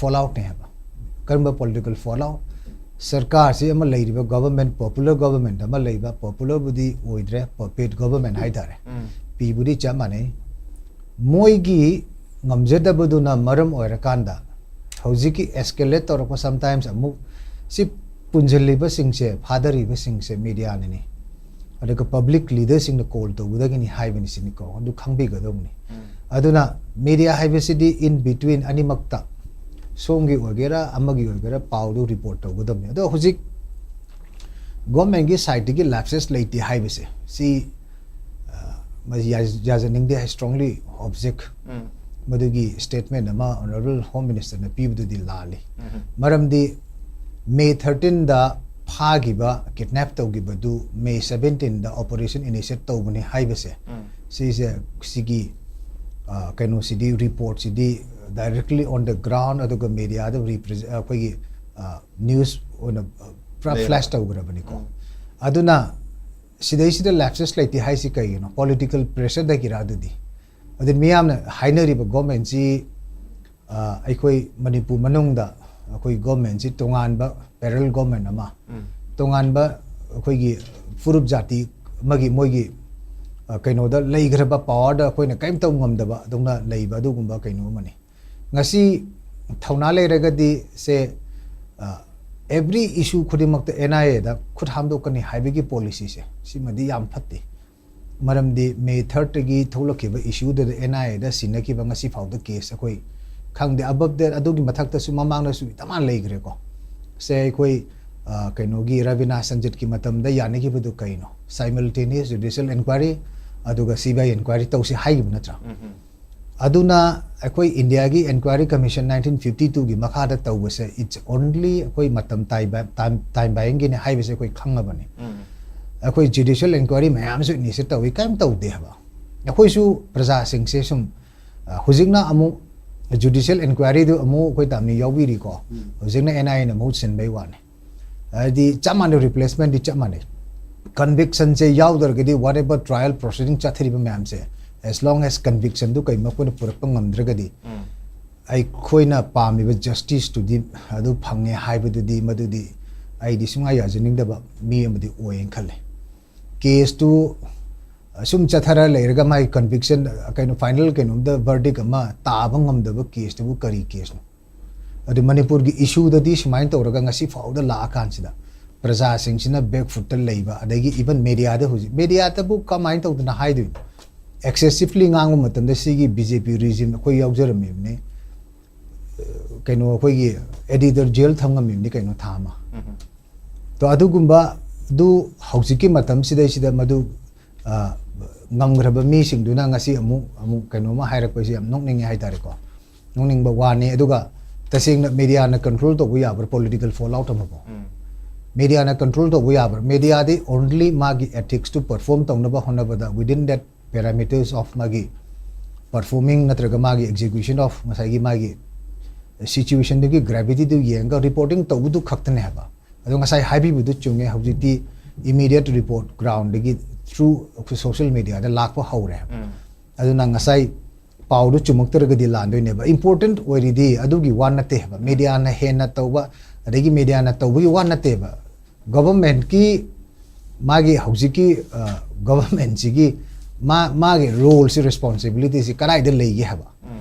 falloutꯅꯦ ꯍꯥꯏꯕ꯫ ꯀꯔꯝꯕ political fallout? ꯁꯔꯀꯥꯔꯁꯤ ꯑꯃ ꯂꯩꯔꯤꯕ government, popular government ꯑꯃ ꯂꯩꯕ, popularꯕꯨꯗꯤ ꯑꯣꯏꯗ꯭ꯔꯦ, puppet government ꯍꯥꯏꯇꯥꯔꯦ꯫ ꯎꯝ, ꯄꯤꯕꯨꯗꯤ ꯆꯞ ꯃꯥꯟꯅꯩ꯫ ꯃꯣꯏꯒꯤ ꯉꯝꯖꯗꯕꯗꯨꯅ ꯃꯔꯝ ꯑꯣꯏꯔꯀꯥꯟꯗ ꯍꯧꯖꯤꯛꯀꯤ escalate ꯇꯧꯔꯛꯄ, sometimes ꯑꯃꯨꯛ ꯁꯤ ꯄꯨꯟꯁꯤꯜꯂꯤꯕꯁꯤꯡꯁꯦ, ꯐꯥꯗꯔꯤꯕꯁꯤꯡꯁꯦ mediaꯅꯅꯤ, ꯑꯗꯨꯒ public leaderꯁꯤꯡꯅ call ꯇꯧꯕꯗꯒꯤꯅꯤ ꯍꯥꯏꯕꯅꯤ ꯁꯤꯅꯤꯀꯣ, ꯑꯗꯨ ꯈꯪꯕꯤꯒꯗꯧꯕꯅꯤ꯫ ꯎꯝ, ꯑꯗꯨꯅ media ꯍꯥꯏꯕꯁꯤꯗꯤ in between ꯑꯅꯤꯃꯛꯇ, ꯁꯣꯝꯒꯤ ꯑꯣꯏꯒꯦꯔꯥ ꯑꯃꯒꯤ ꯑꯣꯏꯒꯦꯔꯥ, ꯄꯥꯎꯗꯨ report ꯇꯧꯒꯗꯕꯅꯤ꯫ ꯑꯗꯣ ꯍꯧꯖꯤꯛ governmentꯀꯤ sideꯇꯒꯤ lapses ꯂꯩꯇꯦ ꯍꯥꯏꯕꯁꯦ, ꯁꯤ, ꯑ, ꯃꯁꯤ ꯌꯥ-, ꯌꯥꯖꯅꯤꯡꯗꯦ꯫ I strongly object꯫ ꯎꯝ, ꯃꯗꯨꯒꯤ statement ꯑꯃ Honorable Home Ministerꯅ ꯄꯤꯕꯗꯨꯗꯤ ꯂꯥꯜꯂꯤ꯫ ꯎꯝ, ꯃꯔꯝꯗꯤ ꯃꯦ ꯊꯥꯔꯇꯤꯟꯗ ꯐꯥꯈꯤꯕ, ꯀꯤꯗꯅꯦꯞ ꯇꯧꯈꯤꯕꯗꯨ ꯃꯦ ꯁꯕꯦꯟꯇꯤꯟꯗ ꯑꯣꯄꯔꯦꯁꯟ ꯏꯅꯤꯁꯤꯌꯦꯠ ꯇꯧꯕꯅꯤ ꯍꯥꯏꯕꯁꯦ, ꯎꯝ꯫ ꯁꯤꯁꯦ, ꯁꯤꯒꯤ, ꯑ, ꯀꯩꯅꯣꯁꯤꯗꯤ, ꯔꯤꯄꯣꯔꯠꯁꯤꯗꯤ directly on the ground, ꯑꯗꯨꯒ ꯃꯦꯗꯤꯌꯥꯗ ꯔꯤꯄ꯭ꯔꯖꯦ-, ꯑꯩꯈꯣꯏꯒꯤ, ꯑ, ꯅ꯭ꯌꯨꯁ ꯑꯣꯏꯅ, ꯑ, ꯄꯨꯔꯥ ꯂꯩꯔꯦ꯫ ꯐ꯭ꯂꯦꯁ ꯇꯧꯈ꯭ꯔꯕꯅꯤꯀꯣ꯫ ꯎꯝ꯫ ꯑꯗꯨꯅ ꯁꯤꯗꯩꯁꯤꯗ ꯂꯦꯞꯁꯦꯁ ꯂꯩꯇꯦ ꯍꯥꯏꯁꯤ ꯀꯩꯒꯤꯅꯣ? ꯄꯣꯂꯤꯇꯤꯀꯦꯜ ꯄ꯭ꯔꯦꯁꯔꯗꯒꯤꯔ? ꯑꯗꯨꯗꯤ, ꯑꯗꯨ ꯃꯤꯌꯥꯝꯅ ꯍꯥꯏꯅꯔꯤꯕ ꯒꯣꯔꯃꯦꯟꯁꯤ, ꯑ, ꯑꯩꯈꯣꯏ ꯃꯅꯤꯄꯨꯔ ꯃꯅꯨꯡꯗ ꯑꯩꯈꯣꯏ ꯒꯣꯔꯃꯦꯟꯁꯤ ꯇꯣꯉꯥꯟꯕ ꯄꯦꯔꯦꯂꯦꯜ ꯒꯣꯔꯃꯦꯟ ꯑꯃ, ꯎꯝ꯫ ꯇꯣꯉꯥꯟꯕ ꯑꯩꯈꯣꯏꯒꯤ ꯐꯨꯔꯨꯞ ꯖꯥꯇꯤ ꯑꯃꯒꯤ ꯃꯣꯏꯒꯤ, ꯑ, ꯀꯩꯅꯣꯗ ꯂꯩꯈ꯭ꯔꯕ ꯄꯥꯋꯔꯗ ꯑꯩꯈꯣꯏꯅ ꯀꯔꯤꯝ ꯇꯧ ꯉꯝꯗꯕ ꯑꯗꯨꯝꯅ ꯂꯩꯕ ꯑꯗꯨꯒꯨꯝꯕ ꯀꯩꯅꯣ ꯑꯃꯅꯤ꯫ ꯉꯁꯤ ꯊꯧꯅꯥ ꯂꯩꯔꯒꯗꯤ ꯁꯦ, ꯑ, ꯑꯦꯚ꯭ꯔꯤ ꯏꯁꯨ ꯈꯨꯗꯤꯡꯃꯛꯇ ꯑꯦꯟ ꯑꯥꯏ ꯑꯦꯗ ꯈꯨꯠ ꯍꯥꯝꯗꯣꯛꯀꯅꯤ ꯍꯥꯏꯕꯒꯤ ꯄꯣꯂꯤꯁꯤꯁꯦ, ꯁꯤꯃꯗꯤ ꯌꯥꯝ ꯐꯠꯇꯦ꯫ ꯃꯔꯝꯗꯤ ꯃꯦ ꯊꯥꯔꯠꯇꯒꯤ ꯊꯣꯛꯂꯛꯈꯤꯕ ꯏꯁꯨꯗꯨꯗ ꯑꯦꯟ ꯑꯥꯏ ꯑꯦꯗ ꯁꯤꯟꯅꯈꯤꯕ ꯉꯁꯤ ꯐꯥꯎꯗ ꯀꯦꯁ ꯑꯩꯈꯣꯏ ꯈꯪꯗꯦ꯫ Above that, ꯑꯗꯨꯒꯤ ꯃꯊꯛꯇꯁꯨ ꯃꯃꯥꯡꯗꯁꯨ ꯗꯃꯥ ꯂꯩꯈ꯭ꯔꯦꯀꯣ꯫ ꯁꯦ ꯑꯩꯈꯣꯏ, ꯑ, ꯀꯩꯅꯣꯒꯤ ꯔꯕꯤꯅꯥ ꯁꯟꯖꯤꯠꯀꯤ ꯃꯇꯝꯗ ꯌꯥꯅꯈꯤꯕꯗꯨ ꯀꯩꯅꯣ? Simultaneous judicial inquiry ꯑꯗꯨꯒ ꯁꯤ ꯕꯤ ꯑꯥꯏ inquiry ꯇꯧꯁꯤ ꯍꯥꯏꯈꯤꯕ ꯅꯠꯇ꯭ꯔꯥ? ꯎꯝ, ꯎꯝ꯫ ꯑꯗꯨꯅ ꯑꯩꯈꯣꯏ ꯏꯟꯗꯤꯌꯥꯒꯤ ꯏꯟꯀ꯭ꯋꯥꯏꯔꯤ ꯀꯃꯤꯁꯟ ꯅꯥꯏꯟꯇꯤꯟ ꯐꯤꯐꯇꯤ ꯇꯨꯒꯤ ꯃꯈꯥꯗ ꯇꯧꯕꯁꯦ, it's only ꯑꯩꯈꯣꯏ ꯃꯇꯝ ꯇꯥꯏꯕ-, time, time buyingꯒꯤꯅꯦ ꯍꯥꯏꯕꯁꯦ ꯑꯩꯈꯣꯏ ꯈꯪꯉꯕꯅꯤ꯫ ꯎꯝ꯫ ꯑꯩꯈꯣꯏ ꯖꯨꯗꯤꯁꯤꯌꯦꯜ ꯏꯟꯀ꯭ꯋꯥꯏꯔꯤ ꯃꯌꯥꯝꯁꯨ ꯏꯅꯤꯁꯤꯌꯦꯠ ꯇꯧꯏ, ꯀꯔꯤꯝ ꯇꯧꯗꯦ ꯍꯥꯏꯕ꯫ ꯑꯩꯈꯣꯏꯁꯨ ꯄ꯭ꯔꯖꯥꯁꯤꯡꯁꯦ ꯁꯨꯝ, ꯑ, ꯍꯧꯖꯤꯛꯅ ꯑꯃꯨꯛ ꯖꯨꯗꯤꯁꯤꯌꯦꯜ ꯏꯟꯀ꯭ꯋꯥꯏꯔꯤꯗꯨ ꯑꯃꯨꯛ ꯑꯩꯈꯣꯏ ꯇꯥꯝꯅ ꯌꯥꯎꯕꯤꯔꯤꯀꯣ꯫ ꯎꯝ꯫ ꯍꯧꯖꯤꯛꯅ ꯑꯦꯟ ꯑꯥꯏ ꯑꯦꯅ ꯃꯍꯨꯠ ꯁꯤꯟꯕꯩ ꯋꯥꯅꯤ꯫ ꯍꯥꯏꯗꯤ ꯆꯞ ꯃꯥꯟꯅꯩ, ꯔꯤꯄ꯭ꯂꯦꯁꯃꯦꯟꯗꯤ ꯆꯞ ꯃꯥꯟꯅꯩ꯫ ꯀꯟꯚꯤꯛꯁꯟꯁꯦ ꯌꯥꯎꯗ꯭ꯔꯒꯗꯤ, whatever trial proceeding ꯆꯠꯊꯔꯤꯕ ꯃꯌꯥꯝꯁꯦ, as long as ꯀꯟꯚꯤꯛꯁꯟꯗꯨ ꯀꯩ ꯃꯈꯣꯏꯅ ꯄꯨꯔꯛꯄ ꯉꯝꯗ꯭ꯔꯒꯗꯤ, ꯎꯝ꯫ ꯑꯩꯈꯣꯏꯅ ꯄꯥꯝꯃꯤꯕ ꯖꯁꯇꯤꯁꯇꯨꯗꯤ ꯑꯗꯨ ꯐꯪꯉꯦ ꯍꯥꯏꯕꯗꯨꯗꯤ, ꯃꯗꯨꯗꯤ ꯑꯩꯗꯤ ꯁꯨꯡꯌꯥ ꯌꯥꯖꯅꯤꯡꯗꯕ ꯃꯤ ꯑꯃꯗꯤ ꯑꯣꯏꯌꯦꯅ ꯈꯜꯂꯦ꯫ ꯀꯦꯁꯇꯨ ꯑꯁꯨꯝ ꯆꯠꯊꯔ ꯂꯩꯔꯒ ꯃꯥꯒꯤ ꯀꯟꯚꯤꯛꯁꯟ, ꯀꯩꯅꯣ, ꯐꯥꯏꯅꯦꯜ ꯀꯩꯅꯣꯝꯗ ꯚꯔꯗꯤꯛ ꯑꯃ ꯇꯥꯕ ꯉꯝꯗꯕ ꯀꯦꯁꯇꯨꯕꯨ ꯀꯔꯤ ꯀꯦꯁꯅꯣ? ꯑꯗꯨ ꯃꯅꯤꯄꯨꯔꯒꯤ ꯏꯁꯨꯗꯗꯤ ꯁꯨꯃꯥꯏꯅ ꯇꯧꯔꯒ ꯉꯁꯤ ꯐꯥꯎꯗ ꯂꯥꯛꯑꯀꯥꯟꯁꯤꯗ ꯄ꯭ꯔꯖꯥꯁꯤꯡꯁꯤꯅ ꯕꯦꯛ ꯐꯨꯠꯇ ꯂꯩꯕ, ꯑꯗꯒꯤ ꯏꯚꯟ ꯃꯦꯗꯤꯌꯥꯗ, ꯍꯧꯖꯤꯛ ꯃꯦꯗꯤꯌꯥꯗꯕꯨ ꯀꯃꯥꯏꯅ ꯇꯧꯗꯅ ꯍꯥꯏꯗꯣꯏꯅꯣ? ꯑꯦꯛꯁꯦꯁꯤꯚꯂꯤ ꯉꯥꯡꯕ ꯃꯇꯝꯗ ꯁꯤꯒꯤ ꯕꯤ ꯖꯦ ꯄꯤ ꯔꯤꯖꯤꯝ ꯑꯩꯈꯣꯏ ꯌꯥꯎꯖꯔꯝꯃꯤꯕꯅꯤ꯫ ꯀꯩꯅꯣ, ꯑꯩꯈꯣꯏꯒꯤ ꯑꯦꯗꯤꯇꯔ ꯖꯦꯜ ꯊꯝꯉꯝꯃꯤꯕꯅꯤ ꯀꯩꯅꯣ, ꯊꯥ ꯑꯃ꯫ ꯎꯝ꯫ ꯇꯣ, ꯑꯗꯨꯒꯨꯝꯕꯗꯨ ꯍꯧꯖꯤꯛꯀꯤ ꯃꯇꯝꯁꯤꯗꯩꯁꯤꯗ ꯃꯗꯨ, ꯑ, ꯉꯝꯈ꯭ꯔꯕ ꯃꯤꯁꯤꯡꯗꯨꯅ ꯉꯁꯤ ꯑꯃꯨꯛ, ꯑꯃꯨꯛ ꯀꯩꯅꯣꯝꯃ ꯍꯥꯏꯔꯛꯄꯁꯤ ꯌꯥꯝ ꯅꯣꯛꯅꯤꯡꯉꯦ ꯍꯥꯏꯇꯥꯔꯦꯀꯣ꯫ ꯅꯣꯛꯅꯤꯡꯕ ꯋꯥꯅꯤ꯫ ꯑꯗꯨꯒ ꯇꯁꯦꯡꯅ ꯃꯦꯗꯤꯌꯥꯅ ꯀꯟꯇ꯭ꯔꯣꯜ ꯇꯧꯕ ꯌꯥꯕ꯭ꯔꯥ ꯄꯣꯂꯤꯇꯤꯀꯦꯜ ꯐꯣꯜ ꯑꯥꯎꯠ ꯑꯃꯕꯨ? ꯃꯦꯗꯤꯌꯥꯅ ꯀꯟꯇ꯭ꯔꯣꯜ ꯇꯧꯕ ꯌꯥꯕ꯭ꯔꯥ? ꯃꯦꯗꯤꯌꯥꯗꯤ ꯑꯣꯟꯂꯤ ꯃꯥꯒꯤ ꯑꯦꯊꯤꯛꯁꯇꯨ ꯄꯔꯐꯣꯔꯝ ꯇꯧꯅꯕ ꯍꯣꯠꯅꯕꯗ within that parameters of ꯃꯥꯒꯤ ꯄꯔꯐꯣꯔꯃꯤꯡ ꯅꯠꯇ꯭ꯔꯒ ꯃꯥꯒꯤ ꯑꯦꯛꯖꯤꯀ꯭ꯌꯨꯁꯟ ꯑꯣꯐ ꯉꯁꯥꯏꯒꯤ ꯃꯥꯒꯤ ꯁꯤꯆꯨꯋꯦꯁꯟꯗꯨꯒꯤ ꯒ꯭ꯔꯦꯚꯤꯇꯤꯗꯨ ꯌꯦꯡꯉꯒ ꯔꯤꯄꯣꯔꯇꯤꯡ ꯇꯧꯕꯗꯨ ꯈꯛꯇꯅꯦ ꯍꯥꯏꯕ꯫ ꯑꯗꯣ ꯉꯁꯥꯏ ꯍꯥꯏꯕꯤꯕꯗꯨ ꯆꯨꯝꯃꯦ, ꯍꯧꯖꯤꯛꯇꯤ ꯏꯃꯤꯗꯤꯌꯦꯠ ꯔꯤꯄꯣꯔꯠ ꯒ꯭ꯔꯥꯎꯟꯗꯒꯤ ꯊ꯭ꯔꯨ ꯑꯩꯈꯣꯏ ꯁꯣꯁꯤꯌꯦꯜ ꯃꯦꯗꯤꯌꯥꯗ ꯂꯥꯛꯄ ꯍꯧꯔꯦ ꯍꯥꯏꯕ꯫ ꯑꯗꯨꯅ ꯉꯁꯥꯏ ꯄꯥꯎꯗꯨ ꯆꯨꯝꯃꯛꯇ꯭ꯔꯒꯗꯤ ꯂꯥꯟꯗꯣꯏꯅꯦꯕ꯫ ꯏꯝꯄꯣꯔꯇꯦꯟꯠ ꯑꯣꯏꯔꯤꯗꯤ ꯑꯗꯨꯒꯤ ꯋꯥ ꯅꯠꯇꯦ ꯍꯥꯏꯕ, ꯃꯦꯗꯤꯌꯥꯅ ꯍꯦꯟꯅ ꯇꯧꯕ ꯑꯗꯒꯤ ꯃꯦꯗꯤꯌꯥꯅ ꯇꯧꯕꯒꯤ ꯋꯥ ꯅꯠꯇꯦꯕ꯫ ꯒꯚꯔꯟꯃꯦꯟꯠꯀꯤ ꯃꯥꯒꯤ ꯍꯧꯖꯤꯛꯀꯤ ꯒꯚꯔꯟꯃꯦꯟꯠꯁꯤꯒꯤ ꯃꯥ ꯃꯥꯒꯤ ꯔꯣꯜꯁꯤ, ꯔꯦꯁꯄꯣꯟꯁꯤꯕꯤꯂꯤꯇꯤꯁꯤ ꯀꯗꯥꯏꯗ ꯂꯩꯒꯦ ꯍꯥꯏꯕ꯫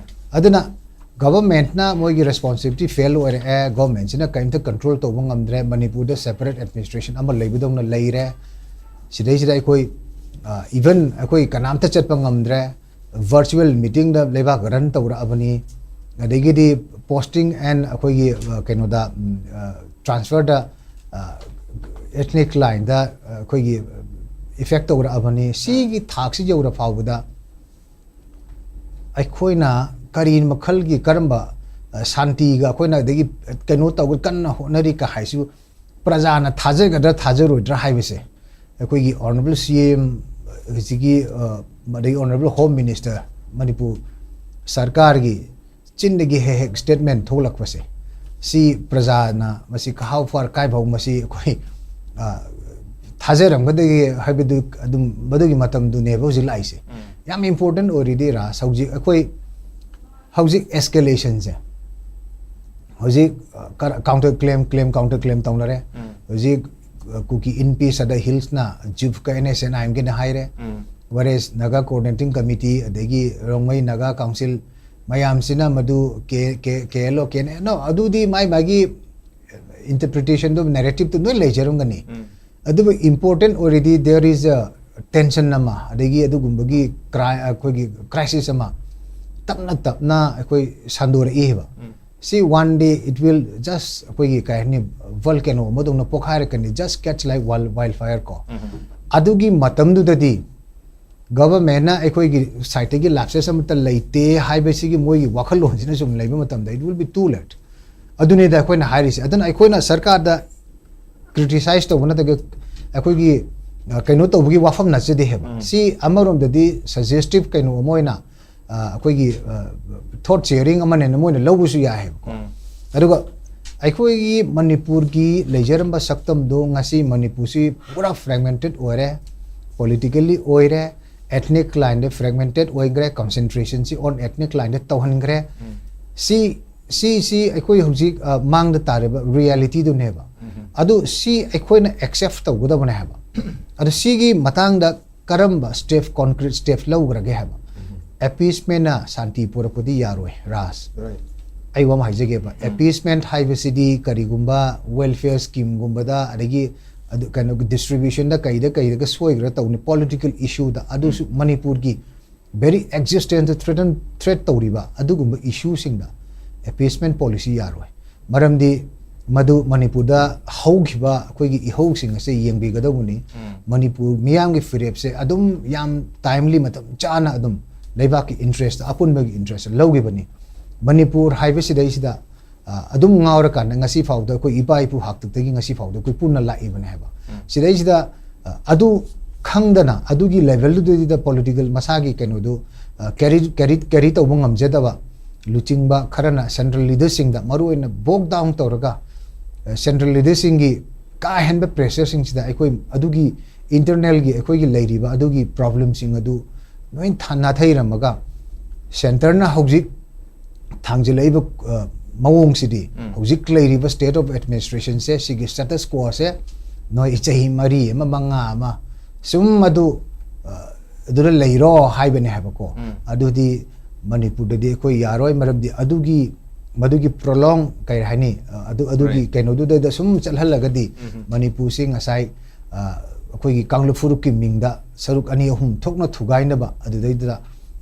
ꯑꯗꯨꯅ ꯒꯚꯔꯟꯃꯦꯟꯠꯅ ꯃꯣꯏꯒꯤ ꯔꯦꯁꯄꯣꯟꯁꯤꯕꯤꯂꯤꯇꯤ ꯐꯦꯜ ꯑꯣꯏꯔꯛꯑꯦ, ꯒꯚꯔꯟꯃꯦꯟꯠꯁꯤꯅ ꯀꯔꯤꯝꯇ ꯀꯟꯇ꯭ꯔꯣꯜ ꯇꯧꯕ ꯉꯝꯗ꯭ꯔꯦ, ꯃꯅꯤꯄꯨꯔꯗ ꯁꯦꯄꯔꯦꯠ ꯑꯦꯗꯃꯤꯅꯤꯁꯇ꯭ꯔꯦꯁꯟ ꯑꯃ ꯂꯩꯕꯗꯧꯅ ꯂꯩꯔꯦ꯫ ꯁꯤꯗꯩꯁꯤꯗ ꯑꯩꯈꯣꯏ ꯏꯚꯟ ꯑꯩꯈꯣꯏ ꯀꯅꯥꯝꯇ ꯆꯠꯄ ꯉꯝꯗ꯭ꯔꯦ, ꯚꯔꯆꯨꯋꯦꯜ ꯃꯤꯇꯤꯡꯗ ꯂꯩꯕꯥꯛ ꯔꯟ ꯇꯧꯔꯛꯑꯕꯅꯤ, ꯑꯗꯒꯤꯗꯤ ꯄꯣꯁꯇꯤꯡ ꯑꯦꯟ ꯑꯩꯈꯣꯏꯒꯤ ꯀꯩꯅꯣꯗ ꯇ꯭ꯔꯥꯟꯁꯐꯔꯗ ꯏꯊꯅꯤꯛ ꯂꯥꯏꯟꯗ ꯑꯩꯈꯣꯏꯒꯤ ꯏꯐꯦꯛ ꯇꯧꯔꯛꯑꯕꯅꯤ꯫ ꯁꯤꯒꯤ ꯊꯥꯛꯁꯤ ꯌꯧꯔ ꯐꯥꯎꯕꯗ ꯑꯩꯈꯣꯏꯅ ꯀꯔꯤ ꯃꯈꯜꯒꯤ ꯀꯔꯝꯕ ꯁꯥꯟꯇꯤꯒ ꯑꯩꯈꯣꯏꯅ ꯑꯗꯒꯤ ꯀꯩꯅꯣ ꯇꯧꯕ ꯀꯟꯅ ꯍꯣꯠꯅꯔꯤ ꯀ ꯍꯥꯏꯁꯨ ꯄ꯭ꯔꯖꯥꯅ ꯊꯥꯖꯒꯗ꯭ꯔꯥ ꯊꯥꯖꯔꯣꯏꯗ꯭ꯔꯥ ꯍꯥꯏꯕꯁꯦ ꯑꯩꯈꯣꯏꯒꯤ ꯑꯣꯅꯔꯦꯕꯜ ꯁꯤ ꯑꯦꯝ ꯍꯧꯖꯤꯛꯀꯤ ꯑꯗꯒꯤ ꯑꯣꯅꯔꯦꯕꯜ ꯍꯣꯝ ꯃꯤꯅꯤꯁꯇꯔ ꯃꯅꯤꯄꯨꯔ ꯁꯔꯀꯥꯔꯒꯤ ꯆꯤꯟꯗꯒꯤ ꯍꯦꯛ ꯍꯦꯛ ꯁ꯭ꯇꯦꯠꯃꯦꯟ ꯊꯣꯛꯂꯛꯄꯁꯦ ꯁꯤ ꯄ꯭ꯔꯖꯥꯅ ꯃꯁꯤ ꯀꯍꯥꯎ ꯐꯥꯔ ꯀꯥꯏꯐꯥꯎ ꯃꯁꯤ ꯑꯩꯈꯣꯏ ꯊꯥꯖꯔꯝꯒꯗꯒꯦ ꯍꯥꯏꯕꯗꯨ ꯑꯗꯨꯝ ꯃꯗꯨꯒꯤ ꯃꯇꯝꯗꯨꯅꯦꯕ ꯍꯧꯖꯤꯛ ꯂꯥꯛꯏꯁꯦ꯫ ꯌꯥꯝ ꯏꯝꯄꯣꯔꯇꯦꯟ ꯑꯣꯏꯔꯤꯗꯤ ꯔꯥꯁ ꯍꯧꯖꯤꯛ ꯑꯩꯈꯣꯏ ꯍꯧꯖꯤꯛ ꯑꯦꯁꯀꯦꯂꯦꯁꯟꯁꯦ ꯍꯧꯖꯤꯛ counter claim claim counter claim ꯇꯧꯅꯔꯦ꯫ ꯍꯧꯖꯤꯛ ꯀꯨꯀꯤ ꯏꯟ ꯄꯤꯁ ꯑꯗ ꯍꯤꯜꯁꯅ ꯖꯤꯞꯀ ꯑꯦꯟ ꯑꯦꯁ ꯑꯦꯟ ꯑꯥꯏ ꯑꯦꯝꯒꯤꯅ ꯍꯥꯏꯔꯦ꯫ ꯋꯦꯔꯦꯁ ꯅꯥꯒꯥ ꯀꯣꯑꯣꯔꯗꯤꯅꯦꯇꯤꯡ ꯀꯃꯤꯇꯤ ꯑꯗꯒꯤ ꯔꯣꯡꯃꯩ ꯅꯥꯒꯥ ꯀꯥꯎꯟꯁꯤꯜ ꯃꯌꯥꯝꯁꯤꯅ ꯃꯗꯨ ꯀꯦ ꯀꯦ ꯀꯦ ꯑꯦꯜ ꯑꯣ ꯀꯦ ꯑꯦꯟ ꯑꯦ ꯅꯣ ꯑꯗꯨꯗꯤ ꯃꯥꯏ ꯃꯥꯒꯤ ꯏꯟꯇꯔꯄ꯭ꯔꯤꯇꯦꯁꯟꯗꯣ ꯅꯦꯔꯦꯇꯤꯞꯇꯣ ꯂꯣꯏ ꯂꯩꯖꯔꯝꯒꯅꯤ꯫ ꯑꯗꯨꯕꯨ important ꯑꯣꯏꯔꯤꯗꯤ there is a tension ꯑꯃ ꯑꯗꯒꯤ ꯑꯗꯨꯒꯨꯝꯕꯒꯤ ꯀ꯭ꯔꯥꯏ ꯑꯩꯈꯣꯏꯒꯤ ꯀ꯭ꯔꯥꯏꯁꯤꯁ ꯑꯃ ꯇꯞꯅ ꯇꯞꯅ ꯑꯩꯈꯣꯏ ꯁꯟꯗꯣꯔꯛꯏ ꯍꯥꯏꯕ꯫ ꯁꯤ one day it will just ꯑꯩꯈꯣꯏꯒꯤ ꯀꯩ ꯍꯥꯏꯅꯤ volcano ꯑꯃꯗꯧꯅ ꯄꯣꯛꯈꯥꯏꯔꯛꯀꯅꯤ, just catch like wild wildfire ꯀꯣ꯫ ꯑꯗꯨꯒꯤ ꯃꯇꯝꯗꯨꯗꯗꯤ ꯒꯚꯔꯟꯃꯦꯟꯠꯅ ꯑꯩꯈꯣꯏꯒꯤ ꯁꯥꯏꯠꯇꯒꯤ ꯂꯥꯞꯁꯦꯁ ꯑꯃꯠꯇ ꯂꯩꯇꯦ ꯍꯥꯏꯕꯁꯤꯒꯤ ꯃꯣꯏꯒꯤ ꯋꯥꯈꯜꯂꯣꯟꯁꯤꯅ ꯁꯨꯝ ꯂꯩꯕ ꯃꯇꯝꯗ it will be too late꯫ ꯑꯗꯨꯅꯤꯗ ꯑꯩꯈꯣꯏꯅ ꯍꯥꯏꯔꯤꯁꯦ꯫ ꯑꯗꯨꯅ ꯑꯩꯈꯣꯏꯅ ꯁꯔꯀꯥꯔꯗ criticize ꯇꯧꯕ ꯅꯠꯇ꯭ꯔꯒ ꯑꯩꯈꯣꯏꯒꯤ, ꯑ, ꯀꯩꯅꯣ ꯇꯧꯕꯒꯤ ꯋꯥꯐꯝ ꯅꯠꯆꯗꯦ ꯍꯥꯏꯕ꯫ ꯎꯝ꯫ ꯁꯤ ꯑꯃꯔꯣꯝꯗꯗꯤ suggestive ꯀꯩꯅꯣ ꯑꯃ ꯑꯣꯏꯅ, ꯑ, ꯑꯩꯈꯣꯏꯒꯤ, ꯑ, thought sharing ꯑꯃꯅꯦꯅ ꯃꯣꯏꯅ ꯂꯧꯕꯁꯨ ꯌꯥꯏ ꯍꯥꯏꯕꯀꯣ꯫ ꯎꯝ꯫ ꯑꯗꯨꯒ ꯑꯩꯈꯣꯏꯒꯤ ꯃꯅꯤꯄꯨꯔꯒꯤ ꯂꯩꯖꯔꯝꯕ ꯁꯛꯇꯝꯗꯣ ꯉꯁꯤ ꯃꯅꯤꯄꯨꯔꯁꯤ ꯄꯨꯔꯥ fragmented ꯑꯣꯏꯔꯦ, politically ꯑꯣꯏꯔꯦ, ethnic lineꯗ fragmented ꯑꯣꯏꯈ꯭ꯔꯦ, concentrationꯁꯤ on ethnic lineꯗ ꯇꯧꯍꯟꯈ꯭ꯔꯦ꯫ ꯎꯝ꯫ ꯁꯤ, ꯁꯤ, ꯁꯤ ꯑꯩꯈꯣꯏ ꯍꯧꯖꯤꯛ, ꯑ, ꯃꯥꯡꯗ ꯇꯥꯔꯤꯕ realityꯗꯨꯅꯦꯕ꯫ ꯎꯝ꯫ ꯑꯗꯨ ꯁꯤ ꯑꯩꯈꯣꯏꯅ accept ꯇꯧꯒꯗꯕꯅꯦ ꯍꯥꯏꯕ꯫ ꯑꯗꯨ ꯁꯤꯒꯤ ꯃꯇꯥꯡꯗ ꯀꯔꯝꯕ step, concrete step ꯂꯧꯈ꯭ꯔꯒꯦ ꯍꯥꯏꯕ꯫ ꯎꯝ꯫ Appeasementꯅ ꯁꯥꯟꯇꯤ ꯄꯨꯔꯛꯄꯗꯤ ꯌꯥꯔꯣꯏ, ꯔꯥꯖ꯫ Right. ꯑꯩ ꯋꯥ ꯑꯃ ꯍꯥꯏꯖꯒꯦꯕ꯫ ꯎꯝ꯫ Appeasement ꯍꯥꯏꯕꯁꯤꯗꯤ ꯀꯔꯤꯒꯨꯝꯕ welfare schemeꯒꯨꯝꯕꯗ, ꯑꯗꯒꯤ ꯑꯗꯨ ꯀꯩꯅꯣ distributionꯗ ꯀꯩꯗ ꯀꯩꯗꯒ ꯁꯣꯏꯈ꯭ꯔ ꯇꯧꯅꯤ, political issueꯗ꯫ ꯑꯗꯨꯁꯨ ꯎꯝ꯫ ꯃꯅꯤꯄꯨꯔꯒꯤ very existence threaten, threat ꯇꯧꯔꯤꯕ ꯑꯗꯨꯒꯨꯝꯕ issueꯁꯤꯡꯗ appeasement policy ꯌꯥꯔꯣꯏ꯫ ꯃꯔꯝꯗꯤ ꯃꯗꯨ ꯃꯅꯤꯄꯨꯔꯗ ꯍꯧꯈꯤꯕ ꯑꯩꯈꯣꯏꯒꯤ ꯏꯍꯧꯁꯤꯡ ꯑꯁꯦ ꯌꯦꯡꯕꯤꯒꯗꯧꯕꯅꯤ꯫ ꯎꯝ꯫ ꯃꯅꯤꯄꯨꯔ ꯃꯤꯌꯥꯝꯒꯤ ꯐꯤꯔꯦꯞꯁꯦ ꯑꯗꯨꯝ ꯌꯥꯝ timely, ꯃꯇꯝ ꯆꯥꯅ ꯑꯗꯨꯝ ꯂꯩꯕꯥꯛꯀꯤ interest, ꯑꯄꯨꯟꯕꯒꯤ interest ꯂꯧꯈꯤꯕꯅꯤ꯫ ꯃꯅꯤꯄꯨꯔ ꯍꯥꯏꯕꯁꯤꯗꯩꯁꯤꯗ, ꯑ, ꯑꯗꯨꯝ ꯉꯥꯎꯔꯀꯥꯟꯗ ꯉꯁꯤ ꯐꯥꯎꯗ ꯑꯩꯈꯣꯏ ꯏꯄꯥ ꯏꯄꯨ ꯍꯥꯛꯇꯛꯇꯒꯤ ꯉꯁꯤ ꯐꯥꯎꯗ ꯑꯩꯈꯣꯏ ꯄꯨꯟꯅ ꯂꯥꯛꯏꯕꯅꯦ ꯍꯥꯏꯕ꯫ ꯎꯝ꯫ ꯁꯤꯗꯩꯁꯤꯗ, ꯑ, ꯑꯗꯨ ꯈꯪꯗꯅ ꯑꯗꯨꯒꯤ levelꯗꯨꯗꯩꯗ political ꯃꯁꯥꯒꯤ ꯀꯩꯅꯣꯗꯨ, ꯑ, carry, carry, carry ꯇꯧꯕ ꯉꯝꯖꯗꯕ ꯂꯨꯆꯤꯡꯕ ꯈꯔꯅ central leaderꯁꯤꯡꯗ ꯃꯔꯨꯑꯣꯏꯅ box down ꯇꯧꯔꯒ, ꯑ, central leaderꯁꯤꯡꯒꯤ ꯀꯥ ꯍꯦꯟꯕ pressureꯁꯤꯡꯁꯤꯗ ꯑꯩꯈꯣꯏ ꯑꯗꯨꯒꯤ internalꯒꯤ ꯑꯩꯈꯣꯏꯒꯤ ꯂꯩꯔꯤꯕ ꯑꯗꯨꯒꯤ problemꯁꯤꯡ ꯑꯗꯨ ꯂꯣꯏ ꯊꯥ-, ꯅꯥꯊꯩꯔꯝꯃꯒ centreꯅ ꯍꯧꯖꯤꯛ ꯊꯥꯡꯖꯤꯜꯂꯛꯏꯕ, ꯑ, ꯃꯑꯣꯡꯁꯤꯗꯤ, ꯎꯝ꯫ ꯍꯧꯖꯤꯛ ꯂꯩꯔꯤꯕ state of administrationꯁꯦ, ꯁꯤꯒꯤ status quoꯁꯦ ꯅꯣꯏ ꯆꯍꯤ ꯃꯔꯤ ꯑꯃ, ꯃꯉꯥ ꯑꯃ ꯁꯨꯝ ꯑꯗꯨ, ꯑ, ꯑꯗꯨꯗ ꯂꯩꯔꯣ ꯍꯥꯏꯕꯅꯦ ꯍꯥꯏꯕꯀꯣ꯫ ꯎꯝ꯫ ꯑꯗꯨꯗꯤ ꯃꯅꯤꯄꯨꯔꯗꯗꯤ ꯑꯩꯈꯣꯏ ꯌꯥꯔꯣꯏ, ꯃꯔꯝꯗꯤ ꯑꯗꯨꯒꯤ, ꯃꯗꯨꯒꯤ prolong ꯀꯩ ꯍꯥꯏꯅꯤ, ꯑ, ꯑꯗꯨ, ꯑꯗꯨꯒꯤ Right. ꯀꯩꯅꯣꯗꯨꯗꯩꯗ ꯁꯨꯝ ꯆꯠꯍꯜꯂꯒꯗꯤ ꯎꯝ꯫ ꯃꯅꯤꯄꯨꯔꯁꯤ ꯉꯁꯥꯏ, ꯑ, ꯑꯩꯈꯣꯏꯒꯤ ꯀꯥꯡꯂꯨꯞ ꯐꯨꯔꯨꯞꯀꯤ ꯃꯤꯡꯗ ꯁꯔꯨꯛ ꯑꯅꯤ ꯑꯍꯨꯝ ꯊꯣꯛꯅ ꯊꯨꯒꯥꯏꯅꯕ, ꯑꯗꯨꯗꯩꯗꯨꯗ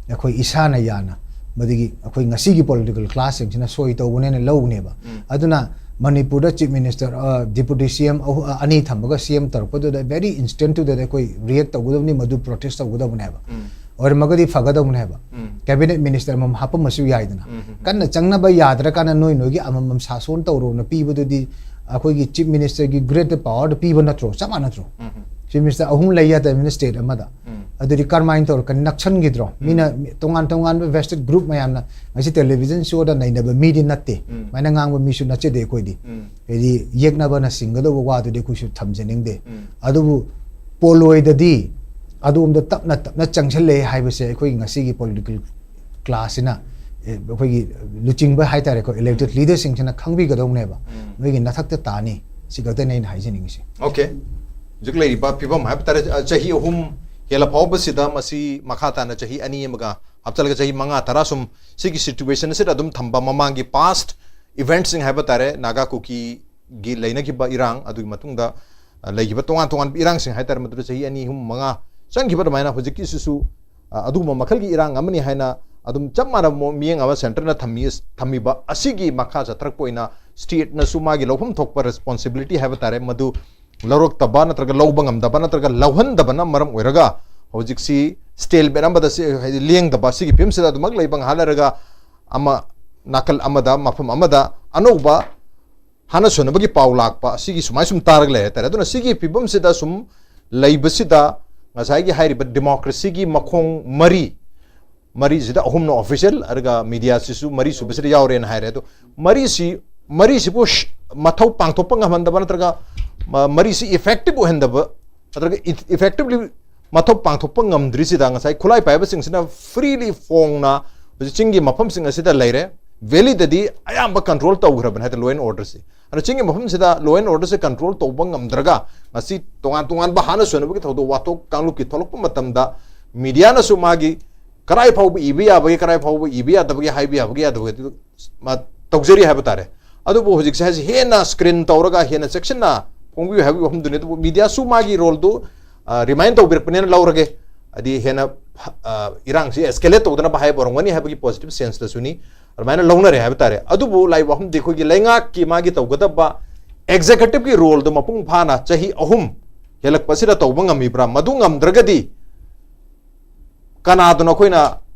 ꯑꯩꯈꯣꯏ ꯏꯁꯥꯅ ꯌꯥꯅ, ꯃꯗꯨꯒꯤ ꯑꯩꯈꯣꯏ ꯉꯁꯤꯒꯤ political classꯁꯤꯡꯁꯤꯅ ꯁꯣꯏ ꯇꯧꯕꯅꯦꯅ ꯂꯧꯅꯦꯕ꯫ ꯎꯝ꯫ ꯑꯗꯨꯅ ꯃꯅꯤꯄꯨꯔꯗ Chief Minister, ꯑ, Deputy CM ꯑꯍꯨ-, ꯑ, ꯑꯅꯤ ꯊꯝꯃꯒ CM ꯇꯧꯔꯛꯄꯗꯨꯗ very instantꯇꯨꯗꯗꯤ ꯑꯩꯈꯣꯏ react ꯇꯧꯒꯗꯕꯅꯤ, ꯃꯗꯨ protest ꯇꯧꯒꯗꯕꯅꯦꯕ꯫ ꯎꯝ꯫ ꯑꯣꯏꯔꯝꯃꯒꯗꯤ ꯐꯒꯗꯧꯕꯅꯦꯕ꯫ ꯀꯦꯕꯤꯅꯦꯠ ꯃꯤꯅꯤꯁꯇꯔ ꯑꯃꯃꯝ ꯍꯥꯞꯄꯝꯃꯁꯨ ꯌꯥꯏꯗꯅ꯫ ꯀꯟꯅ ꯆꯪꯅꯕ ꯌꯥꯗ꯭ꯔꯀꯥꯟꯗ ꯅꯣꯏ ꯅꯣꯏꯒꯤ ꯑꯃꯃꯝ ꯁꯥꯁꯣꯟ ꯇꯧꯔꯣꯅ ꯄꯤꯕꯗꯨꯗꯤ ꯑꯩꯈꯣꯏꯒꯤ ꯆꯤꯐ ꯃꯤꯅꯤꯁꯇꯔꯒꯤ ꯒ꯭ꯔꯦꯇꯦꯁ ꯄꯥꯋꯔꯗ ꯄꯤꯕ ꯅꯠꯇ꯭ꯔꯣ? ꯆꯞ ꯃꯥꯟꯅꯗ꯭ꯔꯣ? ꯆꯤꯐ ꯃꯤꯅꯤꯁꯇꯔ ꯑꯍꯨꯝ ꯂꯩ ꯌꯥꯗꯕꯅꯤꯅ ꯁ꯭ꯇꯦꯠ ꯑꯃꯗ꯫ ꯑꯗꯨꯗꯤ ꯀꯔꯝꯍꯥꯏꯅ ꯇꯧꯔꯒ ꯅꯛꯁꯟꯈꯤꯗ꯭ꯔꯣ? ꯃꯤꯅ ꯇꯣꯉꯥꯟ ꯇꯣꯉꯥꯟꯕ ꯚꯦꯁꯇꯦꯠ ꯒ꯭ꯔꯨꯞ ꯃꯌꯥꯝꯅ ꯉꯁꯤ ꯇꯦꯂꯤꯚꯤꯖꯟ ꯁꯣꯗ ꯅꯩꯅꯕ ꯃꯤꯗꯤ ꯅꯠꯇꯦ꯫ ꯑꯗꯨꯃꯥꯏꯅ ꯉꯥꯡꯕ ꯃꯤꯁꯨ ꯅꯠꯆꯗꯦ ꯑꯩꯈꯣꯏꯗꯤ꯫ ꯍꯥꯏꯗꯤ ꯌꯦꯛꯅꯕꯅ ꯁꯤꯡꯒꯗꯧꯕ ꯋꯥꯗꯨꯗꯤ ꯑꯩꯈꯣꯏꯁꯨ ꯊꯝꯖꯅꯤꯡꯗꯦ꯫ ꯑꯗꯨꯕꯨ ꯄꯣꯂꯣꯏꯗꯗꯤ ꯑꯗꯣꯝꯗ ꯇꯞꯅ ꯇꯞꯅ ꯆꯪꯁꯤꯜꯂꯛꯑꯦ ꯍꯥꯏꯕꯁꯦ ꯑꯩꯈꯣꯏꯒꯤ ꯉꯁꯤꯒꯤ ꯄꯣꯂꯤꯇꯤꯀꯦꯜ ꯀ꯭ꯂꯥꯁꯁꯤꯅ, ꯑꯦ, ꯑꯩꯈꯣꯏꯒꯤ ꯂꯨꯆꯤꯡꯕ ꯍꯥꯏꯇꯥꯔꯦꯀꯣ, ꯏꯂꯦꯛꯇꯦꯗ ꯂꯤꯗꯔꯁꯤꯡꯁꯤꯅ ꯈꯪꯕꯤꯒꯗꯧꯅꯦꯕ꯫ ꯅꯣꯏꯒꯤ ꯅꯊꯛꯇ ꯇꯥꯅꯤ꯫ ꯁꯤ ꯈꯛꯇꯅꯦ ꯑꯩꯅ ꯍꯥꯏꯖꯅꯤꯡꯉꯤꯁꯦ꯫ ꯑꯣꯀꯦ, ꯍꯧꯖꯤꯛ ꯂꯩꯔꯤꯕ ꯐꯤꯕꯝ ꯍꯥꯏꯕ ꯇꯥꯔꯦ, ꯑ, ꯆꯍꯤ ꯑꯍꯨꯝ ꯍꯦꯜꯂ ꯐꯥꯎꯕꯁꯤꯗ ꯃꯁꯤ ꯃꯈꯥ ꯇꯥꯅ ꯆꯍꯤ ꯑꯅꯤ ꯑꯃꯒ ꯍꯥꯞꯆꯤꯜꯂꯒ ꯆꯍꯤ ꯃꯉꯥ ꯇꯔꯥ ꯁꯨꯝ ꯁꯤꯒꯤ ꯁꯤꯆꯨꯋꯦꯁꯟ ꯑꯁꯤꯗ ꯑꯗꯨꯝ ꯊꯝꯕ, ꯃꯃꯥꯡꯒꯤ ꯄꯥꯁ ꯏꯚꯦꯟꯠꯁꯤꯡ ꯍꯥꯏꯕ ꯇꯥꯔꯦ, ꯅꯥꯒꯥ ꯀꯨꯀꯤꯒꯤ ꯂꯩꯅꯈꯤꯕ ꯏꯔꯥꯡ, ꯑꯗꯨꯒꯤ ꯃꯇꯨꯡꯗ, ꯑ, ꯂꯩꯈꯤꯕ ꯇꯣꯉꯥꯟ ꯇꯣꯉꯥꯟꯕ ꯏꯔꯥꯡꯁꯤꯡ ꯍꯥꯏ ꯇꯥꯔꯦ, ꯃꯗꯨꯗ ꯆꯍꯤ ꯑꯅꯤ, ꯑꯍꯨꯝ, ꯃꯉꯥ ꯆꯪꯈꯤꯕ ꯑꯗꯨꯃꯥꯏꯅ ꯍꯧꯖꯤꯛꯀꯤꯁꯤꯁꯨ, ꯑ, ꯑꯗꯨꯒꯨꯝꯕ ꯃꯈꯜꯒꯤ ꯏꯔꯥꯡ ꯑꯃꯅꯤ ꯍꯥꯏꯅ ꯑꯗꯨꯝ ꯆꯞ ꯃꯥꯟꯅꯕ ꯃꯑꯣꯡ-, ꯃꯤꯠꯌꯦꯡ ꯑꯃ ꯁꯦꯟꯇꯔꯅ ꯊꯝꯃꯤ, ꯊꯝꯃꯤꯕ ꯑꯁꯤꯒꯤ ꯃꯈꯥ ꯆꯠꯊꯔꯛꯄ ꯑꯣꯏꯅ ꯁ꯭ꯇꯦꯠꯅꯁꯨ ꯃꯥꯒꯤ ꯂꯧꯐꯝ ꯊꯣꯛꯄ ꯔꯦꯁꯄꯣꯟꯁꯤꯕꯤꯂꯤꯇꯤ ꯍꯥꯏꯕ ꯇꯥꯔꯦ, ꯃꯗꯨ ꯂꯧꯔꯛꯇꯕ ꯅꯠꯇ꯭ꯔꯒ ꯂꯧꯕ ꯉꯝꯗꯕ ꯅꯠꯇ꯭ꯔꯒ ꯂꯧꯍꯟꯗꯕꯅ ꯃꯔꯝ ꯑꯣꯏꯔꯒ ꯍꯧꯖꯤꯛꯁꯤ ꯁ꯭ꯇꯦꯜꯃꯦꯟ ꯑꯃꯗ ꯁꯤ, ꯍꯥꯏꯗꯤ ꯂꯦꯡꯗꯕ ꯁꯤꯒꯤ ꯐꯤꯕꯝꯁꯤꯗ ꯑꯗꯨꯃꯛ ꯂꯩꯕ, ꯉꯥꯏꯍꯥꯛ ꯂꯩꯔꯒ ꯑꯃ ꯅꯥꯀꯜ ꯑꯃꯗ, ꯃꯐꯝ ꯑꯃꯗ ꯑꯅꯧꯕ ꯍꯥꯟꯅ ꯁꯣꯟꯅꯕꯒꯤ ꯄꯥꯎ ꯂꯥꯛꯄ, ꯑꯁꯤꯒꯤ ꯁꯨꯃꯥꯏ ꯁꯨꯝ ꯇꯥꯔꯒ ꯂꯩ ꯍꯥꯏꯇꯥꯔꯦ꯫ ꯑꯗꯨꯅ ꯁꯤꯒꯤ ꯐꯤꯕꯝꯁꯤꯗ ꯁꯨꯝ ꯂꯩꯕꯁꯤꯗ ꯉꯁꯥꯏꯒꯤ ꯍꯥꯏꯔꯤꯕ ꯗꯦꯃꯣꯀ꯭ꯔꯦꯁꯤꯒꯤ ꯃꯈꯣꯡ ꯃꯔꯤ, ꯃꯔꯤꯁꯤꯗ ꯑꯍꯨꯝꯅ ꯑꯣꯐꯤꯁꯤꯌꯦꯜ, ꯑꯗꯨꯒ ꯃꯤꯗꯤꯌꯥꯁꯤꯁꯨ ꯃꯔꯤ ꯁꯨꯕꯁꯤꯗ ꯌꯥꯎꯔꯦꯅ ꯍꯥꯏꯔꯦ꯫ ꯑꯗꯣ ꯃꯔꯤꯁꯤ, ꯃꯔꯤꯁꯤꯕꯨ ꯃꯊꯧ ꯄꯥꯡꯊꯣꯛꯄ ꯉꯝꯍꯟꯗꯕ ꯅꯠꯇ꯭ꯔꯒ ꯃ-, ꯃꯔꯤꯁꯤ ꯏꯐꯦꯛꯇꯤꯕ ꯑꯣꯏꯍꯟꯗꯕ ꯅꯠꯇ꯭ꯔꯒ ꯏꯐꯦꯛꯇꯤꯕꯂꯤ ꯃꯊꯧ ꯄꯥꯡꯊꯣꯛꯄ ꯉꯝꯗ꯭ꯔꯤꯁꯤꯗ ꯉꯁꯥꯏ ꯈꯨꯠꯂꯥꯏ ꯄꯥꯏꯕꯁꯤꯡꯁꯤꯅ ꯐ꯭ꯔꯤꯂꯤ ꯐꯣꯡꯅ ꯍꯧꯖꯤꯛ ꯆꯤꯡꯒꯤ ꯃꯐꯝꯁꯤꯡ ꯑꯁꯤꯗ ꯂꯩꯔꯦ꯫ ꯚꯦꯂꯤꯗꯗꯤ ꯑꯌꯥꯝꯕ ꯀꯟꯇ꯭ꯔꯣꯜ ꯇꯧꯈ꯭ꯔꯕꯅꯤ ꯍꯥꯏꯗꯤ ꯂꯣ ꯑꯦꯟ ꯑꯣꯔꯗꯔꯁꯤ꯫ ꯑꯗꯣ ꯆꯤꯡꯒꯤ ꯃꯐꯝꯁꯤꯗ ꯂꯣ ꯑꯦꯟ ꯑꯣꯔꯗꯔꯁꯦ ꯀꯟꯇ꯭ꯔꯣꯜ ꯇꯧꯕ ꯉꯝꯗ꯭ꯔꯒ ꯉꯁꯤ ꯇꯣꯉꯥꯟ ꯇꯣꯉꯥꯟꯕ ꯍꯥꯟꯅ ꯁꯣꯏꯅꯕꯒꯤ ꯊꯧꯗꯣꯛ ꯋꯥꯊꯣꯛ ꯀꯥꯡꯂꯨꯞꯀꯤ ꯊꯣꯛꯂꯛꯄ ꯃꯇꯝꯗ ꯃꯤꯗꯤꯌꯥꯅꯁꯨ ꯃꯥꯒꯤ ꯀꯔꯥꯏ ꯐꯥꯎꯕ ꯏꯕ ꯌꯥꯕꯒꯦ, ꯀꯔꯥꯏ ꯐꯥꯎꯕ ꯏꯕ ꯌꯥꯗꯕꯒꯦ, ꯍꯥꯏꯕ ꯌꯥꯕꯒꯦ ꯌꯥꯗꯕꯒꯦ ꯑꯗꯨ ꯃꯥ ꯇꯧꯖꯔꯤ ꯍꯥꯏꯕ ꯇꯥꯔꯦ꯫ ꯑꯗꯨꯕꯨ ꯍꯧꯖꯤꯛꯁꯦ ꯍꯥꯏꯁꯦ ꯍꯦꯟꯅ ꯁ꯭ꯀ꯭ꯔꯤꯟ ꯇꯧꯔꯒ ꯍꯦꯟꯅ ꯆꯦꯛꯁꯤꯟꯅ ꯐꯣꯡꯕꯤꯌꯨ ꯍꯥꯏꯕꯒꯤ ꯋꯥꯐꯝꯗꯨꯅꯤ꯫ ꯑꯗꯨꯕꯨ ꯃꯤꯗꯤꯌꯥꯁꯨ ꯃꯥꯒꯤ ꯔꯣꯜꯗꯨ, ꯑ, ꯔꯤꯃꯥꯏꯟ ꯇꯧꯕꯤꯔꯛꯄꯅꯦꯅ ꯂꯧꯔꯒꯦ꯫ ꯍꯥꯏꯗꯤ ꯍꯦꯟꯅ, ꯑ, ꯏꯔꯥꯡꯁꯤ ꯑꯦꯁꯀꯦꯂꯦꯠ ꯇꯧꯗꯅꯕ ꯍꯥꯏꯕ ꯑꯣꯏꯔꯝꯒꯅꯤ ꯍꯥꯏꯕꯒꯤ ꯄꯣꯖꯤꯇꯤꯚ ꯁꯦꯟꯁꯇꯁꯨꯅꯤ꯫ ꯑꯗꯨꯃꯥꯏꯅ ꯂꯧꯅꯔꯦ ꯍꯥꯏꯕ ꯇꯥꯔꯦ꯫ ꯑꯗꯨꯕꯨ ꯂꯥꯛꯏꯕ ꯋꯥꯐꯝꯗꯤ ꯑꯩꯈꯣꯏꯒꯤ ꯂꯩꯉꯥꯛꯀꯤ ꯃꯥꯒꯤ ꯇꯧꯒꯗꯕ ꯑꯦꯛꯖꯤꯀ꯭ꯌꯨꯇꯤꯚꯀꯤ ꯔꯣꯜꯗꯨ ꯃꯄꯨꯡ ꯐꯥꯅ ꯆꯍꯤ ꯑꯍꯨꯝ ꯍꯦꯜꯂꯛꯄꯁꯤꯗ ꯇꯧꯕ ꯉꯝꯃꯤꯕ꯭ꯔꯥ? ꯃꯗꯨ ꯉꯝꯗ꯭ꯔꯒꯗꯤ ꯀꯅꯥꯗꯅꯣ ꯑꯩꯈꯣꯏꯅ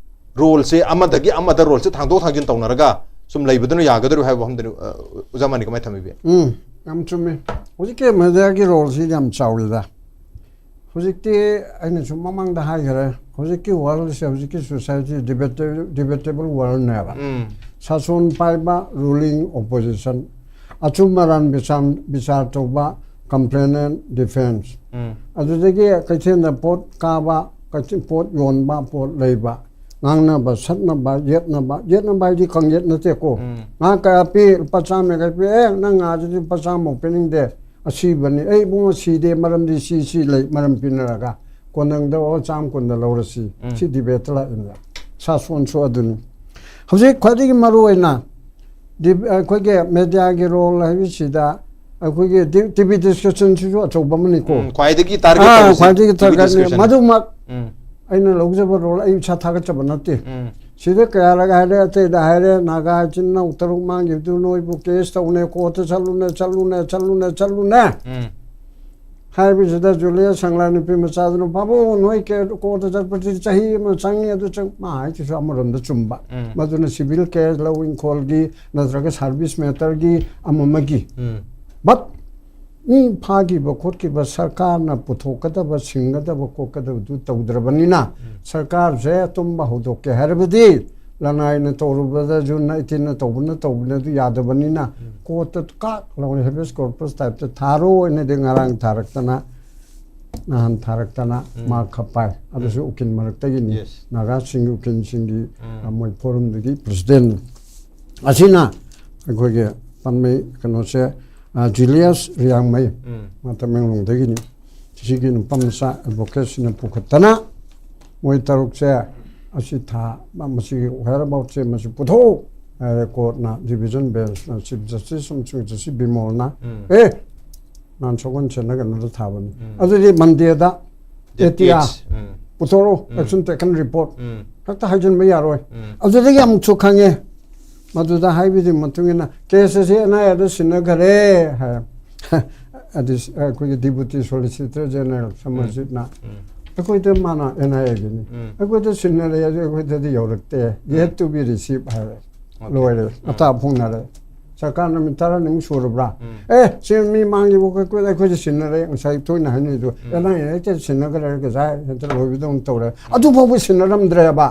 ꯔꯣꯜꯁꯦ ꯑꯃꯗꯒꯤ ꯑꯃꯗ ꯔꯣꯜꯁꯦ ꯊꯥꯡꯗꯣꯛ ꯊꯥꯡꯖꯤꯟ ꯇꯧꯅꯔꯒ ꯁꯨꯝ ꯂꯩꯕꯗꯨꯅ ꯌꯥꯒꯗꯧꯔꯤꯕ ꯍꯥꯏꯕ ꯋꯥꯐꯝꯗꯨꯅꯤ꯫ ꯑ, ꯑꯣꯖꯥ ꯃꯅꯤ ꯀꯃꯥꯏꯅ ꯊꯝꯕꯤꯕꯤ? ꯎꯝ, ꯌꯥꯝ ꯆꯨꯝꯃꯦ꯫ ꯍꯧꯖꯤꯛꯀꯤ ꯃꯦꯗꯤꯌꯥꯒꯤ ꯔꯣꯜꯁꯤ ꯌꯥꯝ ꯆꯥꯎꯔꯤꯗ꯫ ꯍꯧꯖꯤꯛꯇꯤ ꯑꯩꯅꯁꯨ ꯃꯃꯥꯡꯗ ꯍꯥꯏꯈ꯭ꯔꯦ, ꯍꯧꯖꯤꯛꯀꯤ ꯋꯥꯔꯜꯁꯦ, ꯍꯧꯖꯤꯛꯀꯤ ꯁꯣꯁꯥꯏꯇꯤ ꯗꯤꯕꯦꯇꯦꯕꯜ ꯋꯥꯔꯜꯅꯦꯕ꯫ ꯎꯝ, ꯁꯥꯁꯣꯟ ꯄꯥꯏꯕ, ꯔꯨꯂꯤꯡ ꯑꯣꯄꯣꯖꯤꯁꯟ, ꯑꯆꯨꯝ ꯑꯔꯥꯟ ꯕꯤꯆꯥꯔ ꯕꯤꯆꯥꯔ ꯇꯧꯕ, ꯀꯝꯄ꯭ꯂꯦꯅꯦꯟ ꯗꯤꯐꯦꯟꯁ, ꯎꯝ, ꯑꯗꯨꯗꯒꯤ ꯀꯩꯊꯦꯜꯗ ꯄꯣꯠ ꯀꯥꯕ, ꯀꯩꯊꯦꯜ ꯄꯣꯠ ꯌꯣꯟꯕ, ꯄꯣꯠ ꯂꯩꯕ, ꯉꯥꯡꯅꯕ, ꯁꯠꯅꯕ, ꯌꯦꯠꯅꯕ, ꯌꯦꯠꯅꯕ ꯍꯥꯏꯗꯤ ꯀꯪꯌꯦꯠ ꯅꯠꯇꯦꯀꯣ꯫ ꯎꯝ, ꯉꯥ ꯀꯌꯥ ꯄꯤ? ꯂꯨꯄꯥ ꯆꯥꯝꯃ ꯀꯌꯥ ꯄꯤ? ꯑꯦ, ꯅꯪ ꯉꯥꯁꯤꯗꯤ ꯂꯨꯄꯥ ꯆꯥꯝꯃꯐꯥꯎ ꯄꯤꯅꯤꯡꯗꯦ, ꯑꯁꯤꯕꯅꯤ꯫ ꯑꯩ ꯏꯕꯨꯡꯉꯣ ꯁꯤꯗꯦ, ꯃꯔꯝꯗꯤ ꯁꯤ ꯁꯤ ꯂꯩ, ꯃꯔꯝ ꯄꯤꯅꯔꯒ ꯀꯣꯟꯅꯪꯗ ꯑꯣ ꯆꯥꯝꯃ ꯀꯨꯟꯗ ꯂꯧꯔꯁꯤ꯫ ꯎꯝ꯫ ꯁꯤ ꯗꯤꯕꯦꯠꯇ ꯂꯥꯛꯏꯅꯦ꯫ ꯁꯥꯁꯣꯟꯁꯨ ꯑꯗꯨꯅꯤ꯫ ꯍꯧꯖꯤꯛ ꯈ꯭ꯋꯥꯏꯗꯒꯤ ꯃꯔꯨ ꯑꯣꯏꯅ ꯗꯤ-, ꯑꯩꯈꯣꯏꯒꯤ ꯃꯦꯗꯤꯌꯥꯒꯤ ꯔꯣꯜ ꯍꯥꯏꯕꯁꯤꯗ ꯑꯩꯈꯣꯏꯒꯤ ꯇꯤ ꯚꯤ ꯗꯤꯁꯀꯁꯟꯁꯤꯁꯨ ꯑꯆꯧꯕ ꯑꯃꯅꯤꯀꯣ꯫ ꯎꯝ, ꯈ꯭ꯋꯥꯏꯗꯒꯤ ꯇꯥꯔꯒꯦꯠ ꯑꯥ, ꯇꯧꯕꯁꯦ ꯈ꯭ꯋꯥꯏꯗꯒꯤ ꯇꯤ ꯚꯤ ꯇꯥꯔꯒꯦꯠꯅꯤ꯫ ꯗꯤꯁꯀꯁꯟ꯫ ꯃꯗꯨꯃꯛ ꯎꯝ, ꯑꯩꯅ ꯂꯧꯖꯕ ꯔꯣꯜ ꯑꯩ ꯏꯁꯥ ꯊꯥꯒꯠꯆꯕ ꯅꯠꯇꯦ꯫ ꯎꯝ, ꯁꯤꯗ ꯀꯌꯥꯔꯛ ꯍꯥꯏꯔꯦ, ꯑꯇꯩꯗ ꯍꯥꯏꯔꯦ, ꯅꯥꯒꯥ ꯏꯆꯤꯟ ꯏꯅꯥꯎ ꯇꯔꯨꯛ ꯃꯥꯡꯈꯤꯕꯗꯨ ꯅꯣꯏꯕꯨ ꯀꯦꯁ ꯇꯧꯅꯦ, ꯀꯣꯔꯠꯇ ꯆꯠꯂꯨꯅꯦ, ꯆꯠꯂꯨꯅꯦ, ꯆꯠꯂꯨꯅꯦ, ꯆꯠꯂꯨꯅꯦ ꯎꯝ, ꯍꯥꯏꯕꯁꯤꯗ ꯖꯨꯂꯤꯌꯥ ꯁꯪꯂꯥ ꯅꯨꯄꯤ ꯃꯆꯥꯗꯨꯅ, "ꯄꯥꯕꯨꯡ, ꯅꯣꯏ ꯀꯦ-, ꯀꯣꯔꯠꯇ ꯆꯠꯄꯗꯤ ꯆꯍꯤ ꯑꯃ ꯆꯪꯉꯤ, ꯑꯗꯨ ꯆꯪ-," ꯃꯥ ꯍꯥꯏꯁꯤꯁꯨ ꯑꯃꯔꯣꯝꯗ ꯆꯨꯝꯕ꯫ ꯎꯝ꯫ ꯃꯗꯨꯅ ꯁꯤꯚꯤꯜ ꯀꯦꯁ ꯂꯧ ꯏꯪꯈꯣꯜꯒꯤ ꯅꯠꯇ꯭ꯔꯒ ꯁꯥꯔꯚꯤꯁ ꯃꯦꯇꯔꯒꯤ ꯑꯃ ꯑꯃꯒꯤ꯫ ꯎꯝ, But ꯃꯤ ꯐꯥꯈꯤꯕ ꯈꯣꯠꯈꯤꯕ ꯁꯔꯀꯥꯔꯅ ꯄꯨꯊꯣꯛꯀꯗꯕ, ꯁꯤꯡꯒꯗꯕ ꯈꯣꯠꯀꯗꯕꯗꯨ ꯇꯧꯗ꯭ꯔꯕꯅꯤꯅ, ꯁꯔꯀꯥꯔꯁꯦ ꯇꯨꯝꯕ ꯍꯧꯗꯣꯛꯀꯦ ꯍꯥꯏꯔꯕꯗꯤ ꯂꯅꯥꯏꯅ ꯇꯧꯔꯨꯕꯗ ꯖꯨꯟ ꯑꯩꯠꯇꯤꯟꯅ ꯇꯧꯕꯅ ꯇꯧꯕꯅ ꯑꯗꯨ ꯌꯥꯗꯕꯅꯤꯅ, ꯀꯣꯔꯠꯇ ꯀꯥꯛ ꯂꯥꯎꯅ ꯍꯦꯕꯤꯌꯁ ꯀꯣꯔꯄꯁ ꯇꯥꯏꯞꯇ ꯊꯥꯔꯣ ꯍꯥꯏꯅꯗꯤ ꯉꯔꯥꯡ ꯊꯥꯔꯛꯇꯅ, ꯅꯍꯥꯟ ꯊꯥꯔꯛꯇꯅ ꯃꯥ ꯈꯞꯄꯥꯏ꯫ ꯑꯗꯨꯁꯨ ꯎꯀꯤꯜ ꯃꯔꯛꯇꯒꯤꯅꯤ꯫ Yes. ꯅꯥꯒꯥꯁꯤꯡꯒꯤ ꯎꯀꯤꯜꯁꯤꯡꯒꯤ, ꯑ, ꯃꯣꯏ ꯐꯣꯔꯝꯗꯨꯒꯤ ꯄ꯭ꯔꯁꯤꯗꯦꯟꯠꯅꯤ꯫ ꯑꯁꯤꯅ ꯑꯩꯈꯣꯏꯒꯤ ꯄꯥꯟꯃꯩ ꯀꯩꯅꯣꯁꯦ, ꯑ, ꯖꯨꯂꯤꯌꯁ ꯔꯤꯌꯥꯡꯃꯩ, ꯎꯝ, ꯃꯥ ꯇꯃꯦꯡꯂꯣꯡꯗꯒꯤꯅꯤ꯫ ꯁꯤꯒꯤ ꯅꯨꯄꯥ ꯃꯆꯥ ꯑꯦꯗꯚꯣꯀꯦꯠꯁꯤꯅ ꯄꯨꯈꯠꯇꯅ ꯃꯣꯏ ꯇꯔꯨꯛꯁꯦ ꯑꯁꯤ ꯊꯥ, ꯃ-, ꯃꯁꯤꯒꯤ whereaboutsꯁꯦ ꯃꯁꯤ ꯄꯨꯊꯣꯛꯎ ꯍꯥꯏꯔꯦ ꯀꯣꯔꯠꯅ, ꯗꯤꯚꯤꯖꯟ ꯕꯦꯟꯁꯅ, ꯆꯤꯐ ꯖꯁꯇꯤꯁ ꯑꯃꯁꯨꯡ ꯖꯁꯇꯤꯁ ꯕꯤꯃꯣꯜꯅ, ꯎꯝ, "ꯑꯦ, ꯅꯍꯥꯟ ꯁꯒꯣꯜꯁꯦꯟꯅ ꯀꯩꯅꯣꯗ ꯊꯥꯕꯅꯤ꯫ ꯎꯝ꯫ ꯑꯗꯨꯗꯤ ꯃꯟꯗꯦꯗ Date A T R fix꯫ ꯎꯝ, ꯄꯨꯊꯣꯔꯛꯎ, ꯎꯝ, action taken report꯫ ꯎꯝ, ꯍꯦꯛꯇ ꯍꯥꯏꯖꯤꯟꯕ ꯌꯥꯔꯣꯏ"꯫ ꯎꯝ, ꯑꯗꯨꯗꯒꯤ ꯑꯃꯨꯛꯁꯨ ꯈꯪꯉꯦ, ꯃꯗꯨꯗ ꯍꯥꯏꯕꯗꯤ ꯃꯇꯨꯡ ꯏꯟꯅ ꯀꯦꯁ ꯑꯁꯤ ꯑꯦꯟ ꯑꯥꯏ ꯑꯦꯗ ꯁꯤꯟꯅꯈꯔꯦ ꯍꯥꯏ꯫ ꯑꯗꯨ ꯑꯩꯈꯣꯏꯒꯤ ꯗꯤꯄꯨꯇꯤ ꯁꯣꯂꯤꯁꯤꯇꯔ ꯖꯦꯅꯔꯦꯜ ꯁꯃꯔꯖꯤꯠꯅ ꯎꯝ, ꯑꯩꯈꯣꯏꯗ ꯃꯥꯅ ꯑꯦꯟ ꯑꯥꯏ ꯑꯦꯒꯤꯅꯤ꯫ ꯎꯝ. ꯑꯩꯈꯣꯏꯗ ꯁꯤꯟꯅꯔꯦ, ꯑꯗꯨ ꯑꯩꯈꯣꯏꯗꯗꯤ ꯌꯧꯔꯛꯇꯦ꯫ Yet to be received ꯍꯥꯏꯔꯦ꯫ Okay. ꯂꯣꯏꯔꯦ꯫ ꯎꯝ. ꯃꯇꯥ ꯐꯣꯡꯅꯔꯦ꯫ ꯁꯔꯀꯥꯔꯅ ꯅꯨꯃꯤꯠ ꯇꯔꯥꯅꯤꯃꯨꯛ ꯁꯨꯔꯕ꯭ꯔꯥ? ꯎꯝ. ꯑꯦ, ꯁꯤ ꯃꯤ ꯃꯥꯡꯈꯤꯕ ꯑꯩꯈꯣꯏ, ꯑꯩꯈꯣꯏꯗ ꯁꯤꯟꯅꯔꯦ꯫ ꯉꯁꯥꯏ ꯊꯣꯏꯅ ꯍꯥꯏꯅꯩꯗꯣ, ꯎꯝ. ꯑꯦꯟ ꯑꯥꯏ ꯑꯦ ꯍꯦꯛꯇ ꯁꯤꯟꯅꯈ꯭ꯔꯦ, ꯉꯁꯥꯏ ꯍꯦꯛꯇ ꯂꯣꯏꯕꯗꯧꯅ ꯇꯧꯔꯦ꯫ ꯑꯗꯨꯐꯥꯎꯕ ꯁꯤꯟꯅꯔꯝꯗ꯭ꯔꯦꯕ꯫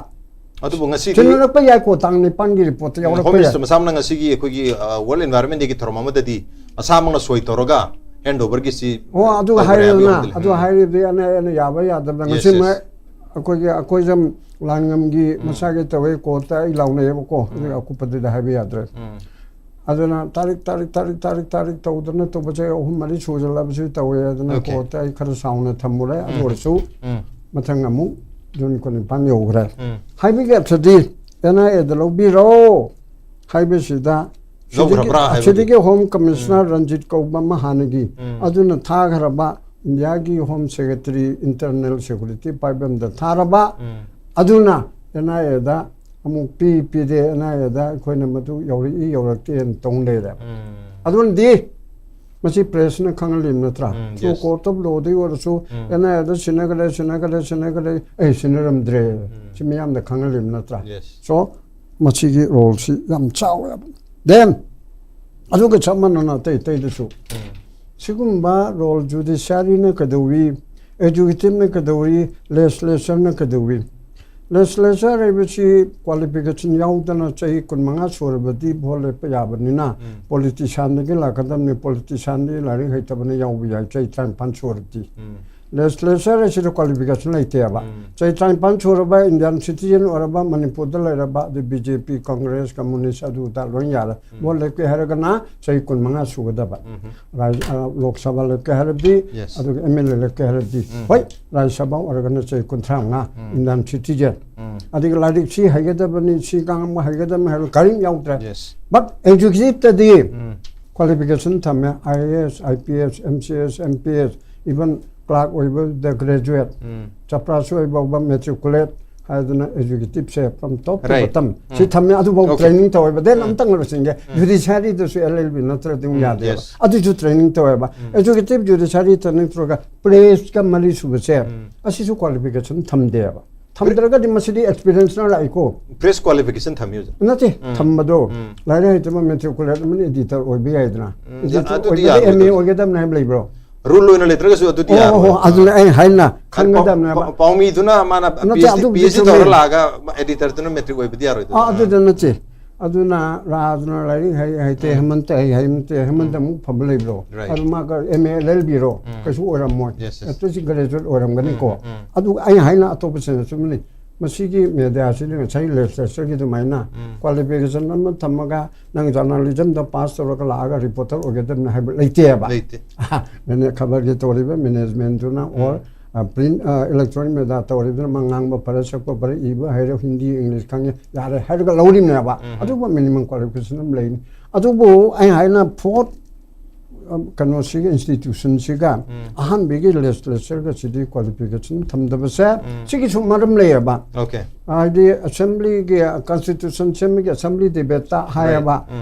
ꯑꯗꯨꯕꯨ ꯉꯁꯤꯒꯤ ꯁꯤꯟꯅꯔꯛꯄ ꯌꯥꯏꯀꯣ, ꯇꯥꯡ ꯅꯤꯄꯥꯟꯒꯤ ꯔꯤꯄꯣꯔꯠꯇ ꯌꯥꯎꯔꯛꯄ ꯍꯣꯝ ꯌꯥꯏ꯫ ꯃꯤꯅꯤꯁꯇꯔ ꯃꯁꯥꯃꯛꯅ ꯉꯁꯤꯒꯤ ꯑꯩꯈꯣꯏꯒꯤ ꯋꯥꯔꯜ ꯏꯟꯚꯥꯏꯔꯣꯟꯃꯦꯟ ꯗꯦꯒꯤ ꯊꯧꯔꯝ ꯑꯃꯗꯗꯤ ꯃꯁꯥꯃꯛꯅ ꯁꯣꯏ ꯇꯧꯔꯒ ꯍꯦꯟ ꯑꯣꯚꯔꯒꯤꯁꯤ ꯑꯣ, ꯑꯗꯨ ꯇꯧꯈ꯭ꯔꯦ ꯍꯥꯏꯔꯦꯗꯅ, ꯍꯥꯏꯕꯒꯤ ꯋꯥꯐꯝꯗꯤ ꯑꯗꯨ ꯂꯩ꯫ ꯍꯥꯏꯔꯤꯕꯗꯤ ꯑꯩꯅ, ꯑꯩꯅ ꯌꯥꯕ ꯌꯥꯗꯕ Yes, ꯉꯁꯤ ꯃ-, yes. ꯑꯩꯈꯣꯏꯒꯤ, ꯑꯩꯈꯣꯏꯁꯦ ꯂꯥꯡꯉꯝꯒꯤ ꯎꯝ. ꯃꯁꯥꯒꯤ ꯇꯧꯋꯦ, ꯀꯣꯔꯠꯇ ꯑꯩ ꯂꯥꯎꯅꯩꯌꯦꯕꯀꯣ, ꯑꯗꯨꯒ ꯎꯝ. ꯑꯀꯨꯞꯄꯗꯨꯗꯤ ꯍꯥꯏꯕ ꯌꯥꯗ꯭ꯔꯦ꯫ ꯎꯝ. ꯑꯗꯨꯅ ꯇꯥꯔꯤꯛ, ꯇꯥꯔꯤꯛ, ꯇꯥꯔꯤꯛ, ꯇꯥꯔꯤꯛ, ꯇꯥꯔꯤꯛ ꯇꯧꯗꯅ ꯇꯧꯕꯁꯦ ꯑꯍꯨꯝ ꯃꯔꯤ ꯁꯨꯖꯜꯂꯕꯁꯨ ꯇꯧꯋꯦ꯫ ꯑꯗꯨꯅ Okay. ꯀꯣꯔꯠꯇ ꯑꯩ ꯈꯔ ꯆꯥꯎꯅ ꯊꯝꯃꯨꯔꯦ꯫ ꯑꯗꯨ ꯎꯝ. ꯑꯣꯏꯔꯁꯨ ꯎꯝ. ꯃꯊꯪ ꯑꯃꯨꯛ ꯖꯨꯟ ꯀꯨꯟꯅꯤꯄꯥꯟ ꯌꯧꯈ꯭ꯔꯦ꯫ ꯎꯝ. ꯍꯥꯏꯕꯒꯤ ꯑꯔꯊꯗꯤ ꯑꯦꯟ ꯑꯥꯏ ꯑꯦꯗ ꯂꯧꯕꯤꯔꯣ ꯍꯥꯏꯕꯁꯤꯗ ꯂꯧꯈ꯭ꯔꯕ꯭ꯔꯥ ꯁꯤꯗꯒꯤ, ꯍꯥꯏꯕꯗꯤ? ꯁꯤꯗꯒꯤ ꯍꯣꯝ ꯀꯃꯤꯁꯅꯔ ꯔꯟꯖꯤꯠ ꯀꯧꯕ ꯑꯃ ꯍꯥꯟꯅꯒꯤ, ꯎꯝ. ꯑꯗꯨꯅ ꯊꯥꯈ꯭ꯔꯕ ꯏꯟꯗꯤꯌꯥꯒꯤ ꯍꯣꯝ ꯁꯦꯀ꯭ꯔꯦꯇꯔꯤ ꯏꯟꯇꯔꯅꯦꯜ ꯁꯦꯀ꯭ꯌꯨꯔꯤꯇꯤ ꯄꯥꯏꯕꯝꯗ ꯊꯥꯔꯕ, ꯎꯝ. ꯑꯗꯨꯅ ꯑꯦꯟ ꯑꯥꯏ ꯑꯦꯗ ꯑꯃꯨꯛ ꯄꯤ, ꯄꯤꯗꯦ, ꯑꯦꯟ ꯑꯥꯏ ꯑꯦꯗ ꯑꯩꯈꯣꯏꯅ ꯃꯗꯨ ꯌꯧꯔꯛꯏ ꯌꯧꯔꯛꯇꯦꯅ ꯇꯧ ꯂꯩꯔꯦ꯫ ꯎꯝ. ꯑꯗꯨꯅꯗꯤ ꯃꯁꯤ ꯄ꯭ꯔꯦꯁꯅ ꯈꯪꯍꯜꯂꯤꯕ ꯅꯠꯇ꯭ꯔꯥ? ꯎꯝ, ꯊ꯭ꯔꯨ yes. ꯀꯣꯔꯠ ꯑꯣꯐ ꯂꯣꯗꯒꯤ ꯑꯣꯏꯔꯁꯨ ꯎꯝ. ꯑꯦꯟ ꯑꯥꯏ ꯑꯦꯗ ꯁꯤꯟꯅꯈ꯭ꯔꯦ, ꯁꯤꯟꯅꯈ꯭ꯔꯦ, ꯁꯤꯟꯅꯈ꯭ꯔꯦ, ꯑꯩ ꯁꯤꯟꯅꯔꯝꯗ꯭ꯔꯦ꯫ ꯎꯝ. ꯁꯤ ꯃꯤꯌꯥꯝꯗ ꯈꯪꯍꯜꯂꯤꯕ ꯅꯠꯇ꯭ꯔꯥ? Yes. ꯁꯣ ꯃꯁꯤꯒꯤ ꯔꯣꯜꯁꯤ ꯌꯥꯝ ꯆꯥꯎꯋꯦꯕ꯫ ꯗꯦꯟ ꯑꯗꯨꯒ ꯆꯞ ꯃꯥꯟꯅꯅ ꯑꯇꯩ ꯑꯇꯩꯗꯁꯨ ꯎꯝ. ꯁꯤꯒꯨꯝꯕ ꯔꯣꯜ ꯖꯨꯗꯤꯁꯤꯌꯥꯔꯤꯅ ꯀꯩꯗꯧꯏ, ꯑꯦꯛꯖꯤꯀ꯭ꯌꯨꯇꯤꯚꯅ ꯀꯩꯗꯧꯏ, ꯂꯦꯖꯤꯁꯂꯦꯆꯔꯅ ꯀꯩꯗꯧꯏ? ꯂꯦꯖꯤꯁꯂꯦꯆꯔ ꯍꯥꯏꯕꯁꯤ ꯀ꯭ꯋꯥꯂꯤꯐꯤꯀꯦꯁꯟ ꯌꯥꯎꯗꯅ ꯆꯍꯤ ꯀꯨꯟꯃꯉꯥ ꯁꯨꯔꯕꯗꯤ ꯚꯣꯠ ꯂꯦꯞꯄ ꯌꯥꯕꯅꯤꯅ ꯎꯝ. ꯄꯣꯂꯤꯇꯤꯁꯤꯌꯥꯟꯗꯒꯤ ꯂꯥꯛꯀꯗꯕꯅꯤ꯫ ꯄꯣꯂꯤꯇꯤꯁꯤꯌꯥꯟꯗꯤ ꯂꯥꯏꯔꯤꯛ ꯍꯩꯇꯕꯅ ꯌꯥꯎꯕ ꯌꯥꯏ, ꯆꯍꯤ ꯇꯔꯥꯅꯤꯄꯥꯟ ꯁꯨꯔꯗꯤ꯫ ꯎꯝ. ꯂꯦꯖꯤꯁꯂꯦꯆꯔ ꯍꯥꯏꯁꯤꯗ ꯀ꯭ꯋꯥꯂꯤꯐꯤꯀꯦꯁꯟ ꯂꯩꯇꯦꯕ꯫ ꯎꯝ. ꯆꯍꯤ ꯇꯔꯥꯅꯤꯄꯥꯟ ꯁꯨꯔꯕ, ꯏꯟꯗꯤꯌꯥꯟ ꯁꯤꯇꯤꯖꯦꯟ ꯑꯣꯏꯔꯕ, ꯃꯅꯤꯄꯨꯔꯗ ꯂꯩꯔꯕ, ꯑꯗꯩ ꯕꯤ ꯖꯦ ꯄꯤ, ꯀꯪꯒ꯭ꯔꯦꯁ, ꯀꯝꯃꯨꯅꯤꯁ, ꯑꯗꯨ ꯑꯗꯥ ꯂꯣꯏ ꯌꯥꯔꯦ꯫ ꯚꯣꯠ ꯂꯦꯞꯀꯦ ꯍꯥꯏꯔꯒꯅ ꯆꯍꯤ ꯀꯨꯟꯃꯉꯥ ꯁꯨꯒꯗꯕ꯫ ꯎꯝ. ꯔꯥꯖ-, ꯑ, ꯂꯣꯛ ꯁꯚꯥ ꯂꯦꯞꯀꯦ ꯍꯥꯏꯔꯗꯤ, Yes. ꯑꯗꯨꯒ ꯑꯦꯝ ꯑꯦꯜ ꯑꯦ ꯂꯦꯞꯀꯦ ꯍꯥꯏꯔꯗꯤ, ꯎꯝ. ꯍꯣꯏ, ꯔꯥꯖ꯭ꯌ ꯁꯚꯥ ꯑꯣꯏꯔꯒꯅ ꯆꯍꯤ ꯀꯨꯟꯊ꯭ꯔꯥ ꯃꯉꯥ, ꯎꯝ. Indian citizen. ꯎꯝ. ꯑꯗꯒꯤ ꯂꯥꯏꯔꯤꯛ ꯁꯤ ꯍꯩꯒꯗꯕꯅꯤ, ꯁꯤ ꯉꯥꯡꯕ ꯍꯩꯒꯗꯕꯅꯤ ꯍꯥꯏꯕ ꯀꯔꯤꯝ ꯌꯥꯎꯗ꯭ꯔꯦ꯫ Yes. But ꯑꯦꯛꯖꯤꯀ꯭ꯌꯨꯇꯤꯚꯇꯗꯤ ꯎꯝ. ꯀ꯭ꯋꯥꯂꯤꯐꯤꯀꯦꯁꯟ ꯊꯝꯃꯦ, I A S, I P S, M C S, M P S, even clerk ꯑꯣꯏꯕꯗ ꯒ꯭ꯔꯦꯖꯨꯑꯦꯠ, ꯎꯝ. ꯆꯄ꯭ꯔꯥꯁꯤ ꯑꯣꯏꯕ ꯐꯥꯎꯕ ꯃꯦꯇ꯭ꯔꯤꯀꯨꯂꯦꯠ, ꯍꯥꯏꯗꯅ executive say from top to Right. bottom ꯁꯤ ꯊꯝꯃꯦ꯫ ꯑꯗꯨꯐꯥꯎ Okay. ꯇ꯭ꯔꯦꯅꯤꯡ ꯇꯧꯋꯦꯕ꯫ ꯗꯦꯟ ꯑꯝꯇꯪ ꯂꯣꯏꯁꯤꯟꯒꯦ꯫ ꯖꯨꯗꯤꯁꯤꯌꯥꯔꯤꯗꯁꯨ ꯑꯦꯜ ꯑꯦꯜ ꯕꯤ ꯅꯠꯇ꯭ꯔꯗꯤ ꯑꯃꯨꯛ ꯌꯥꯗꯦꯕ꯫ Yes. ꯑꯗꯨꯁꯨ ꯇ꯭ꯔꯦꯅꯤꯡ ꯇꯧꯋꯦꯕ꯫ ꯑꯦꯖꯨꯀꯦꯇꯤꯚ ꯖꯨꯗꯤꯁꯤꯌꯥꯔꯤ ꯇ꯭ꯔꯦꯅꯤꯡ ꯇꯧꯔꯒ ꯄ꯭ꯔꯦꯁꯀ ꯃꯔꯤ ꯁꯨꯕꯁꯦ ꯑꯁꯤꯁꯨ ꯀ꯭ꯋꯥꯂꯤꯐꯤꯀꯦꯁꯟ ꯊꯝꯗꯦꯕ꯫ ꯊꯝꯗ꯭ꯔꯒꯗꯤ ꯃꯁꯤꯗꯤ ꯑꯦꯛꯁꯄꯤꯔꯤꯌꯦꯟꯁꯅ ꯂꯥꯛꯏꯀꯣ꯫ Press qualification ꯊꯝꯃꯤ ꯍꯧꯖꯤꯛ꯫ ꯅꯠꯇꯦ, ꯊꯝꯕꯗꯣ ꯂꯥꯏꯔꯤꯛ ꯍꯩꯇꯕ ꯃꯦꯇ꯭ꯔꯤꯀꯨꯂꯦꯠ ꯑꯃꯅ ꯑꯦꯗꯤꯇꯔ ꯑꯣꯏꯕ ꯌꯥꯏꯗꯅ꯫ ꯑꯗꯨꯗꯤ ꯑꯣꯏꯕꯗꯤ ꯌꯥꯔꯣꯏꯗꯅ꯫ ꯑꯦꯝ ꯑꯦ ꯑꯣꯏꯒꯗꯕꯅꯦ ꯍꯥꯏꯕ ꯂꯩꯕ꯭ꯔꯣ? ꯔꯨꯜ ꯑꯣꯏꯅ ꯂꯩꯇ꯭ꯔꯒꯁꯨ ꯑꯗꯨꯗꯤ ꯑꯣ ꯌꯥꯔꯣꯏ꯫ ꯑꯣ, ꯑꯗꯨꯅ ꯑꯩ ꯍꯥꯏꯅ ꯈꯪꯒꯗꯕꯅꯦꯕ꯫ ꯄꯥꯎ- ꯄꯥꯎꯃꯤꯗꯨꯅ ꯃꯥꯅ ꯅꯠꯇꯦ, ꯄꯤ ꯑꯩꯆ ꯗꯤ ꯑꯗꯨꯒꯤ ꯇꯧꯔ ꯂꯩ- ꯂꯥꯛꯑꯒ ꯑꯦꯗꯤꯇꯔꯗꯨꯅ ꯃꯦꯇ꯭ꯔꯤꯛ ꯑꯣꯏꯕꯗꯤ ꯌꯥꯔꯣꯏꯗꯅ꯫ ꯑꯥ, ꯑꯗꯨꯗ ꯅꯠꯇꯦ꯫ ꯑꯗꯨꯅ ꯔꯥꯖꯅ ꯂꯥꯏꯔꯤꯛ ꯍꯩ ꯍꯩꯇꯦ, ꯍꯦꯃꯟꯇ ꯍꯩ ꯍꯩꯇꯦ, ꯍꯦꯃꯟꯇ ꯑꯃꯨꯛ ꯐꯕ ꯂꯩꯕ꯭ꯔꯣ? Right. ꯑꯗꯨ ꯃꯥꯒ ꯑꯦꯝ ꯑꯦ ꯑꯦꯜ ꯑꯦꯜ ꯕꯤꯔꯣ? ꯀꯩꯁꯨ ꯑꯣꯏꯔꯝꯃꯣꯏ꯫ Yes, yes. ꯑꯦꯠꯂꯤꯁ ꯒ꯭ꯔꯦꯖꯨꯋꯦꯠ ꯑꯣꯏꯔꯝꯒꯅꯤꯀꯣ꯫ ꯑꯗꯨ ꯑꯩ ꯍꯥꯏꯅ ꯑꯇꯣꯞꯄꯁꯤꯅ ꯆꯨꯝꯃꯅꯤ꯫ ꯃꯁꯤꯒꯤ ꯃꯦꯗꯤꯌꯥꯁꯤꯗꯤ ꯉꯁꯥꯏ ꯂꯦꯖꯤꯁꯂꯦꯆꯔꯒꯤ ꯑꯗꯨꯃꯥꯏꯅ ꯀ꯭ꯋꯥꯂꯤꯐꯤꯀꯦꯁꯟ ꯑꯃ ꯊꯝꯃꯒ ꯅꯪ ꯖꯔꯅꯥꯂꯤꯖꯝꯗ ꯄꯥꯁ ꯇꯧꯔꯒ ꯂꯥꯛꯑꯒ ꯔꯤꯄꯣꯔꯇꯔ ꯑꯣꯏꯒꯗꯕꯅꯤ ꯍꯥꯏꯕ ꯂꯩꯇꯦꯕ꯫ ꯂꯩꯇꯦ꯫ ꯈꯕꯔꯒꯤ ꯇꯧꯔꯤꯕ ꯃꯦꯅꯦꯖꯃꯦꯟꯗꯨꯅ ꯑꯣꯔ ꯄ꯭ꯔꯤꯟ ꯏꯂꯦꯛꯇ꯭ꯔꯣꯅꯤꯛ ꯃꯦꯗꯤꯌꯥ ꯇꯧꯔꯤꯕꯅ ꯉꯥꯡꯕ ꯐꯔꯦ, ꯁꯛꯄ ꯐꯔꯦ, ꯏꯕ ꯍꯩꯔꯦ, ꯍꯤꯟꯗꯤ ꯏꯪꯂꯤꯁ ꯈꯪꯉꯦ, ꯌꯥꯔꯦ ꯍꯥꯏꯔꯒ ꯂꯧꯔꯤꯕꯅꯦꯕ꯫ ꯑꯗꯨꯕꯨ ꯃꯤꯅꯤꯃꯝ ꯀ꯭ꯋꯥꯂꯤꯐꯤꯀꯦꯁꯟ ꯑꯃ ꯂꯩꯅꯤ꯫ ꯑꯗꯨꯕꯨ ꯑꯩ ꯍꯥꯏꯅ ꯐꯣꯔꯠ ꯀꯩꯅꯣꯁꯤꯒ ꯏꯟꯁꯇꯤꯇ꯭ꯌꯨꯁꯟꯁꯤꯒ ꯑꯍꯥꯟꯕꯒꯤ ꯂꯦꯖꯤꯁꯂꯦꯆꯔꯒꯁꯤꯗꯤ ꯀ꯭ꯋꯥꯂꯤꯐꯤꯀꯦꯁꯟ ꯊꯝꯗꯕꯁꯦ ꯁꯤꯒꯤꯁꯨ ꯃꯔꯝ ꯂꯩꯌꯦꯕ꯫ Okay. ꯍꯥꯏꯗꯤ ꯑꯁꯦꯝꯕ꯭ꯂꯤꯒꯤ ꯀꯟꯁꯇꯤꯇ꯭ꯌꯨꯁꯟ ꯁꯦꯝꯕꯒꯤ ꯑꯁꯦꯝꯕ꯭ꯂꯤ ꯗꯤꯕꯦꯠꯇ ꯍꯥꯏꯌꯦꯕ꯫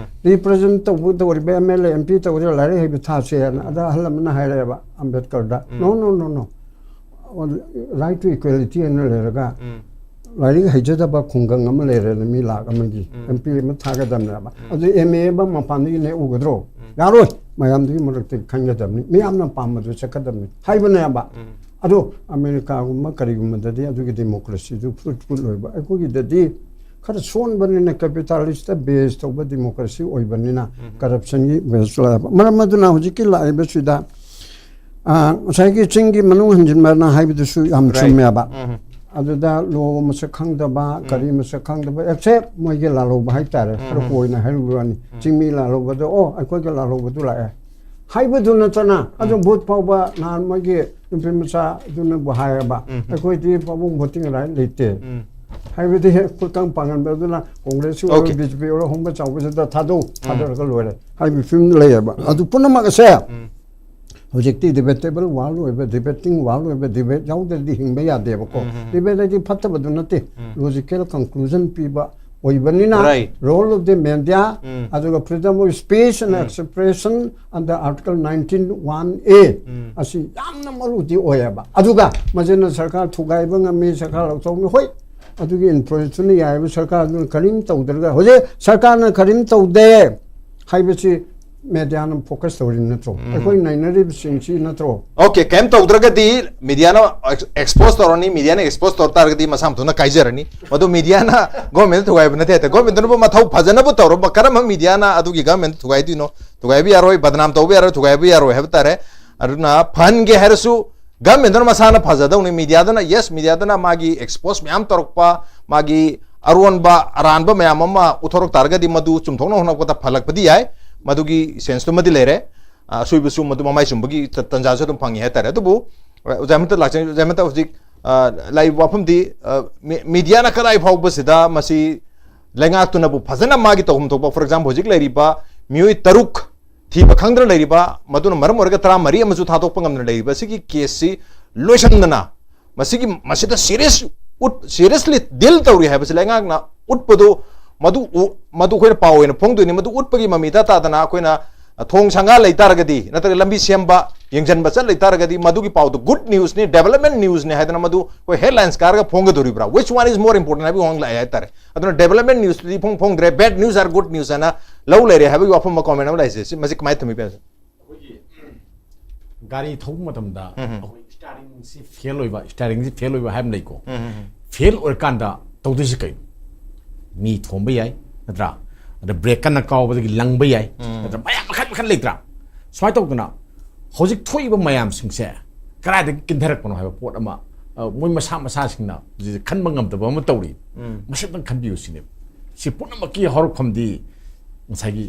ꯔꯤꯄ꯭ꯔꯖꯦꯟ ꯇꯧꯕ ꯇꯧꯔꯤꯕ M L A M P ꯇꯧꯔꯤꯕ ꯂꯥꯏꯔꯤꯛ ꯍꯩꯕ ꯊꯥꯁꯦꯅ꯫ ꯑꯗ ꯑꯍꯜ ꯑꯃꯅ ꯍꯥꯏꯔꯛꯑꯦꯕ ꯑꯝꯕꯦꯗꯀꯔꯗ, "No, no, no, no. Right to equality" ꯍꯥꯏꯅ ꯂꯩꯔꯒ ꯂꯥꯏꯔꯤꯛ ꯍꯩꯖꯗꯕ ꯈꯨꯡꯒꯪ ꯑꯃ ꯂꯩꯔꯦꯅ ꯃꯤ ꯂꯥꯛ ꯑꯃꯒꯤ ꯑꯦꯝ ꯄꯤ ꯑꯃ ꯊꯥꯒꯗꯕꯅꯦꯕ꯫ ꯑꯗꯨ ꯑꯦꯝ ꯑꯦ ꯑꯃ ꯃꯄꯥꯟꯗꯒꯤ ꯅꯦꯛꯎꯒꯗ꯭ꯔꯣ? ꯌꯥꯔꯣꯏ꯫ ꯃꯌꯥꯝꯗꯨꯒꯤ ꯃꯔꯛꯇ ꯈꯟꯒꯗꯕꯅꯤ, ꯃꯤꯌꯥꯝꯅ ꯄꯥꯝꯕꯗꯨ ꯆꯠꯀꯗꯕꯅꯤ ꯍꯥꯏꯕꯅꯦꯕ꯫ ꯑꯗꯣ ꯑꯃꯦꯔꯤꯀꯥꯒꯨꯝꯕ ꯀꯔꯤꯒꯨꯝꯕꯗꯗꯤ ꯑꯗꯨꯒꯤ ꯗꯦꯃꯣꯀ꯭ꯔꯦꯁꯤꯗꯨ ꯐ꯭ꯔꯨꯠꯐꯨꯜ ꯑꯣꯏꯕ, ꯑꯩꯈꯣꯏꯒꯤꯗꯗꯤ ꯈꯔ ꯁꯣꯟꯕꯅꯤꯅ ꯀꯦꯄꯤꯇꯥꯂꯤꯁꯇ ꯕꯦꯁ ꯇꯧꯕ ꯗꯦꯃꯣꯀ꯭ꯔꯦꯁꯤ ꯑꯣꯏꯕꯅꯤꯅ ꯀꯔꯞꯁꯟꯒꯤ ꯕꯦꯁ ꯂꯥꯛꯑꯦꯕ꯫ ꯃꯔꯝ ꯑꯗꯨꯅ ꯍꯧꯖꯤꯛꯀꯤ ꯂꯥꯛꯏꯕꯁꯤꯗ ꯑꯥ, ꯉꯁꯥꯏꯒꯤ ꯆꯤꯡꯒꯤ ꯃꯅꯨꯡ ꯍꯟꯖꯤꯟꯕꯅ ꯍꯥꯏꯕꯗꯨꯁꯨ ꯌꯥꯝ ꯆꯨꯝꯃꯦꯕ꯫ ꯑꯗꯨꯗ ꯂꯣ ꯃꯁꯛ ꯈꯪꯗꯕ, ꯀꯔꯤ ꯃꯁꯛ ꯈꯪꯗꯕ, ꯑꯦꯛꯁꯦꯞ ꯃꯣꯏꯒꯤ ꯂꯥꯜꯍꯧꯕ ꯍꯥꯏꯇꯥꯔꯦ꯫ ꯈꯔ ꯀꯣꯏꯅ ꯍꯥꯏꯔꯨꯕ ꯋꯥꯅꯤ꯫ ꯆꯤꯡꯃꯤ ꯂꯥꯜꯍꯧꯕꯗꯣ, "ꯑꯣ, ꯑꯩꯈꯣꯏꯒ ꯂꯥꯜꯍꯧꯕꯗꯨ ꯂꯥꯛꯑꯦ" ꯍꯥꯏꯕꯗꯨ ꯅꯠꯇꯅ ꯑꯗꯨ ꯚꯣꯠ ꯐꯥꯎꯕ ꯅꯍꯥꯟ ꯃꯣꯏꯒꯤ ꯅꯨꯄꯤ ꯃꯆꯥꯗꯨꯅꯕꯨ ꯍꯥꯏꯌꯦꯕ, "ꯑꯩꯈꯣꯏꯗꯤ ꯄꯥꯕꯨꯡ ꯚꯣꯇꯤꯡ ꯔꯥꯏꯠ ꯂꯩꯇꯦ"꯫ ꯍꯥꯏꯕꯗꯤ ꯈꯨꯠꯀꯪ ꯄꯥꯡꯒꯟꯕ ꯑꯗꯨꯅ ꯀꯣꯡꯒ꯭ꯔꯦꯁꯁꯨ ꯑꯣꯏꯔꯣ, Okay. ꯕꯤ ꯖꯦ ꯄꯤ ꯑꯣꯏꯔꯣ, ꯍꯣꯡꯕ ꯆꯥꯎꯕꯁꯤꯗ ꯊꯥꯗꯧ, ꯊꯥꯗꯔꯒ ꯂꯣꯏꯔꯦ ꯍꯥꯏꯕꯒꯤ ꯐꯤꯕꯝꯗ ꯂꯩꯌꯦꯕ꯫ ꯑꯗꯨ ꯄꯨꯝꯅꯃꯛ ꯑꯁꯦ ꯍꯧꯖꯤꯛꯇꯤ debatable world ꯑꯣꯏꯕ, debating world ꯑꯣꯏꯕ, debate ꯌꯥꯎꯗ꯭ꯔꯗꯤ ꯍꯤꯡꯕ ꯌꯥꯗꯦꯕꯀꯣ꯫ Debate ꯍꯥꯏꯗꯤ ꯐꯠꯇꯕꯗꯨ ꯅꯠꯇꯦ, logical conclusion ꯄꯤꯕ ꯑꯣꯏꯕꯅꯤꯅ, Right. Role of the media, ꯑꯗꯨꯒ freedom of speech and expression under Article nineteen one A ꯑꯁꯤ ꯌꯥꯝꯅ ꯃꯔꯨꯗꯤ ꯑꯣꯏꯌꯦꯕ꯫ ꯑꯗꯨꯒ ꯃꯁꯤꯅ ꯁꯔꯀꯥꯔ ꯊꯨꯒꯥꯏꯕ ꯉꯝꯃꯤ, ꯁꯔꯀꯥꯔ ꯂꯧꯊꯣꯛ ꯉꯝꯃꯤ꯫ ꯍꯣꯏ, ꯑꯗꯨꯒꯤ influenceꯇꯨꯅ ꯌꯥꯏꯑꯕ, ꯁꯔꯀꯥꯔꯗꯨꯅ ꯀꯔꯤꯝ ꯇꯧꯗ꯭ꯔꯒ꯫ ꯍꯧꯖꯤꯛ ꯁꯔꯀꯥꯔꯅ ꯀꯔꯤꯝ ꯇꯧꯗꯦ ꯍꯥꯏꯕꯁꯤ mediaꯅ focus ꯇꯧꯔꯤ ꯅꯠꯇ꯭ꯔꯣ? ꯑꯩꯈꯣꯏ ꯅꯩꯅꯔꯤꯕꯁꯤꯡꯁꯤ ꯅꯠꯇ꯭ꯔꯣ? Okay, ꯀꯩꯝ ꯇꯧꯗ꯭ꯔꯒꯗꯤ mediaꯅ ex- expose ꯇꯧꯔꯅꯤ, mediaꯅ expose ꯇꯧꯔ ꯇꯥꯔꯒꯗꯤ ꯃꯁꯥ ꯃꯊꯟꯇ ꯀꯥꯏꯖꯔꯅꯤ꯫ ꯃꯗꯨ mediaꯅ governmentꯇ ꯊꯨꯒꯥꯏꯕ ꯅꯠꯇꯦ ꯍꯥꯏꯇꯥꯔꯦ꯫ Governmentꯅꯕꯨ ꯃꯊꯧ ꯐꯖꯅꯕꯨ ꯇꯧꯔꯝꯕ, ꯀꯔꯝꯕ mediaꯅ ꯑꯗꯨꯒꯤ governmentꯇ ꯊꯨꯒꯥꯏꯗꯣꯏꯅꯣ? ꯊꯨꯒꯥꯏꯕ ꯌꯥꯔꯣꯏ, ꯕꯗꯅꯥꯝ ꯇꯧꯕ ꯌꯥꯔꯣꯏ, ꯊꯨꯒꯥꯏꯕ ꯌꯥꯔꯣꯏ ꯍꯥꯏꯕ ꯇꯥꯔꯦ꯫ ꯑꯗꯨꯅ ꯐꯍꯟꯒꯦ ꯍꯥꯏꯔꯁꯨ governmentꯗꯨꯅ ꯃꯁꯥꯅ ꯐꯖꯗꯧꯅꯤ꯫ Mediaꯗꯨꯅ, yes, mediaꯗꯨꯅ ꯃꯥꯒꯤ expose ꯃꯌꯥꯝ ꯇꯧꯔꯛꯄ, ꯃꯥꯒꯤ ꯑꯔꯣꯟꯕ ꯑꯔꯥꯟꯕ ꯃꯌꯥꯝ ꯑꯃ ꯎꯠꯊꯣꯔꯛ ꯇꯥꯔꯒꯗꯤ ꯃꯗꯨ ꯆꯨꯝꯊꯣꯛꯅ ꯍꯣꯠꯅꯔꯛꯄꯗ ꯐꯍꯜꯂꯛꯄꯗꯤ ꯌꯥꯏ꯫ ꯃꯗꯨꯒꯤ senseꯇꯨꯃꯗꯤ ꯂꯩꯔꯦ꯫ ꯑ, ꯑꯁꯣꯏꯕꯁꯨ ꯃꯗꯨ ꯃꯃꯥꯏ ꯆꯨꯝꯕꯒꯤ ꯇ- ꯇꯟꯖꯥꯁꯨ ꯑꯗꯨꯝ ꯐꯪꯉꯤ ꯍꯥꯏꯇꯥꯔꯦ꯫ ꯑꯗꯨꯕꯨ, ꯑ, ꯑꯣꯖꯥ ꯍꯦꯃꯟꯇ ꯂꯥꯛꯆ-, ꯑꯣꯖꯥ ꯍꯦꯃꯟꯇ ꯍꯧꯖꯤꯛ, ꯑ, ꯂꯥꯛꯏꯕ ꯋꯥꯐꯝꯗꯤ, ꯑ, ꯃꯤ- mediaꯅ ꯀꯗꯥꯏ ꯐꯥꯎꯕꯁꯤꯗ ꯃꯁꯤ ꯂꯩꯉꯥꯛꯇꯨꯅꯕꯨ ꯐꯖꯅ ꯃꯥꯒꯤ ꯇꯧꯐꯝ ꯊꯣꯛꯄ, for example, ꯍꯧꯖꯤꯛ ꯂꯩꯔꯤꯕ ꯃꯤꯑꯣꯏ ꯇꯔꯨꯛ ꯊꯤꯕ ꯈꯪꯗꯅ ꯂꯩꯔꯤꯕ, ꯃꯗꯨꯅ ꯃꯔꯝ ꯑꯣꯏꯔꯒ ꯇꯔꯥꯃꯔꯤ ꯑꯃꯁꯨ ꯊꯥꯗꯣꯛꯄ ꯉꯝꯗꯅ ꯂꯩꯔꯤꯕ ꯁꯤꯒꯤ caseꯁꯤ ꯂꯣꯏꯁꯤꯟꯗꯅ, ꯃꯁꯤꯒꯤ, ꯃꯁꯤꯗ serious ꯎꯠ- seriously deal ꯇꯧꯔꯤ ꯍꯥꯏꯕꯁꯤ ꯂꯩꯉꯥꯛꯅ ꯎꯠꯄꯗꯨ, ꯃꯗꯨ ꯎ- ꯃꯗꯨ ꯑꯩꯈꯣꯏꯅ ꯄꯥꯎ ꯑꯣꯏꯅ ꯐꯣꯡꯗꯣꯏꯅꯤ꯫ ꯃꯗꯨ ꯎꯠꯄꯒꯤ ꯃꯃꯤ ꯏꯇꯥ ꯇꯥꯗꯅ ꯑꯩꯈꯣꯏꯅ, ꯑ, ꯊꯣꯡ ꯁꯪꯒꯥ ꯂꯩꯇꯥꯔꯒꯗꯤ, ꯅꯠꯇ꯭ꯔꯒ ꯂꯝꯕꯤ ꯁꯦꯝꯕ, ꯌꯦꯡꯁꯤꯟꯕ ꯆꯠ ꯂꯩꯇꯥꯔꯒꯗꯤ, ꯃꯗꯨꯒꯤ ꯄꯥꯎꯗꯨ good newsꯅꯤ, development newsꯅꯤ ꯍꯥꯏꯗꯅ ꯃꯗꯨ ꯑꯩꯈꯣꯏ headlines ꯀꯥꯔꯒ ꯐꯣꯡꯒꯗꯣꯔꯤꯕ꯭ꯔꯥ? Which one is more important ꯍꯥꯏꯕꯒꯤ ꯋꯥꯍꯪ ꯂꯥꯛꯑꯦ ꯍꯥꯏꯇꯥꯔꯦ꯫ ꯑꯗꯨꯅ development newsꯇꯨꯗꯤ ꯐꯣꯡ ꯐꯣꯡꯗ꯭ꯔꯦ, bad news are good news ꯍꯥꯏꯅ ꯂꯧ ꯂꯩꯔꯦ ꯍꯥꯏꯕꯒꯤ ꯋꯥꯐꯝ ꯑꯃ, comment ꯑꯃ ꯂꯩꯖꯩ꯫ ꯁꯤ, ꯃꯁꯤ ꯀꯃꯥꯏꯅ ꯊꯝꯕꯤꯕ? ꯑꯩꯈꯣꯏꯒꯤ ꯒꯥꯔꯤ ꯊꯧꯕ ꯃꯇꯝꯗ ꯑꯩꯈꯣꯏ steeringꯁꯤ fail ꯑꯣꯏꯕ, steeringꯁꯤ fail ꯑꯣꯏꯕ ꯍꯥꯏꯕ ꯑꯃ ꯂꯩꯀꯣ꯫ Fail ꯑꯣꯏꯔꯀꯥꯟꯗ ꯇꯧꯗꯣꯏꯁꯤ ꯀꯩꯅꯣ? ꯃꯤ ꯊꯣꯝꯕ ꯌꯥꯏ, ꯅꯠꯇ꯭ꯔꯥ? ꯑꯗ brake ꯀꯟꯅ ꯀꯥꯎꯕꯗꯒꯤ ꯂꯪꯕ ꯌꯥꯏ, ꯅꯠꯇ꯭ꯔꯥ? ꯃꯌꯥꯝ ꯃꯈꯜ ꯃꯈꯜ ꯂꯩꯇ꯭ꯔꯥ? ꯁꯨꯃꯥꯏꯅ ꯇꯧꯗꯅ ꯍꯧꯖꯤꯛ ꯊꯣꯛꯏꯕ ꯃꯌꯥꯝꯁꯤꯡꯁꯦ ꯀꯗꯥꯏꯗꯒꯤ ꯀꯤꯟꯊꯔꯛꯄꯅꯣ ꯍꯥꯏꯕ ꯄꯣꯠ ꯑꯃ, ꯑ, ꯃꯣꯏ ꯃꯁꯥ ꯃꯁꯥꯁꯤꯡꯅ ꯈꯟꯕ ꯉꯝꯗꯕ ꯑꯃ ꯇꯧꯔꯤ꯫ ꯃꯁꯤ ꯑꯝꯇꯪ ꯈꯟꯕꯤꯌꯨ ꯁꯤꯅꯦꯕ꯫ ꯁꯤ ꯄꯨꯝꯅꯃꯛꯀꯤ ꯍꯧꯔꯛꯐꯝꯗꯤ ꯉꯁꯥꯏꯒꯤ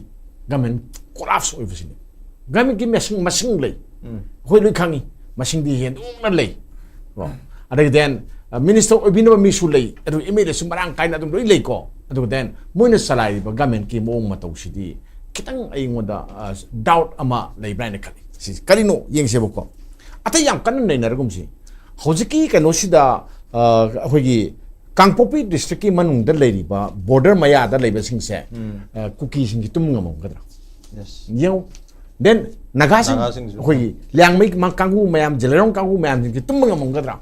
government collapse ꯑꯣꯏꯕꯁꯤꯅꯤ꯫ Governmentꯀꯤ ꯃꯁꯤꯡ, ꯃꯁꯤꯡ ꯂꯩ, ꯑꯩꯈꯣꯏ ꯂꯣꯏ ꯈꯪꯉꯤ, ꯃꯁꯤꯡꯗꯤ ꯍꯦꯟꯗꯣꯛꯅ ꯂꯩ꯫ ꯀꯣ? ꯑꯗꯒꯤ then, ꯑ, minister ꯑꯣꯏꯕꯤꯅꯕ ꯃꯤꯁꯨ ꯂꯩ, ꯑꯗꯨꯒ MLAꯁꯨ ꯃꯔꯥꯡ ꯀꯥꯏꯅ ꯑꯗꯨꯝ ꯂꯣꯏ ꯂꯩꯀꯣ꯫ ꯑꯗꯨꯒ then ꯃꯣꯏꯅ ꯆꯂꯥꯏꯔꯤꯕ governmentꯀꯤ ꯃꯑꯣꯡ ꯃꯇꯧꯁꯤꯗꯤ ꯈꯤꯇꯪ ꯑꯩꯉꯣꯟꯗ, ꯑ, doubt ꯑꯃ ꯂꯩꯕ꯭ꯔꯥ ꯍꯥꯏꯅ ꯈꯜꯂꯤ꯫ ꯁꯤ ꯀꯔꯤꯅꯣ ꯌꯦꯡꯁꯦꯕꯀꯣ꯫ ꯑꯇꯩ ꯌꯥꯝ ꯀꯟꯅ ꯅꯩꯅꯔꯒꯨꯝꯁꯤ꯫ ꯍꯧꯖꯤꯛꯀꯤ ꯀꯩꯅꯣꯁꯤꯗ, ꯑ, ꯑꯩꯈꯣꯏꯒꯤ ꯀꯥꯡꯄꯣꯛꯄꯤ ꯗꯤꯁꯇ꯭ꯔꯤꯛꯀꯤ ꯃꯅꯨꯡꯗ ꯂꯩꯔꯤꯕ, ꯕꯣꯔꯗꯔ ꯃꯌꯥꯗ ꯂꯩꯕꯁꯤꯡꯁꯦ, ꯑ, ꯀꯨꯀꯤꯁꯤꯡꯁꯤ ꯇꯨꯝꯕ ꯉꯝꯃꯝꯒꯗ꯭ꯔꯥ? ꯌꯦꯡꯉꯨ꯫ ꯗꯦꯟ ꯅꯥꯒꯥꯁꯤꯡ, ꯅꯥꯒꯥꯁꯤꯡꯁꯨ꯫ ꯑꯩꯈꯣꯏꯒꯤ ꯂꯤꯌꯥꯡꯃꯩ ꯃ-, ꯀꯥꯡꯕꯨ ꯃꯌꯥꯝ, ꯖꯦꯂꯦꯔꯣꯡ ꯀꯥꯡꯕꯨ ꯃꯌꯥꯝꯁꯤꯡꯁꯤ ꯇꯨꯝꯕ ꯉꯝꯃꯝꯒꯗ꯭ꯔꯥ?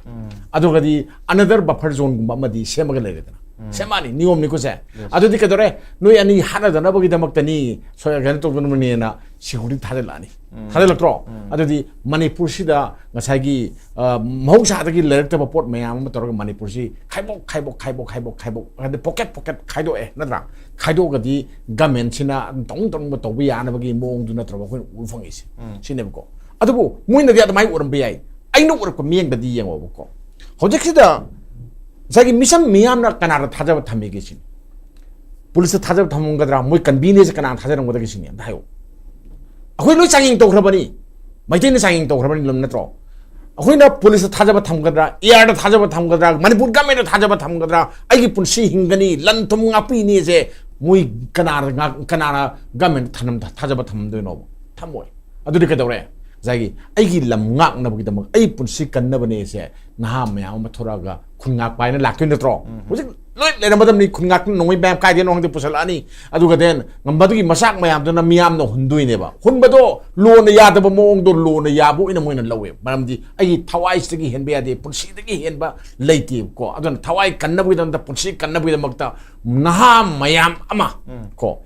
ꯑꯗꯨꯒꯗꯤ ꯑꯅꯗꯔ ꯕꯐꯔ ꯖꯣꯟꯒꯨꯝꯕ ꯑꯃꯗꯤ ꯁꯦꯝꯃꯒ ꯂꯩꯔꯦꯗꯅ꯫ ꯁꯦꯝꯃꯛꯑꯅꯤ, ꯅꯤꯌꯣꯝꯅꯤꯀꯣ ꯁꯦ꯫ ꯑꯗꯨꯗꯤ ꯀꯩꯗꯧꯔꯦ? ꯅꯣꯏ ꯑꯅꯤ ꯍꯥꯠꯅꯗꯅꯕꯒꯤꯗꯃꯛꯇꯅꯤ, ꯁꯣꯏ-, ꯀꯩꯅꯣ ꯇꯧꯗꯅꯕꯅꯦꯅ ꯁꯦꯀ꯭ꯌꯨꯔꯤꯇꯤ ꯊꯥꯖꯤꯜꯂꯛꯑꯅꯤ꯫ ꯊꯥꯖꯤꯜꯂꯛꯇ꯭ꯔꯣ? ꯑꯗꯨꯗꯤ ꯃꯅꯤꯄꯨꯔꯁꯤꯗ ꯉꯁꯥꯏꯒꯤ, ꯑ, ꯃꯍꯧꯁꯥꯗꯒꯤ ꯂꯩꯔꯛꯇꯕ ꯄꯣꯠ ꯃꯌꯥꯝ ꯑꯃ ꯇꯧꯔꯒ ꯃꯅꯤꯄꯨꯔꯁꯤ ꯈꯥꯏꯕꯣꯛ, ꯈꯥꯏꯕꯣꯛ, ꯈꯥꯏꯕꯣꯛ, ꯈꯥꯏꯕꯣꯛ, ꯈꯥꯏꯕꯣꯛ, ꯍꯥꯏꯗꯤ ꯄꯣꯀꯦꯠ, ꯄꯣꯀꯦꯠ ꯈꯥꯏꯗꯣꯛꯑꯦ ꯅꯠꯇ꯭ꯔꯥ? ꯈꯥꯏꯗꯣꯛꯑꯒꯗꯤ ꯒꯃꯦꯟꯁꯤꯅ ꯇꯧꯅꯤꯡ ꯇꯧꯅꯤꯡꯕ ꯇꯧꯕ ꯌꯥꯅꯕꯒꯤ ꯃꯑꯣꯡꯗꯨ ꯅꯠꯇ꯭ꯔꯕ ꯑꯩꯈꯣꯏꯅ ꯎꯕ ꯐꯪꯉꯤꯁꯦ꯫ ꯁꯤꯅꯦꯕꯀꯣ꯫ ꯑꯗꯨꯕꯨ ꯃꯣꯏꯅꯗꯤ ꯑꯗꯨꯃꯥꯏꯅ ꯎꯔꯝꯕ ꯌꯥꯏ꯫ ꯑꯩꯅ ꯎꯔꯛꯄ ꯃꯤꯠꯌꯦꯡꯗꯗꯤ ꯌꯦꯡꯉꯣꯕꯀꯣ꯫ ꯍꯧꯖꯤꯛꯁꯤꯗ ꯉꯁꯥꯏꯒꯤ ꯃꯤꯆꯝ ꯃꯤꯌꯥꯝꯅ ꯀꯅꯥꯗ ꯊꯥꯖꯕ ꯊꯝꯃꯤꯒꯦ ꯁꯤꯅꯤ꯫ ꯄꯨꯂꯤꯁꯇ ꯊꯥꯖꯕ ꯊꯝꯃꯝꯒꯗ꯭ꯔꯥ? ꯃꯣꯏ ꯀꯟꯚꯤꯅꯦꯟꯁꯁꯦ ꯀꯅꯥꯅ ꯊꯥꯖꯔꯝꯒꯗꯒꯦ ꯁꯤꯅꯤ? ꯑꯝꯇ ꯍꯥꯏꯌꯨ꯫ ꯑꯩꯈꯣꯏ ꯂꯣꯏ ꯆꯥꯡꯌꯦꯡ ꯇꯧꯈ꯭ꯔꯕꯅꯤ꯫ ꯃꯩꯇꯩꯅ ꯆꯥꯡꯌꯦꯡ ꯇꯧꯈ꯭ꯔꯕꯅꯤ, ꯂꯝ ꯅꯠꯇ꯭ꯔꯣ? ꯑꯩꯈꯣꯏꯅ ꯄꯨꯂꯤꯁꯇ ꯊꯥꯖꯕ ꯊꯝꯒꯗ꯭ꯔꯥ, ꯑꯦꯌꯥꯔꯗ ꯊꯥꯖꯕ ꯊꯝꯒꯗ꯭ꯔꯥ, ꯃꯅꯤꯄꯨꯔ ꯒꯃꯦꯟꯗ ꯊꯥꯖꯕ ꯊꯝꯒꯗ꯭ꯔꯥ, ꯑꯩꯒꯤ ꯄꯨꯟꯁꯤ ꯍꯤꯡꯒꯅꯤ, ꯂꯟ ꯊꯨꯝ ꯉꯥꯛꯄꯤꯅꯤꯁꯦ ꯃꯣꯏ ꯀꯅꯥꯅ ꯉꯥꯛ-, ꯀꯅꯥꯅ ꯒꯃꯦꯟꯗ ꯊꯅꯝ-, ꯊꯥꯖꯕ ꯊꯝꯗꯣꯏꯅꯣꯕ? ꯊꯝꯃꯣꯏ꯫ ꯑꯗꯨꯗꯤ ꯀꯩꯗꯧꯔꯦ? ꯉꯁꯥꯏꯒꯤ ꯑꯩꯒꯤ ꯂꯝ ꯉꯥꯛꯅꯕꯒꯤꯗꯃꯛ, ꯑꯩ ꯄꯨꯟꯁꯤ ꯀꯟꯅꯕꯅꯦꯁꯦ ꯅꯍꯥ ꯃꯌꯥꯝ ꯑꯃ ꯊꯣꯔꯛꯑꯒ ꯈꯨꯟ ꯉꯥꯛꯄ ꯍꯥꯏꯅ ꯂꯥꯛꯇꯣꯏ ꯅꯠꯇ꯭ꯔꯣ? ꯍꯧꯖꯤꯛ ꯂꯣꯏ ꯂꯩꯔꯝꯃꯗꯕꯅꯤ, ꯈꯨꯟ ꯉꯥꯛꯇ ꯅꯣꯡꯃꯩ ꯃꯌꯥꯝ ꯀꯥꯏꯗꯩꯅꯣ ꯈꯪꯗꯦ ꯄꯨꯁꯜꯂꯛꯑꯅꯤ꯫ ꯑꯗꯨꯒ ꯗꯦꯟ ꯃꯗꯨꯒꯤ ꯃꯆꯥꯛ ꯃꯌꯥꯝꯗꯨꯅ ꯃꯤꯌꯥꯝꯅ ꯍꯨꯟꯗꯣꯏꯅꯦꯕ꯫ ꯍꯨꯟꯕꯗꯣ ꯂꯣꯅ ꯌꯥꯗꯕ ꯃꯑꯣꯡꯗꯣ ꯂꯣꯅ ꯌꯥꯕ ꯑꯣꯏꯅ ꯃꯣꯏꯅ ꯂꯧꯋꯦ꯫ ꯃꯔꯝꯗꯤ ꯑꯩꯒꯤ ꯊꯋꯥꯏꯁꯤꯗꯒꯤ ꯍꯦꯟꯕ ꯌꯥꯗꯦ, ꯄꯨꯟꯁꯤꯗꯒꯤ ꯍꯦꯟꯕ ꯂꯩꯇꯦꯕꯀꯣ꯫ ꯑꯗꯨꯅ ꯊꯋꯥꯏ ꯀꯟꯅꯕꯒꯤꯗꯃꯛꯇ, ꯄꯨꯟꯁꯤ ꯀꯟꯅꯕꯒꯤꯗꯃꯛꯇ ꯅꯍꯥ ꯃꯌꯥꯝ ꯑꯃ ꯀꯣ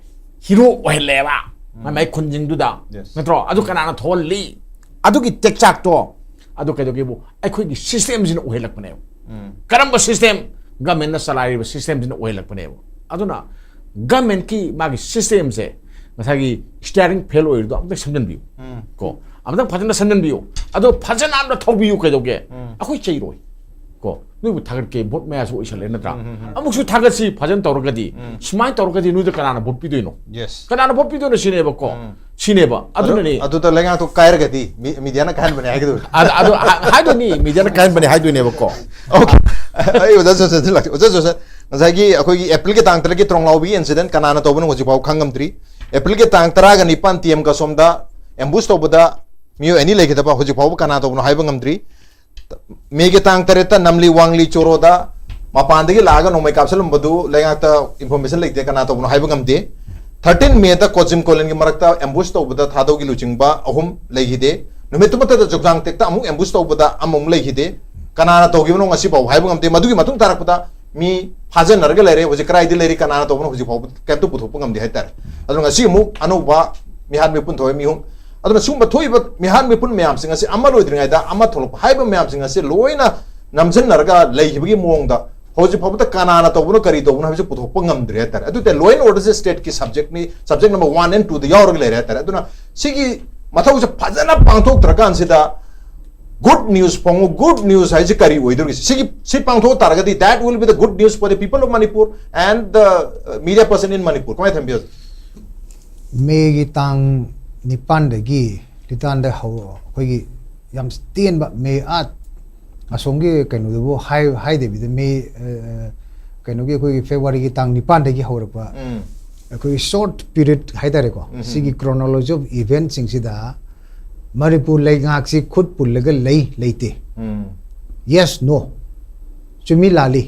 ꯍꯤꯔꯣ ꯑꯣꯏꯍꯜꯂꯦꯕ ꯃꯥꯏ ꯃꯥꯏ ꯈꯨꯟꯁꯤꯡꯗꯨꯗ꯫ ꯅꯠꯇ꯭ꯔꯣ? ꯑꯗꯨ ꯀꯅꯥꯅ ꯊꯣꯛꯍꯜꯂꯤ? ꯑꯗꯨꯒꯤ ꯇꯦꯛꯆꯥꯛꯇꯣ ꯑꯗꯨ ꯀꯩꯗꯧꯒꯦꯕꯨ ꯑꯩꯈꯣꯏꯒꯤ ꯁꯤꯁꯇꯦꯝꯁꯤꯅ ꯑꯣꯏꯍꯜꯂꯛꯄꯅꯦꯕ꯫ ꯀꯔꯝꯕ ꯁꯤꯁꯇꯦꯝ? ꯒꯃꯦꯟꯅ ꯆꯂꯥꯏꯔꯤꯕ ꯁꯤꯁꯇꯦꯝꯁꯤꯅ ꯑꯣꯏꯍꯜꯂꯛꯄꯅꯦꯕ꯫ ꯑꯗꯨꯅ ꯒꯃꯦꯟꯀꯤ ꯃꯥꯒꯤ ꯁꯤꯁꯇꯦꯝꯁꯦ ꯉꯁꯥꯏꯒꯤ ꯁ꯭ꯇꯤꯌꯥꯔꯤꯡ ꯐꯦꯜ ꯑꯣꯏꯔꯤꯗꯣ ꯑꯝꯇ ꯁꯦꯝꯖꯤꯟꯕꯤꯌꯨ꯫ ꯀꯣ ꯑꯝꯇꯪ ꯐꯖꯅ ꯁꯦꯝꯖꯤꯟꯕꯤꯌꯨ꯫ ꯑꯗꯣ ꯐꯖꯅ ꯑꯝꯇ ꯊꯧꯕꯤꯌꯨ꯫ ꯀꯩꯗꯧꯒꯦ? ꯑꯩꯈꯣꯏ ꯆꯩꯔꯣꯏ꯫ ꯀꯣ ꯅꯣꯏꯕꯨ ꯊꯥꯒꯠꯀꯦ, ꯚꯣꯠ ꯃꯌꯥꯁꯨ ꯑꯣꯏꯁꯜꯂꯦ ꯅꯠꯇ꯭ꯔꯥ? ꯑꯃꯨꯛꯁꯨ ꯊꯥꯒꯠꯁꯤ꯫ ꯐꯖꯅ ꯇꯧꯔꯒꯗꯤ, ꯁꯨꯃꯥꯏꯅ ꯇꯧꯔꯒꯗꯤ ꯅꯣꯏꯗ ꯀꯅꯥꯅ ꯚꯣꯠ ꯄꯤꯗꯣꯏꯅꯣ? ꯀꯅꯥꯅ ꯚꯣꯠ ꯄꯤꯗꯣꯏꯅꯣ ꯁꯤꯅꯦꯕꯀꯣ꯫ ꯁꯤꯅꯦꯕ꯫ ꯑꯗꯨꯅ ꯑꯗꯨꯅꯅꯦ꯫ ꯑꯗꯨꯗ ꯂꯩꯉꯥꯛꯇꯣ ꯀꯥꯏꯔꯒꯗꯤ ꯃꯤ-, ꯃꯤꯗꯤꯌꯥꯅ ꯀꯥꯏꯍꯟꯕꯅꯦ ꯍꯥꯏꯒꯗꯧꯔꯤꯕ꯫ ꯑꯗ-, ꯑꯗꯨ ꯍꯥ-, ꯍꯥꯏꯗꯣꯏꯅꯤ, ꯃꯤꯗꯤꯌꯥꯅ ꯀꯥꯏꯍꯟꯕꯅꯦ ꯍꯥꯏꯗꯣꯏꯅꯦꯕꯀꯣ꯫ ꯑꯣꯀꯦ꯫ ꯑꯩ ꯑꯣꯖꯥ ꯖꯣꯟꯁꯟꯗ ꯂꯥꯛꯀꯦ꯫ ꯑꯣꯖꯥ ꯖꯣꯟꯁꯟ, ꯉꯁꯥꯏꯒꯤ ꯑꯩꯈꯣꯏꯒꯤ ꯑꯦꯄ꯭ꯔꯤꯜꯒꯤ ꯇꯥꯡ ꯇꯔꯦꯠꯀꯤ ꯇ꯭ꯔꯣꯡꯂꯥꯎꯕꯤꯒꯤ ꯏꯟꯁꯤꯗꯦꯟ ꯀꯅꯥꯅ ꯇꯧꯕꯅꯣ ꯍꯧꯖꯤꯛꯐꯥꯎ ꯈꯪꯉꯝꯗ꯭ꯔꯤ꯫ ꯑꯦꯄ꯭ꯔꯤꯜꯒꯤ ꯇꯥꯡ ꯇꯔꯥꯒ ꯅꯤꯄꯥꯟ ꯇꯤ ꯑꯦꯝ ꯀꯁꯣꯝꯗ ꯑꯦꯝꯕꯨꯁ ꯇꯧꯕꯗ ꯃꯤꯑꯣꯏ ꯑꯅꯤ ꯂꯩꯈꯤꯗꯕ ꯍꯧꯖꯤꯛ ꯐꯥꯎꯕ ꯀꯅꯥ ꯇꯧꯕꯅꯣ ꯍꯥꯏꯕ ꯉꯝꯗ꯭ꯔꯤ꯫ ꯃꯦꯒꯤ ꯇꯥꯡ ꯇꯔꯦꯠꯇ ꯅꯝꯂꯤ ꯋꯥꯡꯂꯤ ꯆꯣꯔꯣꯗ ꯃꯄꯥꯟꯗꯒꯤ ꯂꯥꯛꯑꯒ ꯅꯣꯡꯃꯩ ꯀꯥꯞꯁꯤꯜꯂꯝꯕꯗꯨ ꯂꯩꯉꯥꯛꯇ ꯏꯟꯐꯣꯔꯃꯦꯁꯟ ꯂꯩꯇꯦ, ꯀꯅꯥ ꯇꯧꯕꯅꯣ ꯍꯥꯏꯕ ꯉꯝꯗꯦ꯫ ꯊꯥꯔꯇꯤꯟ ꯃꯦꯗ ꯀꯣꯆꯤꯝ ꯀꯣꯂꯦꯟꯒꯤ ꯃꯔꯛꯇ ꯑꯦꯝꯕꯨꯁ ꯇꯧꯕꯗ ꯊꯥꯗꯧꯒꯤ ꯂꯨꯆꯤꯡꯕ ꯑꯍꯨꯝ ꯂꯩꯈꯤꯗꯦ꯫ ꯅꯨꯃꯤꯠꯇꯨꯃꯛꯇꯗ ꯆꯨꯞꯆꯥꯡ ꯇꯦꯛꯇ ꯑꯃꯨꯛ ꯑꯦꯝꯕꯨꯁ ꯇꯧꯕꯗ ꯑꯃꯃꯨꯛ ꯂꯩꯈꯤꯗꯦ꯫ ꯀꯅꯥꯅ ꯇꯧꯈꯤꯕꯅꯣ ꯉꯁꯤ ꯐꯥꯎꯕ ꯍꯥꯏꯕ ꯉꯝꯗꯦ꯫ ꯃꯗꯨꯒꯤ ꯃꯇꯨꯡ ꯇꯥꯔꯛꯄꯗ ꯃꯤ ꯐꯥꯖꯤꯟꯅꯔꯒ ꯂꯩꯔꯦ꯫ ꯍꯧꯖꯤꯛ ꯀꯗꯥꯏꯗ ꯂꯩꯔꯤ, ꯀꯅꯥꯅ ꯇꯧꯕꯅꯣ ꯍꯧꯖꯤꯛ ꯐꯥꯎꯕ ꯀꯩꯝꯇ ꯄꯨꯊꯣꯛꯄ ꯉꯝꯗꯦ ꯍꯥꯏꯇꯥꯔꯦ꯫ ꯑꯗꯨꯅ ꯉꯁꯤ ꯑꯃꯨꯛ ꯑꯅꯧꯕ ꯃꯤꯍꯥꯠ ꯃꯤꯄꯨꯟ ꯊꯣꯛꯑꯦ, ꯃꯤ ꯑꯍꯨꯝ꯫ ꯑꯗꯨꯅ ꯁꯤꯒꯨꯝꯕ ꯊꯣꯛꯏꯕ ꯃꯤꯍꯥꯠ ꯃꯤꯄꯨꯟ ꯃꯌꯥꯝꯁꯤꯡ ꯑꯁꯤ ꯑꯃ ꯂꯣꯏꯗ꯭ꯔꯤꯉꯩꯗ ꯑꯃ ꯊꯣꯛꯂꯛꯄ ꯍꯥꯏꯕ ꯃꯌꯥꯝꯁꯤꯡ ꯑꯁꯤ ꯂꯣꯏꯅ ꯅꯝꯁꯤꯟꯅꯔꯒ ꯂꯩꯈꯤꯕꯒꯤ ꯃꯑꯣꯡꯗ ꯍꯧꯖꯤꯛ ꯐꯥꯎꯕꯗ ꯀꯅꯥꯅ ꯇꯧꯕꯅꯣ ꯀꯔꯤ ꯇꯧꯕꯅꯣ ꯍꯥꯏꯕꯁꯤ ꯄꯨꯊꯣꯛꯄ ꯉꯝꯗ꯭ꯔꯦ ꯍꯥꯏꯇꯥꯔꯦ꯫ ꯑꯗꯨ ꯇꯥꯏ ꯂꯣ ꯑꯦꯟ ꯑꯣꯔꯗꯔꯁꯦ ꯁ꯭ꯇꯦꯠꯀꯤ ꯁꯕꯖꯦꯛꯅꯤ, ꯁꯕꯖꯦꯛ ꯅꯝꯕꯔ ꯋꯥꯟ ꯑꯦꯟ ꯇꯨꯗ ꯌꯥꯎꯔꯒ ꯂꯩꯔꯦ ꯍꯥꯏꯇꯥꯔꯦ꯫ ꯑꯗꯨꯅ ꯁꯤꯒꯤ ꯃꯊꯧꯁꯦ ꯐꯖꯅ ꯄꯥꯡꯊꯣꯛꯇ꯭ꯔꯀꯥꯟꯁꯤꯗ ꯒꯨꯗ ꯅ꯭ꯌꯨꯁ ꯐꯣꯡꯉꯨ, ꯒꯨꯗ ꯅ꯭ꯌꯨꯁ ꯍꯥꯏꯁꯤ ꯀꯔꯤ ꯑꯣꯏꯗꯧꯔꯤꯒꯦ? ꯁꯤꯒꯤ ꯁꯤ ꯄꯥꯡꯊꯣꯛ ꯇꯥꯔꯒꯗꯤ that will be the good news for the people of Manipur and the media person in Manipur꯫ ꯀꯃꯥꯏꯅ ꯊꯝꯕꯤꯌꯣ? ꯃꯦꯒꯤ ꯇꯥꯡ ꯅꯤꯄꯥꯟꯗꯒꯤ ꯅꯤꯄꯥꯟꯗ ꯍꯧ ꯑꯩꯈꯣꯏꯒꯤ ꯌꯥꯝ ꯇꯦꯟꯕ ꯃꯦ ꯑꯥ ꯑꯁꯣꯝꯒꯤ ꯀꯩꯅꯣꯗꯨꯕꯨ ꯍꯥꯏ ꯍꯥꯏꯗꯕꯤꯗ ꯃꯦ ꯑ, ꯀꯩꯅꯣꯒꯤ ꯑꯩꯈꯣꯏꯒꯤ ꯐꯦꯕꯋꯥꯔꯤꯒꯤ ꯇꯥꯡ ꯅꯤꯄꯥꯟꯗꯒꯤ ꯍꯧꯔꯛꯄ ꯎꯝ꯫ ꯑꯩꯈꯣꯏꯒꯤ ꯁꯣꯔꯠ ꯄꯤꯔꯤꯌꯠ ꯍꯥꯏꯇꯥꯔꯦꯀꯣ꯫ ꯎꯝ꯫ ꯁꯤꯒꯤ ꯀ꯭ꯔꯣꯅꯣꯂꯣꯖꯤ ꯑꯣꯐ ꯏꯚꯦꯟꯠꯁꯤꯡꯁꯤꯗ ꯃꯅꯤꯄꯨꯔ ꯂꯩꯉꯥꯛꯁꯤ ꯈꯨꯠ ꯄꯨꯜꯂꯒ ꯂꯩ ꯂꯩꯇꯦ? ꯎꯝ꯫ ꯌꯦꯁ, ꯅꯣ꯫ ꯆꯨꯝꯃꯤ ꯂꯥꯜꯂꯤ?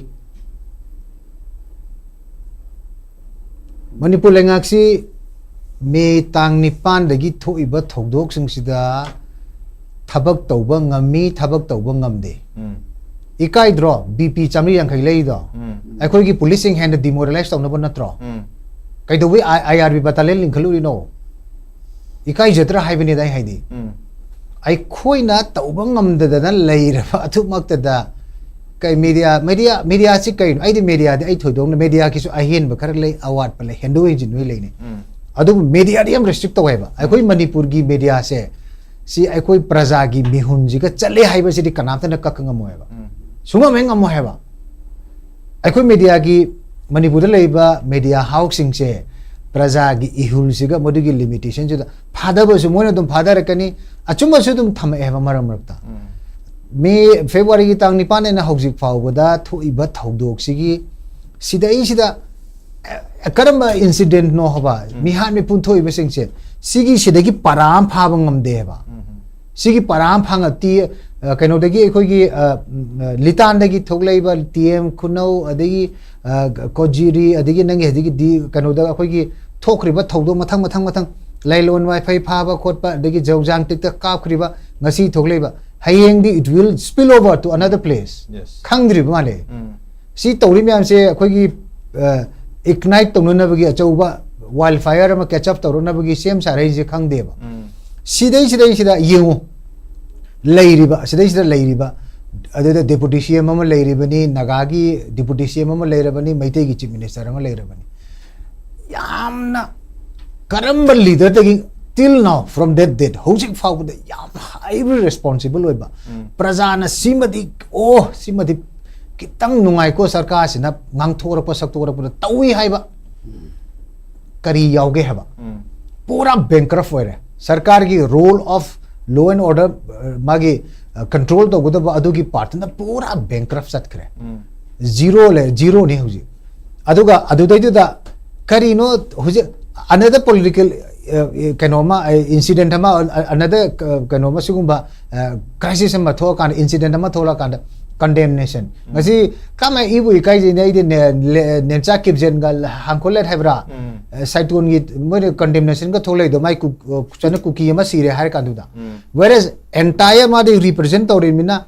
ꯃꯅꯤꯄꯨꯔ ꯂꯩꯉꯥꯛꯁꯤ ꯃꯦ ꯇꯥꯡ ꯅꯤꯄꯥꯟꯗꯒꯤ ꯊꯣꯛꯏꯕ ꯊꯧꯗꯣꯛꯁꯤꯡꯁꯤꯗ ꯊꯕꯛ ꯇꯧꯕ ꯉꯝꯃꯤ, ꯊꯕꯛ ꯇꯧꯕ ꯉꯝꯗꯦ꯫ ꯎꯝ꯫ ꯏꯀꯥꯏꯗ꯭ꯔꯣ? ꯕꯤ ꯄꯤ ꯆꯥꯝꯃꯔꯤ ꯌꯥꯡꯈꯩ ꯂꯩꯔꯤꯗꯣ? ꯎꯝ꯫ ꯑꯩꯈꯣꯏꯒꯤ ꯄꯨꯂꯤꯁꯁꯤꯡ ꯍꯦꯟꯅ ꯗꯤꯃꯣꯔꯦꯂꯥꯏꯁ ꯇꯧꯅꯕ ꯅꯠꯇ꯭ꯔꯣ? ꯎꯝ꯫ ꯀꯩꯗꯧꯕꯩ ꯑꯥꯏ ꯑꯥꯔ ꯕꯤ ꯕꯇꯥꯂꯤꯌꯟ ꯂꯤꯡꯈꯠꯂꯨꯔꯤꯅꯣ? ꯏꯀꯥꯏꯖꯗ꯭ꯔꯥ ꯍꯥꯏꯕꯅꯤꯗ ꯑꯩ ꯍꯥꯏꯗꯤ꯫ ꯎꯝ꯫ ꯑꯩꯈꯣꯏꯅ ꯇꯧꯕ ꯉꯝꯗꯗꯅ ꯂꯩꯔꯕ ꯑꯗꯨꯃꯛꯇꯗ ꯀꯩ ꯃꯦꯗꯤꯌꯥ, ꯃꯦꯗꯤꯌꯥ, ꯃꯦꯗꯤꯌꯥꯁꯤ ꯀꯩꯅꯣ? ꯑꯩꯗꯤ ꯃꯦꯗꯤꯌꯥꯗꯤ ꯑꯩ ꯊꯣꯏꯗꯣꯛꯅ, ꯃꯦꯗꯤꯌꯥꯒꯤꯁꯨ ꯑꯍꯦꯟꯕ ꯈꯔ ꯂꯩ, ꯑꯋꯥꯠꯄ ꯂꯩ, ꯍꯦꯟꯗꯣꯛ ꯍꯦꯟꯖꯤꯟ ꯂꯣꯏ ꯂꯩꯅꯩ꯫ ꯎꯝ꯫ ꯑꯗꯨꯕꯨ ꯃꯦꯗꯤꯌꯥꯗꯤ ꯌꯥꯝ ꯔꯦꯁꯇ꯭ꯔꯤꯛ ꯇꯧꯋꯦꯕ꯫ ꯑꯩꯈꯣꯏ ꯃꯅꯤꯄꯨꯔꯒꯤ ꯃꯦꯗꯤꯌꯥꯁꯦ ꯁꯤ ꯑꯩꯈꯣꯏ ꯄ꯭ꯔꯖꯥꯒꯤ ꯃꯤꯍꯨꯟꯁꯤꯒ ꯆꯠꯂꯦ ꯍꯥꯏꯕꯁꯤꯗꯤ ꯀꯅꯥꯝꯇꯅ ꯀꯛꯄ ꯉꯝꯃꯣꯏꯕ꯫ ꯎꯝ꯫ ꯁꯨꯡꯉꯝ ꯍꯦꯛ ꯉꯝꯃꯣꯏ ꯍꯥꯏꯕ꯫ ꯑꯩꯈꯣꯏ ꯃꯦꯗꯤꯌꯥꯒꯤ, ꯃꯅꯤꯄꯨꯔꯗ ꯂꯩꯔꯤꯕ ꯃꯦꯗꯤꯌꯥ ꯍꯥꯎꯁꯁꯤꯡꯁꯦ ꯄ꯭ꯔꯖꯥꯒꯤ ꯏꯍꯨꯜꯁꯤꯒ ꯃꯗꯨꯒꯤ ꯂꯤꯃꯤꯇꯦꯁꯟꯁꯤꯗ ꯐꯥꯗꯕꯁꯨ ꯃꯣꯏꯅ ꯑꯗꯨꯝ ꯐꯥꯗꯔꯛꯀꯅꯤ, ꯑꯆꯨꯝꯕꯁꯨ ꯑꯗꯨꯝ ꯊꯝꯃꯛꯑꯦ ꯍꯥꯏꯕ ꯃꯔꯛ ꯃꯔꯛꯇ꯫ ꯎꯝ꯫ ꯃꯦ, ꯐꯦꯕ꯭ꯔꯨꯋꯥꯔꯤꯒꯤ ꯇꯥꯡ ꯅꯤꯄꯥꯟ ꯑꯩꯅ ꯍꯧꯖꯤꯛ ꯐꯥꯎꯕꯗ ꯊꯣꯛꯏꯕ ꯊꯧꯗꯣꯛꯁꯤꯒꯤ ꯁꯤꯗꯩꯁꯤꯗ, ꯑꯦ, ꯀꯔꯝꯕ ꯏꯟꯁꯤꯗꯦꯟꯠꯅꯣ ꯍꯥꯏꯕ? ꯎꯝ꯫ ꯃꯤꯍꯥꯠ ꯃꯤꯄꯨꯟ ꯊꯣꯛꯏꯕꯁꯤꯡꯁꯦ ꯁꯤꯒꯤ ꯁꯤꯗꯒꯤ ꯄꯔꯥ ꯑꯃ ꯐꯥꯕ ꯉꯝꯗꯦ ꯍꯥꯏꯕ꯫ ꯎꯝ꯫ ꯁꯤꯒꯤ ꯄꯔꯥ ꯑꯃ ꯐꯪꯉꯛꯇꯤ, ꯑ, ꯀꯩꯅꯣꯗꯒꯤ ꯑꯩꯈꯣꯏꯒꯤ, ꯑ, ꯎꯝ, ꯑ, ꯂꯤꯇꯥꯟꯗꯒꯤ ꯊꯣꯛꯂꯛꯏꯕ ꯇꯤ ꯑꯦꯝ ꯈꯨꯅꯧ, ꯑꯗꯒꯤ, ꯑ, ꯀꯣꯖꯤꯔꯤ, ꯑꯗꯒꯤ ꯅꯪꯒꯤ ꯍꯧꯖꯤꯛꯀꯤ ꯗꯤ-, ꯀꯩꯅꯣꯗ ꯑꯩꯈꯣꯏꯒꯤ ꯊꯣꯛꯈ꯭ꯔꯤꯕ ꯊꯧꯗꯣꯛ ꯃꯊꯪ, ꯃꯊꯪ, ꯃꯊꯪ, ꯂꯥꯏꯂꯣꯟ ꯋꯥꯏꯐꯩ ꯐꯥꯕ ꯈꯣꯠꯄ, ꯑꯗꯒꯤ ꯖꯧꯖꯥꯡ ꯇꯤꯛꯇ ꯀꯥꯞꯈ꯭ꯔꯤꯕ, ꯉꯁꯤ ꯊꯣꯛꯂꯛꯏꯕ, ꯍꯌꯦꯡꯗꯤ it will spill over to another place. Yes. ꯈꯪꯗ꯭ꯔꯤꯕ ꯃꯥꯜꯂꯦ꯫ ꯎꯝ. ꯁꯤ ꯇꯧꯔꯤ ꯃꯌꯥꯝꯁꯦ ꯑꯩꯈꯣꯏꯒꯤ, ꯑ, ignite ꯇꯧꯅꯅꯕꯒꯤ, ꯑꯆꯧꯕ wild fire ꯑꯃ catch up ꯇꯧꯔꯅꯕꯒꯤ ꯁꯦꯝ ꯁꯥꯔꯛꯏꯁꯦ ꯈꯪꯗꯦꯕ꯫ ꯎꯝ. ꯁꯤꯗꯩꯁꯤꯗꯩꯁꯤꯗ ꯌꯦꯡꯉꯨ, ꯂꯩꯔꯤꯕ, ꯁꯤꯗꯩꯁꯤꯗ ꯂꯩꯔꯤꯕ, ꯑꯗꯨꯗ deputy C M ꯑꯃ ꯂꯩꯔꯤꯕꯅꯤ, ꯅꯥꯒꯥꯒꯤ deputy C M ꯑꯃ ꯂꯩꯔꯕꯅꯤ, ꯃꯩꯇꯩꯒꯤ chief minister ꯑꯃ ꯂꯩꯔꯕꯅꯤ꯫ ꯌꯥꯝꯅ ꯀꯔꯝꯕ leaderꯗꯒꯤ till now, from that date, ꯍꯧꯖꯤꯛ ꯐꯥꯎꯕꯗ ꯌꯥꯝ highly responsible ꯑꯣꯏꯕ, ꯎꯝ. ꯄ꯭ꯔꯖꯥꯅ ꯁꯤꯃꯗꯤ, ꯑꯣ, ꯁꯤꯃꯗꯤ ꯈꯤꯇꯪ ꯅꯨꯡꯉꯥꯏꯀꯣ ꯁꯔꯀꯥꯔꯁꯤꯅ ꯉꯥꯡꯊꯣꯔꯛꯄ ꯁꯛꯇꯣꯔꯛꯄꯗ ꯇꯧꯏ ꯍꯥꯏꯕ ꯀꯔꯤ ꯌꯥꯎꯒꯦ ꯍꯥꯏꯕ? ꯎꯝ. ꯄꯨꯔꯥ bankrupt ꯑꯣꯏꯔꯦ꯫ ꯁꯔꯀꯥꯔꯒꯤ role of law and order, ꯑ, ꯃꯥꯒꯤ, ꯑ, control ꯇꯧꯒꯗꯕ ꯑꯗꯨꯒꯤ partꯇꯨꯅ ꯄꯨꯔꯥ bankrupt ꯆꯠꯈ꯭ꯔꯦ꯫ ꯎꯝ. Zero ꯂꯩ, zeroꯅꯤ ꯍꯧꯖꯤꯛ꯫ ꯑꯗꯨꯒ ꯑꯗꯨꯗꯩꯗꯨꯗ ꯀꯔꯤꯅꯣ ꯍꯧꯖꯤꯛ another political, ꯑ, ꯀꯩꯅꯣꯃ, ꯑ, incident ꯑꯃ, ꯑ, another, ꯑ, ꯀꯩꯅꯣꯃ ꯁꯤꯒꯨꯝꯕ, ꯑ, crisis ꯑꯃ ꯊꯣꯛꯑꯀꯥꯟꯗ, incident ꯑꯃ ꯊꯣꯛꯂꯛꯑꯀꯥꯟꯗ condemnation꯫ ꯉꯁꯤ ꯀꯃꯥꯏ ꯏꯕꯨ ꯏꯀꯥꯏꯖꯩꯅꯦ ꯑꯩꯗꯤ ꯅꯦ-, ꯂꯦ-, ꯅꯦꯝꯆꯥ ꯀꯤꯞꯖꯦꯟꯒ ꯍꯥꯡꯈꯣꯂꯦꯠ ꯍꯥꯏꯕ꯭ꯔꯥ? ꯎꯝ. ꯑ, ꯁꯥꯏꯇꯣꯟꯒꯤ ꯃꯣꯏꯅ condemnationꯒ ꯊꯣꯛꯂꯛꯏꯗꯣ ꯃꯥꯏ ꯀꯨ-, ꯑ, ꯆꯅ ꯀꯨꯀꯤ ꯑꯃ ꯁꯤꯔꯦ ꯍꯥꯏꯔ ꯀꯥꯟꯗꯨꯗ꯫ ꯎꯝ. Whereas entire ꯃꯥꯗꯤ represent ꯇꯧꯔꯤꯕꯅꯤꯅ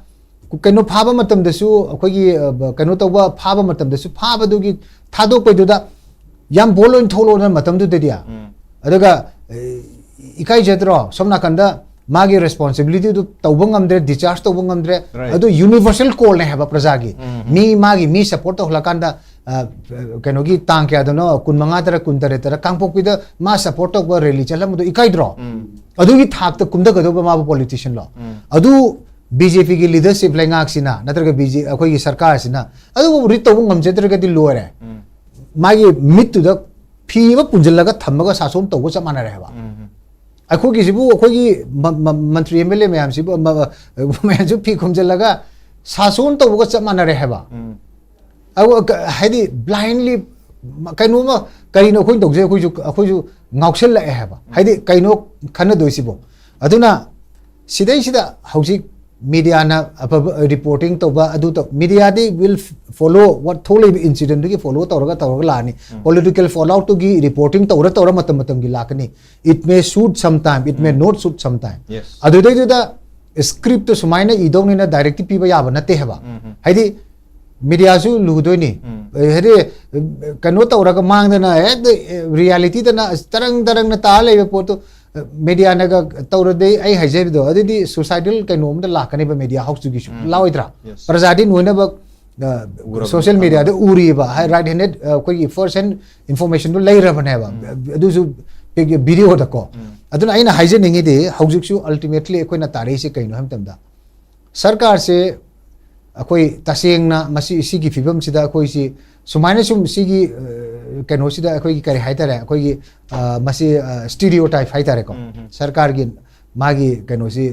ꯀꯩꯅꯣ ꯐꯥꯕ ꯃꯇꯝꯗꯁꯨ ꯑꯩꯈꯣꯏꯒꯤ, ꯑ, ꯕ-, ꯀꯩꯅꯣ ꯇꯧꯕ ꯐꯥꯕ ꯃꯇꯝꯗꯁꯨ ꯐꯥꯕꯗꯨꯒꯤ ꯊꯥꯗꯣꯛꯄꯩꯗꯨꯗ ꯌꯥꯝ bold ꯑꯣꯏꯅ ꯊꯣꯛꯂꯛꯑꯣꯅ ꯃꯇꯝꯗꯨꯗꯗꯤ꯫ ꯎꯝ. ꯑꯗꯨꯒ, ꯑ, ꯏꯀꯥꯏꯖꯗ꯭ꯔꯣ? ꯁꯣꯝ ꯅꯥꯀꯟꯗ ꯃꯥꯒꯤ responsibilityꯗꯨ ꯇꯧꯕ ꯉꯝꯗ꯭ꯔꯦ, discharge ꯇꯧꯕ ꯉꯝꯗ꯭ꯔꯦ꯫ Right. ꯑꯗꯨ universal callꯅꯦ ꯍꯥꯏꯕ ꯄ꯭ꯔꯖꯥꯒꯤ꯫ ꯎꯝ. ꯃꯤ ꯃꯥꯒꯤ ꯃꯤ support ꯇꯧꯍꯜꯂꯀꯥꯟꯗ, ꯑ, ꯀꯩꯅꯣꯒꯤ ꯇꯥꯡ ꯀꯌꯥꯗꯅꯣ, ꯀꯨꯟꯃꯉꯥ ꯇꯔꯥ, ꯀꯨꯟꯇꯔꯦꯠ ꯇꯔꯥ ꯀꯥꯡꯄꯣꯛꯄꯤꯗ ꯃꯥ support ꯇꯧꯕ rally ꯆꯠꯂꯝꯕꯗꯣ ꯏꯀꯥꯏꯗ꯭ꯔꯣ? ꯎꯝ. ꯑꯗꯨꯒꯤ ꯊꯥꯛꯇ ꯀꯨꯝꯊꯒꯗꯧꯕ ꯃꯥꯕꯨ politicianꯂꯣ? ꯎꯝ. ꯑꯗꯨ BJPꯒꯤ leadership ꯂꯩꯉꯥꯛꯁꯤꯅ ꯅꯠꯇ꯭ꯔꯒ BJ ꯑꯩꯈꯣꯏꯒꯤ ꯁꯔꯀꯥꯔꯁꯤꯅ ꯑꯗꯨꯕꯨ read ꯇꯧꯕ ꯉꯝꯖꯗ꯭ꯔꯒꯗꯤ ꯂꯣꯏꯔꯦ꯫ ꯎꯝ. ꯃꯥꯒꯤ ꯃꯤꯠꯇꯨꯗ ꯐꯤ ꯑꯃ ꯄꯨꯟꯁꯤꯜꯂꯒ ꯊꯝꯃꯒ ꯁꯥꯁꯣꯟ ꯇꯧꯕ ꯆꯞ ꯃꯥꯟꯅꯔꯦ ꯍꯥꯏꯕ꯫ ꯎꯝ. ꯑꯩꯈꯣꯏꯒꯤꯁꯤꯕꯨ ꯑꯩꯈꯣꯏꯒꯤ ꯃ-, ꯃ-, ꯃꯟꯇ꯭ꯔꯤ MLA ꯃꯌꯥꯝꯁꯤꯕꯨ ꯃ-, ꯃ-, ꯃꯌꯥꯝꯁꯨ ꯐꯤ ꯈꯨꯝꯖꯤꯜꯂꯒ ꯁꯥꯁꯣꯟ ꯇꯧꯕꯒ ꯆꯞ ꯃꯥꯟꯅꯔꯦ ꯍꯥꯏꯕ꯫ ꯎꯝ. ꯑꯗꯨ ꯀ-, ꯍꯥꯏꯗꯤ blindly ꯃ-, ꯀꯩꯅꯣꯝꯃ, ꯀꯔꯤꯅꯣ ꯑꯩꯈꯣꯏꯅ ꯇꯧꯖꯩ, ꯑꯩꯈꯣꯏꯁꯨ, ꯑꯩꯈꯣꯏꯁꯨ ꯉꯥꯎꯁꯜꯂꯛꯑꯦ ꯍꯥꯏꯕ꯫ ꯍꯥꯏꯗꯤ ꯀꯩꯅꯣ ꯈꯟꯅꯗꯣꯏꯁꯤꯕꯣ? ꯑꯗꯨꯅ ꯁꯤꯗꯩꯁꯤꯗ ꯍꯧꯖꯤꯛ ꯃꯤꯗꯤꯌꯥꯅ ꯑꯐꯕ ꯔꯤꯄꯣꯔꯇꯤꯡ ꯇꯧꯕ ꯑꯗꯨ ꯇꯧ, ꯃꯤꯗꯤꯌꯥꯗꯤ ꯋꯤꯜ ꯐꯣꯂꯣ ꯋꯥꯠ ꯊꯣꯛꯂꯤꯕ ꯏꯟꯁꯤꯗꯦꯟꯗꯨꯒꯤ ꯐꯣꯂꯣ ꯇꯧꯔꯒ ꯇꯧꯔꯒ ꯂꯥꯛꯑꯅꯤ꯫ ꯄꯣꯂꯤꯇꯤꯀꯦꯜ ꯐꯣꯜ ꯑꯥꯎꯠꯇꯨꯒꯤ ꯔꯤꯄꯣꯔꯇꯤꯡ ꯇꯧꯔ ꯇꯧꯔ ꯃꯇꯝ ꯃꯇꯝꯒꯤ ꯂꯥꯛꯀꯅꯤ꯫ It may suit sometime, it may not suit sometime. Yes. ꯑꯗꯨꯗꯩꯗꯨꯗ ꯁ꯭ꯀ꯭ꯔꯤꯞꯇꯨ ꯁꯨꯃꯥꯏꯅ ꯏꯗꯧꯅꯤꯅ ꯗꯥꯏꯔꯦꯛꯇꯤ ꯄꯤꯕ ꯌꯥꯕ ꯅꯠꯇꯦ ꯍꯥꯏꯕ꯫ ꯍꯥꯏꯗꯤ ꯃꯤꯗꯤꯌꯥꯁꯨ ꯂꯨꯗꯣꯏꯅꯤ꯫ ꯍꯥꯏꯗꯤ ꯀꯩꯅꯣ ꯇꯧꯔꯒ ꯃꯥꯡꯗꯅ ꯍꯦꯛꯇ ꯔꯤꯌꯥꯂꯤꯇꯤꯗꯅ ꯇꯔꯪ ꯇꯔꯪꯅ ꯇꯥ ꯂꯩꯕ ꯄꯣꯠꯇꯣ ꯃꯤꯗꯤꯌꯥꯅꯒ ꯇꯧꯔꯗꯤ ꯑꯩ ꯍꯥꯏꯖꯕꯗꯣ ꯑꯗꯨꯗꯤ ꯁꯨꯁꯥꯏꯗꯜ ꯀꯩꯅꯣꯝꯗ ꯂꯥꯛꯀꯅꯦꯕ ꯃꯤꯗꯤꯌꯥ ꯍꯥꯎꯁꯇꯨꯒꯤꯁꯨ ꯂꯥꯛꯑꯣꯏꯗ꯭ꯔꯥ? Yes. ꯄ꯭ꯔꯖꯥꯗꯤ ꯂꯣꯏꯅꯃꯛ ꯎꯔꯕꯅꯤ, ꯁꯣꯁꯤꯌꯦꯜ ꯃꯤꯗꯤꯌꯥꯗ ꯎꯔꯤꯕ ꯍꯥꯏ ꯔꯥꯏꯠ ꯍꯦꯟꯗꯦꯠ ꯑꯩꯈꯣꯏꯒꯤ ꯐꯥꯔꯁ ꯍꯦꯟ ꯏꯟꯐꯣꯔꯃꯦꯁꯟꯗꯨ ꯂꯩꯔꯕꯅꯦꯕ꯫ ꯑꯗꯨꯁꯨ ꯚꯤꯗꯤꯑꯣꯗꯀꯣ꯫ ꯑꯗꯨꯅ ꯑꯩꯅ ꯍꯥꯏꯖꯅꯤꯡꯉꯤꯗꯤ ꯍꯧꯖꯤꯛꯁꯨ ꯑꯜꯇꯤꯃꯦꯠꯂꯤ ꯑꯩꯈꯣꯏꯅ ꯇꯥꯔꯛꯏꯁꯦ ꯀꯩꯅꯣ ꯍꯥꯏꯕ ꯃꯇꯝꯗ ꯁꯔꯀꯥꯔꯁꯦ ꯑꯩꯈꯣꯏ ꯇꯁꯦꯡꯅ ꯃꯁꯤ ꯁꯤꯒꯤ ꯐꯤꯕꯝꯁꯤꯗ ꯑꯩꯈꯣꯏꯁꯤ ꯁꯨꯃꯥꯏꯅ ꯁꯨꯝ ꯁꯤꯒꯤ ꯑ, ꯀꯩꯅꯣꯁꯤꯗ ꯑꯩꯈꯣꯏꯒꯤ ꯀꯔꯤ ꯍꯥꯏꯇꯥꯔꯦ ꯑꯩꯈꯣꯏꯒꯤ ꯑ, ꯃꯁꯤ ꯁ꯭ꯇꯤꯔꯤꯑꯣ ꯇꯥꯏꯞ ꯍꯥꯏꯇꯥꯔꯦꯀꯣ꯫ ꯁꯔꯀꯥꯔꯒꯤ ꯃꯥꯒꯤ ꯀꯩꯅꯣꯁꯤ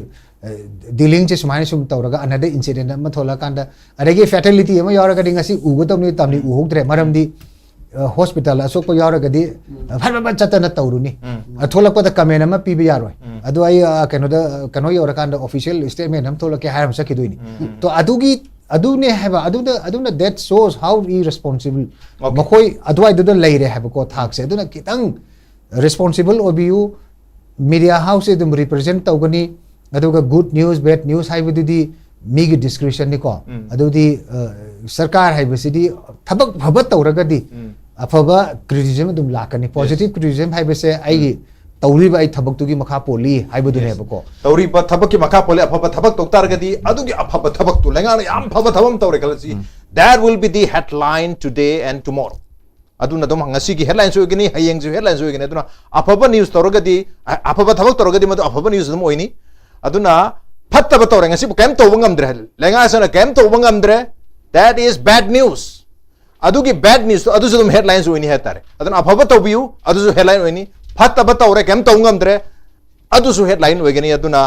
ꯗꯤꯂꯤꯡꯁꯦ ꯁꯨꯃꯥꯏꯅ ꯁꯨꯝ ꯇꯧꯔꯒ ꯑꯅꯗꯔ ꯏꯟꯁꯤꯗꯦꯟ ꯑꯃ ꯊꯣꯛꯂꯛꯀꯥꯟꯗ ꯑꯗꯒꯤ ꯐꯦꯇꯦꯂꯤꯇꯤ ꯑꯃ ꯌꯥꯎꯔꯒꯗꯤ ꯉꯁꯤ ꯎꯒꯗꯕꯅꯤ ꯇꯝꯅꯤ ꯎꯍꯧꯗ꯭ꯔꯦ꯫ ꯃꯔꯝꯗꯤ ꯍꯣꯁꯄꯤꯇꯥꯜ ꯑꯁꯣꯛꯄ ꯌꯥꯎꯔꯒꯗꯤ ꯐꯠ ꯐꯠ ꯐꯠ ꯆꯠꯇꯅ ꯇꯧꯔꯨꯅꯤ꯫ ꯑ, ꯊꯣꯛꯂꯛꯄꯗ ꯀꯃꯦꯟ ꯑꯃ ꯄꯤꯕ ꯌꯥꯔꯣꯏ꯫ ꯑꯗꯣ ꯑꯩ ꯑ, ꯀꯩꯅꯣꯗ ꯀꯩꯅꯣ ꯌꯧꯔꯀꯥꯟꯗ ꯑꯣꯐꯤꯁꯤꯌꯦꯜ ꯁ꯭ꯇꯦꯠꯃꯦꯟ ꯑꯃ ꯊꯣꯛꯂꯛꯀꯦ ꯍꯥꯏꯔ ꯑꯃ ꯆꯠꯈꯤꯗꯣꯏꯅꯤ꯫ ꯇꯣ ꯑꯗꯨꯒꯤ ꯑꯗꯨꯅꯦ ꯍꯥꯏꯕ ꯑꯗꯨꯗ ꯑꯗꯨꯅ that shows how irresponsible Okay. ꯃꯈꯣꯏ ꯑꯗꯨꯋꯥꯏꯗꯨꯗ ꯂꯩꯔꯦ ꯍꯥꯏꯕꯀꯣ ꯊꯥꯛꯁꯦ꯫ ꯑꯗꯨꯅ ꯈꯤꯇꯪ ꯔꯦꯁꯄꯣꯟꯁꯤꯕꯜ ꯑꯣꯏꯕꯤꯌꯨ꯫ ꯃꯤꯗꯤꯌꯥ ꯍꯥꯎꯁꯁꯦ ꯑꯗꯨꯝ ꯔꯤꯄ꯭ꯔꯖꯦꯟ ꯇꯧꯒꯅꯤ꯫ ꯑꯗꯨꯒ ꯒꯨꯗ ꯅ꯭ꯌꯨꯁ ꯕꯦꯗ ꯅ꯭ꯌꯨꯁ ꯍꯥꯏꯕꯗꯨꯗꯤ ꯃꯤꯒꯤ ꯗꯤꯁꯀ꯭ꯔꯤꯁꯟꯅꯤꯀꯣ꯫ ꯑꯗꯨꯗꯤ ꯑ, ꯁꯔꯀꯥꯔ ꯍꯥꯏꯕꯁꯤꯗꯤ ꯊꯕꯛ ꯐꯕ ꯇꯧꯔꯒꯗꯤ ꯑꯐꯕ ꯀ꯭ꯔꯤꯇꯤꯁꯤꯖꯝ ꯑꯗꯨꯝ ꯂꯥꯛꯀꯅꯤ꯫ ꯄꯣꯖꯤꯇꯤꯚ ꯀ꯭ꯔꯤꯇꯤꯁꯤꯖꯝ ꯍꯥꯏꯕꯁꯦ ꯑꯩꯒꯤ ꯇꯧꯔꯤꯕ ꯑꯩ ꯊꯕꯛꯇꯨꯒꯤ ꯃꯈꯥ ꯄꯣꯜꯂꯤ ꯍꯥꯏꯕꯗꯨꯅꯦꯕꯀꯣ꯫ ꯇꯧꯔꯤꯕ ꯊꯕꯛꯀꯤ ꯃꯈꯥ ꯄꯣꯜꯂꯦ꯫ ꯑꯐꯕ ꯊꯕꯛ ꯇꯧ ꯇꯥꯔꯒꯗꯤ ꯑꯗꯨꯒꯤ ꯑꯐꯕ ꯊꯕꯛꯇꯨ ꯂꯩꯉꯥꯛꯅ ꯌꯥꯝ ꯐꯕ ꯊꯕꯛ ꯑꯃ ꯇꯧꯔꯦ ꯈꯜꯂꯁꯤ, that will be the headline today and tomorrow. ꯑꯗꯨꯅ ꯑꯗꯨꯝ ꯉꯁꯤꯒꯤ ꯍꯦꯗꯂꯥꯏꯟꯁꯨ ꯑꯣꯏꯒꯅꯤ, ꯍꯌꯦꯡꯁꯨ ꯍꯦꯗꯂꯥꯏꯟꯁꯨ ꯑꯣꯏꯒꯅꯤ꯫ ꯑꯗꯨꯅ ꯑꯐꯕ ꯅ꯭ꯌꯨꯁ ꯇꯧꯔꯒꯗꯤ ꯑ- ꯑꯐꯕ ꯊꯕꯛ ꯇꯧꯔꯒꯗꯤ ꯃꯗꯨ ꯑꯐꯕ ꯅ꯭ꯌꯨꯁ ꯑꯗꯨꯝ ꯑꯣꯏꯅꯤ꯫ ꯑꯗꯨꯅ ꯐꯠꯇꯕ ꯇꯧꯔꯦ, ꯉꯁꯤꯕꯨ ꯀꯔꯤꯝ ꯇꯧꯕ ꯉꯝꯗ꯭ꯔꯦ, ꯂꯩꯉꯥꯛꯁꯤꯅ ꯀꯔꯤꯝ ꯇꯧꯕ ꯉꯝꯗ꯭ꯔꯦ, that is bad news. ꯑꯗꯨꯒꯤ ꯕꯦꯗ ꯅ꯭ꯌꯨꯁꯇꯣ ꯑꯗꯨꯁꯨ ꯑꯗꯨꯝ ꯍꯦꯗꯂꯥꯏꯟꯁ ꯑꯣꯏꯅꯤ ꯍꯥꯏꯇꯥꯔꯦ꯫ ꯑꯗꯨꯅ ꯑꯐꯕ ꯇꯧꯕꯤꯌꯨ, ꯑꯗꯨꯁꯨ ꯍꯦꯗꯂꯥꯏꯟ ꯑꯣꯏꯅꯤ꯫ ꯐꯠꯇꯕ ꯇꯧꯔꯦ, ꯀꯔꯤꯝ ꯇꯧꯕ ꯉꯝꯗ꯭ꯔꯦ, ꯑꯗꯨꯁꯨ ꯍꯦꯗꯂꯥꯏꯟ ꯑꯣꯏꯒꯅꯤ꯫ ꯑꯗꯨꯅ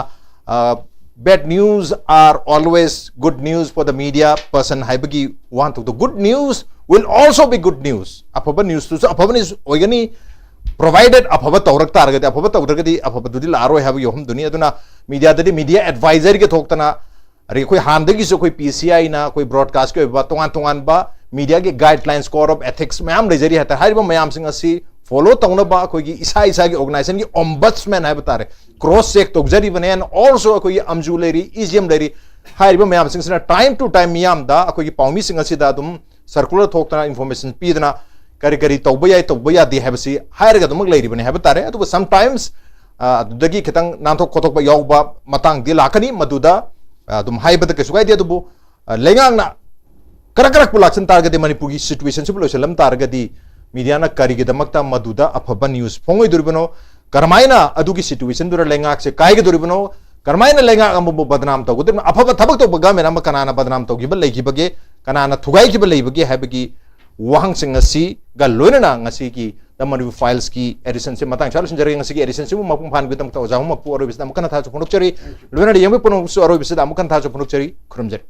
bad news are always good news for the media person ꯍꯥꯏꯕꯒꯤ ꯋꯥꯍꯟꯊꯣꯛꯇꯣ, good news will also be good news. ꯑꯐꯕ ꯅ꯭ꯌꯨꯁꯇꯨꯁꯨ ꯑꯐꯕ ꯅ꯭ꯌꯨꯁ ꯑꯣꯏꯒꯅꯤ, Provided ꯑꯐꯕ ꯇꯧꯔꯛ ꯇꯥꯔꯒꯗꯤ, ꯑꯐꯕ ꯇꯧꯗ꯭ꯔꯒꯗꯤ ꯑꯐꯕꯗꯨꯗꯤ ꯂꯥꯛꯑꯔꯣꯏ ꯍꯥꯏꯕꯒꯤ ꯋꯥꯐꯝꯗꯨꯅꯤ꯫ ꯑꯗꯨꯅ ꯃꯤꯗꯤꯌꯥꯗꯗꯤ ꯃꯤꯗꯤꯌꯥ ꯑꯦꯗꯚꯥꯏꯖꯔꯒꯤ ꯊꯣꯛꯇꯅ, ꯑꯗꯒꯤ ꯑꯩꯈꯣꯏ ꯍꯥꯟꯅꯗꯒꯤꯁꯨ ꯑꯩꯈꯣꯏ ꯄꯤ ꯁꯤ ꯑꯥꯏꯅ ꯑꯩꯈꯣꯏ ꯕ꯭ꯔꯣꯗꯀꯥꯁꯀꯤ ꯑꯣꯏꯕ ꯇꯣꯉꯥꯟ ꯇꯣꯉꯥꯟꯕ ꯃꯤꯗꯤꯌꯥꯒꯤ ꯒꯥꯏꯗꯂꯥꯏꯟꯁ, ꯀꯣꯗ ꯑꯣꯐ ꯑꯦꯊꯤꯛꯁ ꯃꯌꯥꯝ ꯂꯩꯖꯔꯤ ꯍꯥꯏꯇꯥꯔꯦ꯫ ꯍꯥꯏꯔꯤꯕ ꯃꯌꯥꯝꯁꯤꯡ ꯑꯁꯤ ꯐꯣꯂꯣ ꯇꯧꯅꯕ ꯑꯩꯈꯣꯏꯒꯤ ꯏꯁꯥ ꯏꯁꯥꯒꯤ ꯑꯣꯔꯒꯅꯥꯏꯖꯦꯁꯟꯒꯤ ꯑꯣꯝꯕꯠꯁꯃꯦꯟ ꯍꯥꯏꯕ ꯇꯥꯔꯦ, ꯀ꯭ꯔꯣꯁ ꯆꯦꯛ ꯇꯧꯖꯔꯤꯕꯅꯦ꯫ And also ꯑꯩꯈꯣꯏꯒꯤ ꯑꯝꯖꯨ ꯂꯩꯔꯤ, ꯏ ꯖꯤ ꯑꯦꯝ ꯂꯩꯔꯤ꯫ ꯍꯥꯏꯔꯤꯕ ꯃꯌꯥꯝꯁꯤꯡꯁꯤꯅ ꯇꯥꯏꯝ ꯇꯨ ꯇꯥꯏꯝ ꯃꯤꯌꯥꯝꯗ ꯑꯩꯈꯣꯏꯒꯤ ꯄꯥꯎꯃꯤꯁꯤꯡ ꯑꯁꯤꯗ ꯑꯗꯨꯝ ꯁꯔꯀꯨꯂꯔ ꯊꯣꯛꯇꯅ, ꯏꯟꯐꯣꯔꯃꯦꯁꯟ ꯄꯤꯗꯅ, ꯀꯔꯤ ꯀꯔꯤ ꯇꯧꯕ ꯌꯥꯏ, ꯇꯧꯕ ꯌꯥꯗꯦ ꯍꯥꯏꯕꯁꯤ ꯍꯥꯏꯔꯒ ꯑꯗꯨꯃꯛ ꯂꯩꯔꯤꯕꯅꯤ ꯍꯥꯏꯕ ꯇꯥꯔꯦ꯫ ꯑꯗꯨꯕꯨ sometimes, ꯑ, ꯑꯗꯨꯗꯒꯤ ꯈꯤꯇꯪ ꯅꯥꯟꯊꯣꯛ ꯈꯣꯠꯇꯣꯛꯄ ꯌꯥꯎꯕ ꯃꯇꯥꯡꯗꯤ ꯂꯥꯛꯀꯅꯤ, ꯃꯗꯨꯗ, ꯑ, ꯑꯗꯨꯝ ꯍꯥꯏꯕꯗ ꯀꯩꯁꯨ ꯀꯥꯏꯗꯦ꯫ ꯑꯗꯨꯕꯨ, ꯑ, ꯂꯩꯉꯥꯛꯅ ꯀꯔꯛ ꯀꯔꯛꯄꯨ ꯂꯥꯛꯁꯤꯟ ꯇꯥꯔꯒꯗꯤ, ꯃꯅꯤꯄꯨꯔꯒꯤ ꯁꯤꯆꯨꯋꯦꯁꯟꯁꯤꯕꯨ ꯂꯣꯏꯁꯤꯜꯂꯝ ꯇꯥꯔꯒꯗꯤ, ꯃꯤꯗꯤꯌꯥꯅ ꯀꯔꯤꯒꯤꯗꯃꯛꯇ ꯃꯗꯨꯗ ꯑꯐꯕ ꯅ꯭ꯌꯨꯁ ꯐꯣꯡꯉꯣꯏꯗꯣꯔꯤꯕꯅꯣ? ꯀꯔꯝꯍꯥꯏꯅ ꯑꯗꯨꯒꯤ ꯁꯤꯆꯨꯋꯦꯁꯟꯗꯨꯗ ꯂꯩꯉꯥꯛꯁꯦ ꯀꯥꯏꯒꯗꯣꯔꯤꯕꯅꯣ? ꯀꯔꯝꯍꯥꯏꯅ ꯂꯩꯉꯥꯛ ꯑꯃꯕꯨ ꯕꯗꯅꯥꯝ ꯇꯧꯒꯗꯣꯔꯤꯕꯅꯣ? ꯑꯐꯕ ꯊꯕꯛ ꯇꯧꯕ ꯒꯃꯦꯟ ꯑꯃ ꯀꯅꯥꯅ ꯕꯗꯅꯥꯝ ꯇꯧꯈꯤꯕ ꯂꯩꯈꯤꯕꯒꯦ? ꯀꯅꯥꯅ ꯊꯨꯒꯥꯏꯈꯤꯕ ꯂꯩꯕꯒꯦ ꯍꯥꯏꯕꯒꯤ ꯋꯥꯍꯪꯁꯤꯡ ꯑꯁꯤꯒ ꯂꯣꯏꯅꯅ ꯉꯁꯤꯒꯤ ꯗ ꯃꯅꯤꯄꯨꯔ ꯐꯥꯏꯜꯁꯀꯤ ꯑꯦꯗꯤꯁꯟꯁꯤ ꯃꯇꯥꯡ ꯁ꯭ꯋꯥꯏꯗ ꯂꯣꯏꯁꯤꯟꯖꯔꯒꯦ꯫ ꯉꯁꯤꯒꯤ ꯑꯦꯗꯤꯁꯟꯁꯤꯕꯨ ꯃꯄꯨꯡ ꯐꯥꯍꯟꯕꯒꯤꯗꯃꯛꯇ ꯑꯣꯖꯥ ꯍꯨꯝꯃꯛꯄꯨ ꯑꯔꯣꯏꯕꯁꯤꯗ ꯑꯃꯨꯛ ꯍꯟꯅ ꯊꯥꯖ ꯐꯣꯡꯗꯣꯛꯆꯔꯤ꯫ ꯂꯣꯏꯅꯅ ꯌꯦꯡꯕ ꯄꯨꯝꯅꯃꯛꯁꯨ ꯑꯔꯣꯏꯕꯁꯤꯗ ꯑꯃꯨꯛ ꯍꯟꯅ ꯊꯥꯖ ꯐꯣꯡꯗꯣꯛꯆꯔꯤ꯫ ꯈꯨꯔꯨꯝꯖꯔꯤ꯫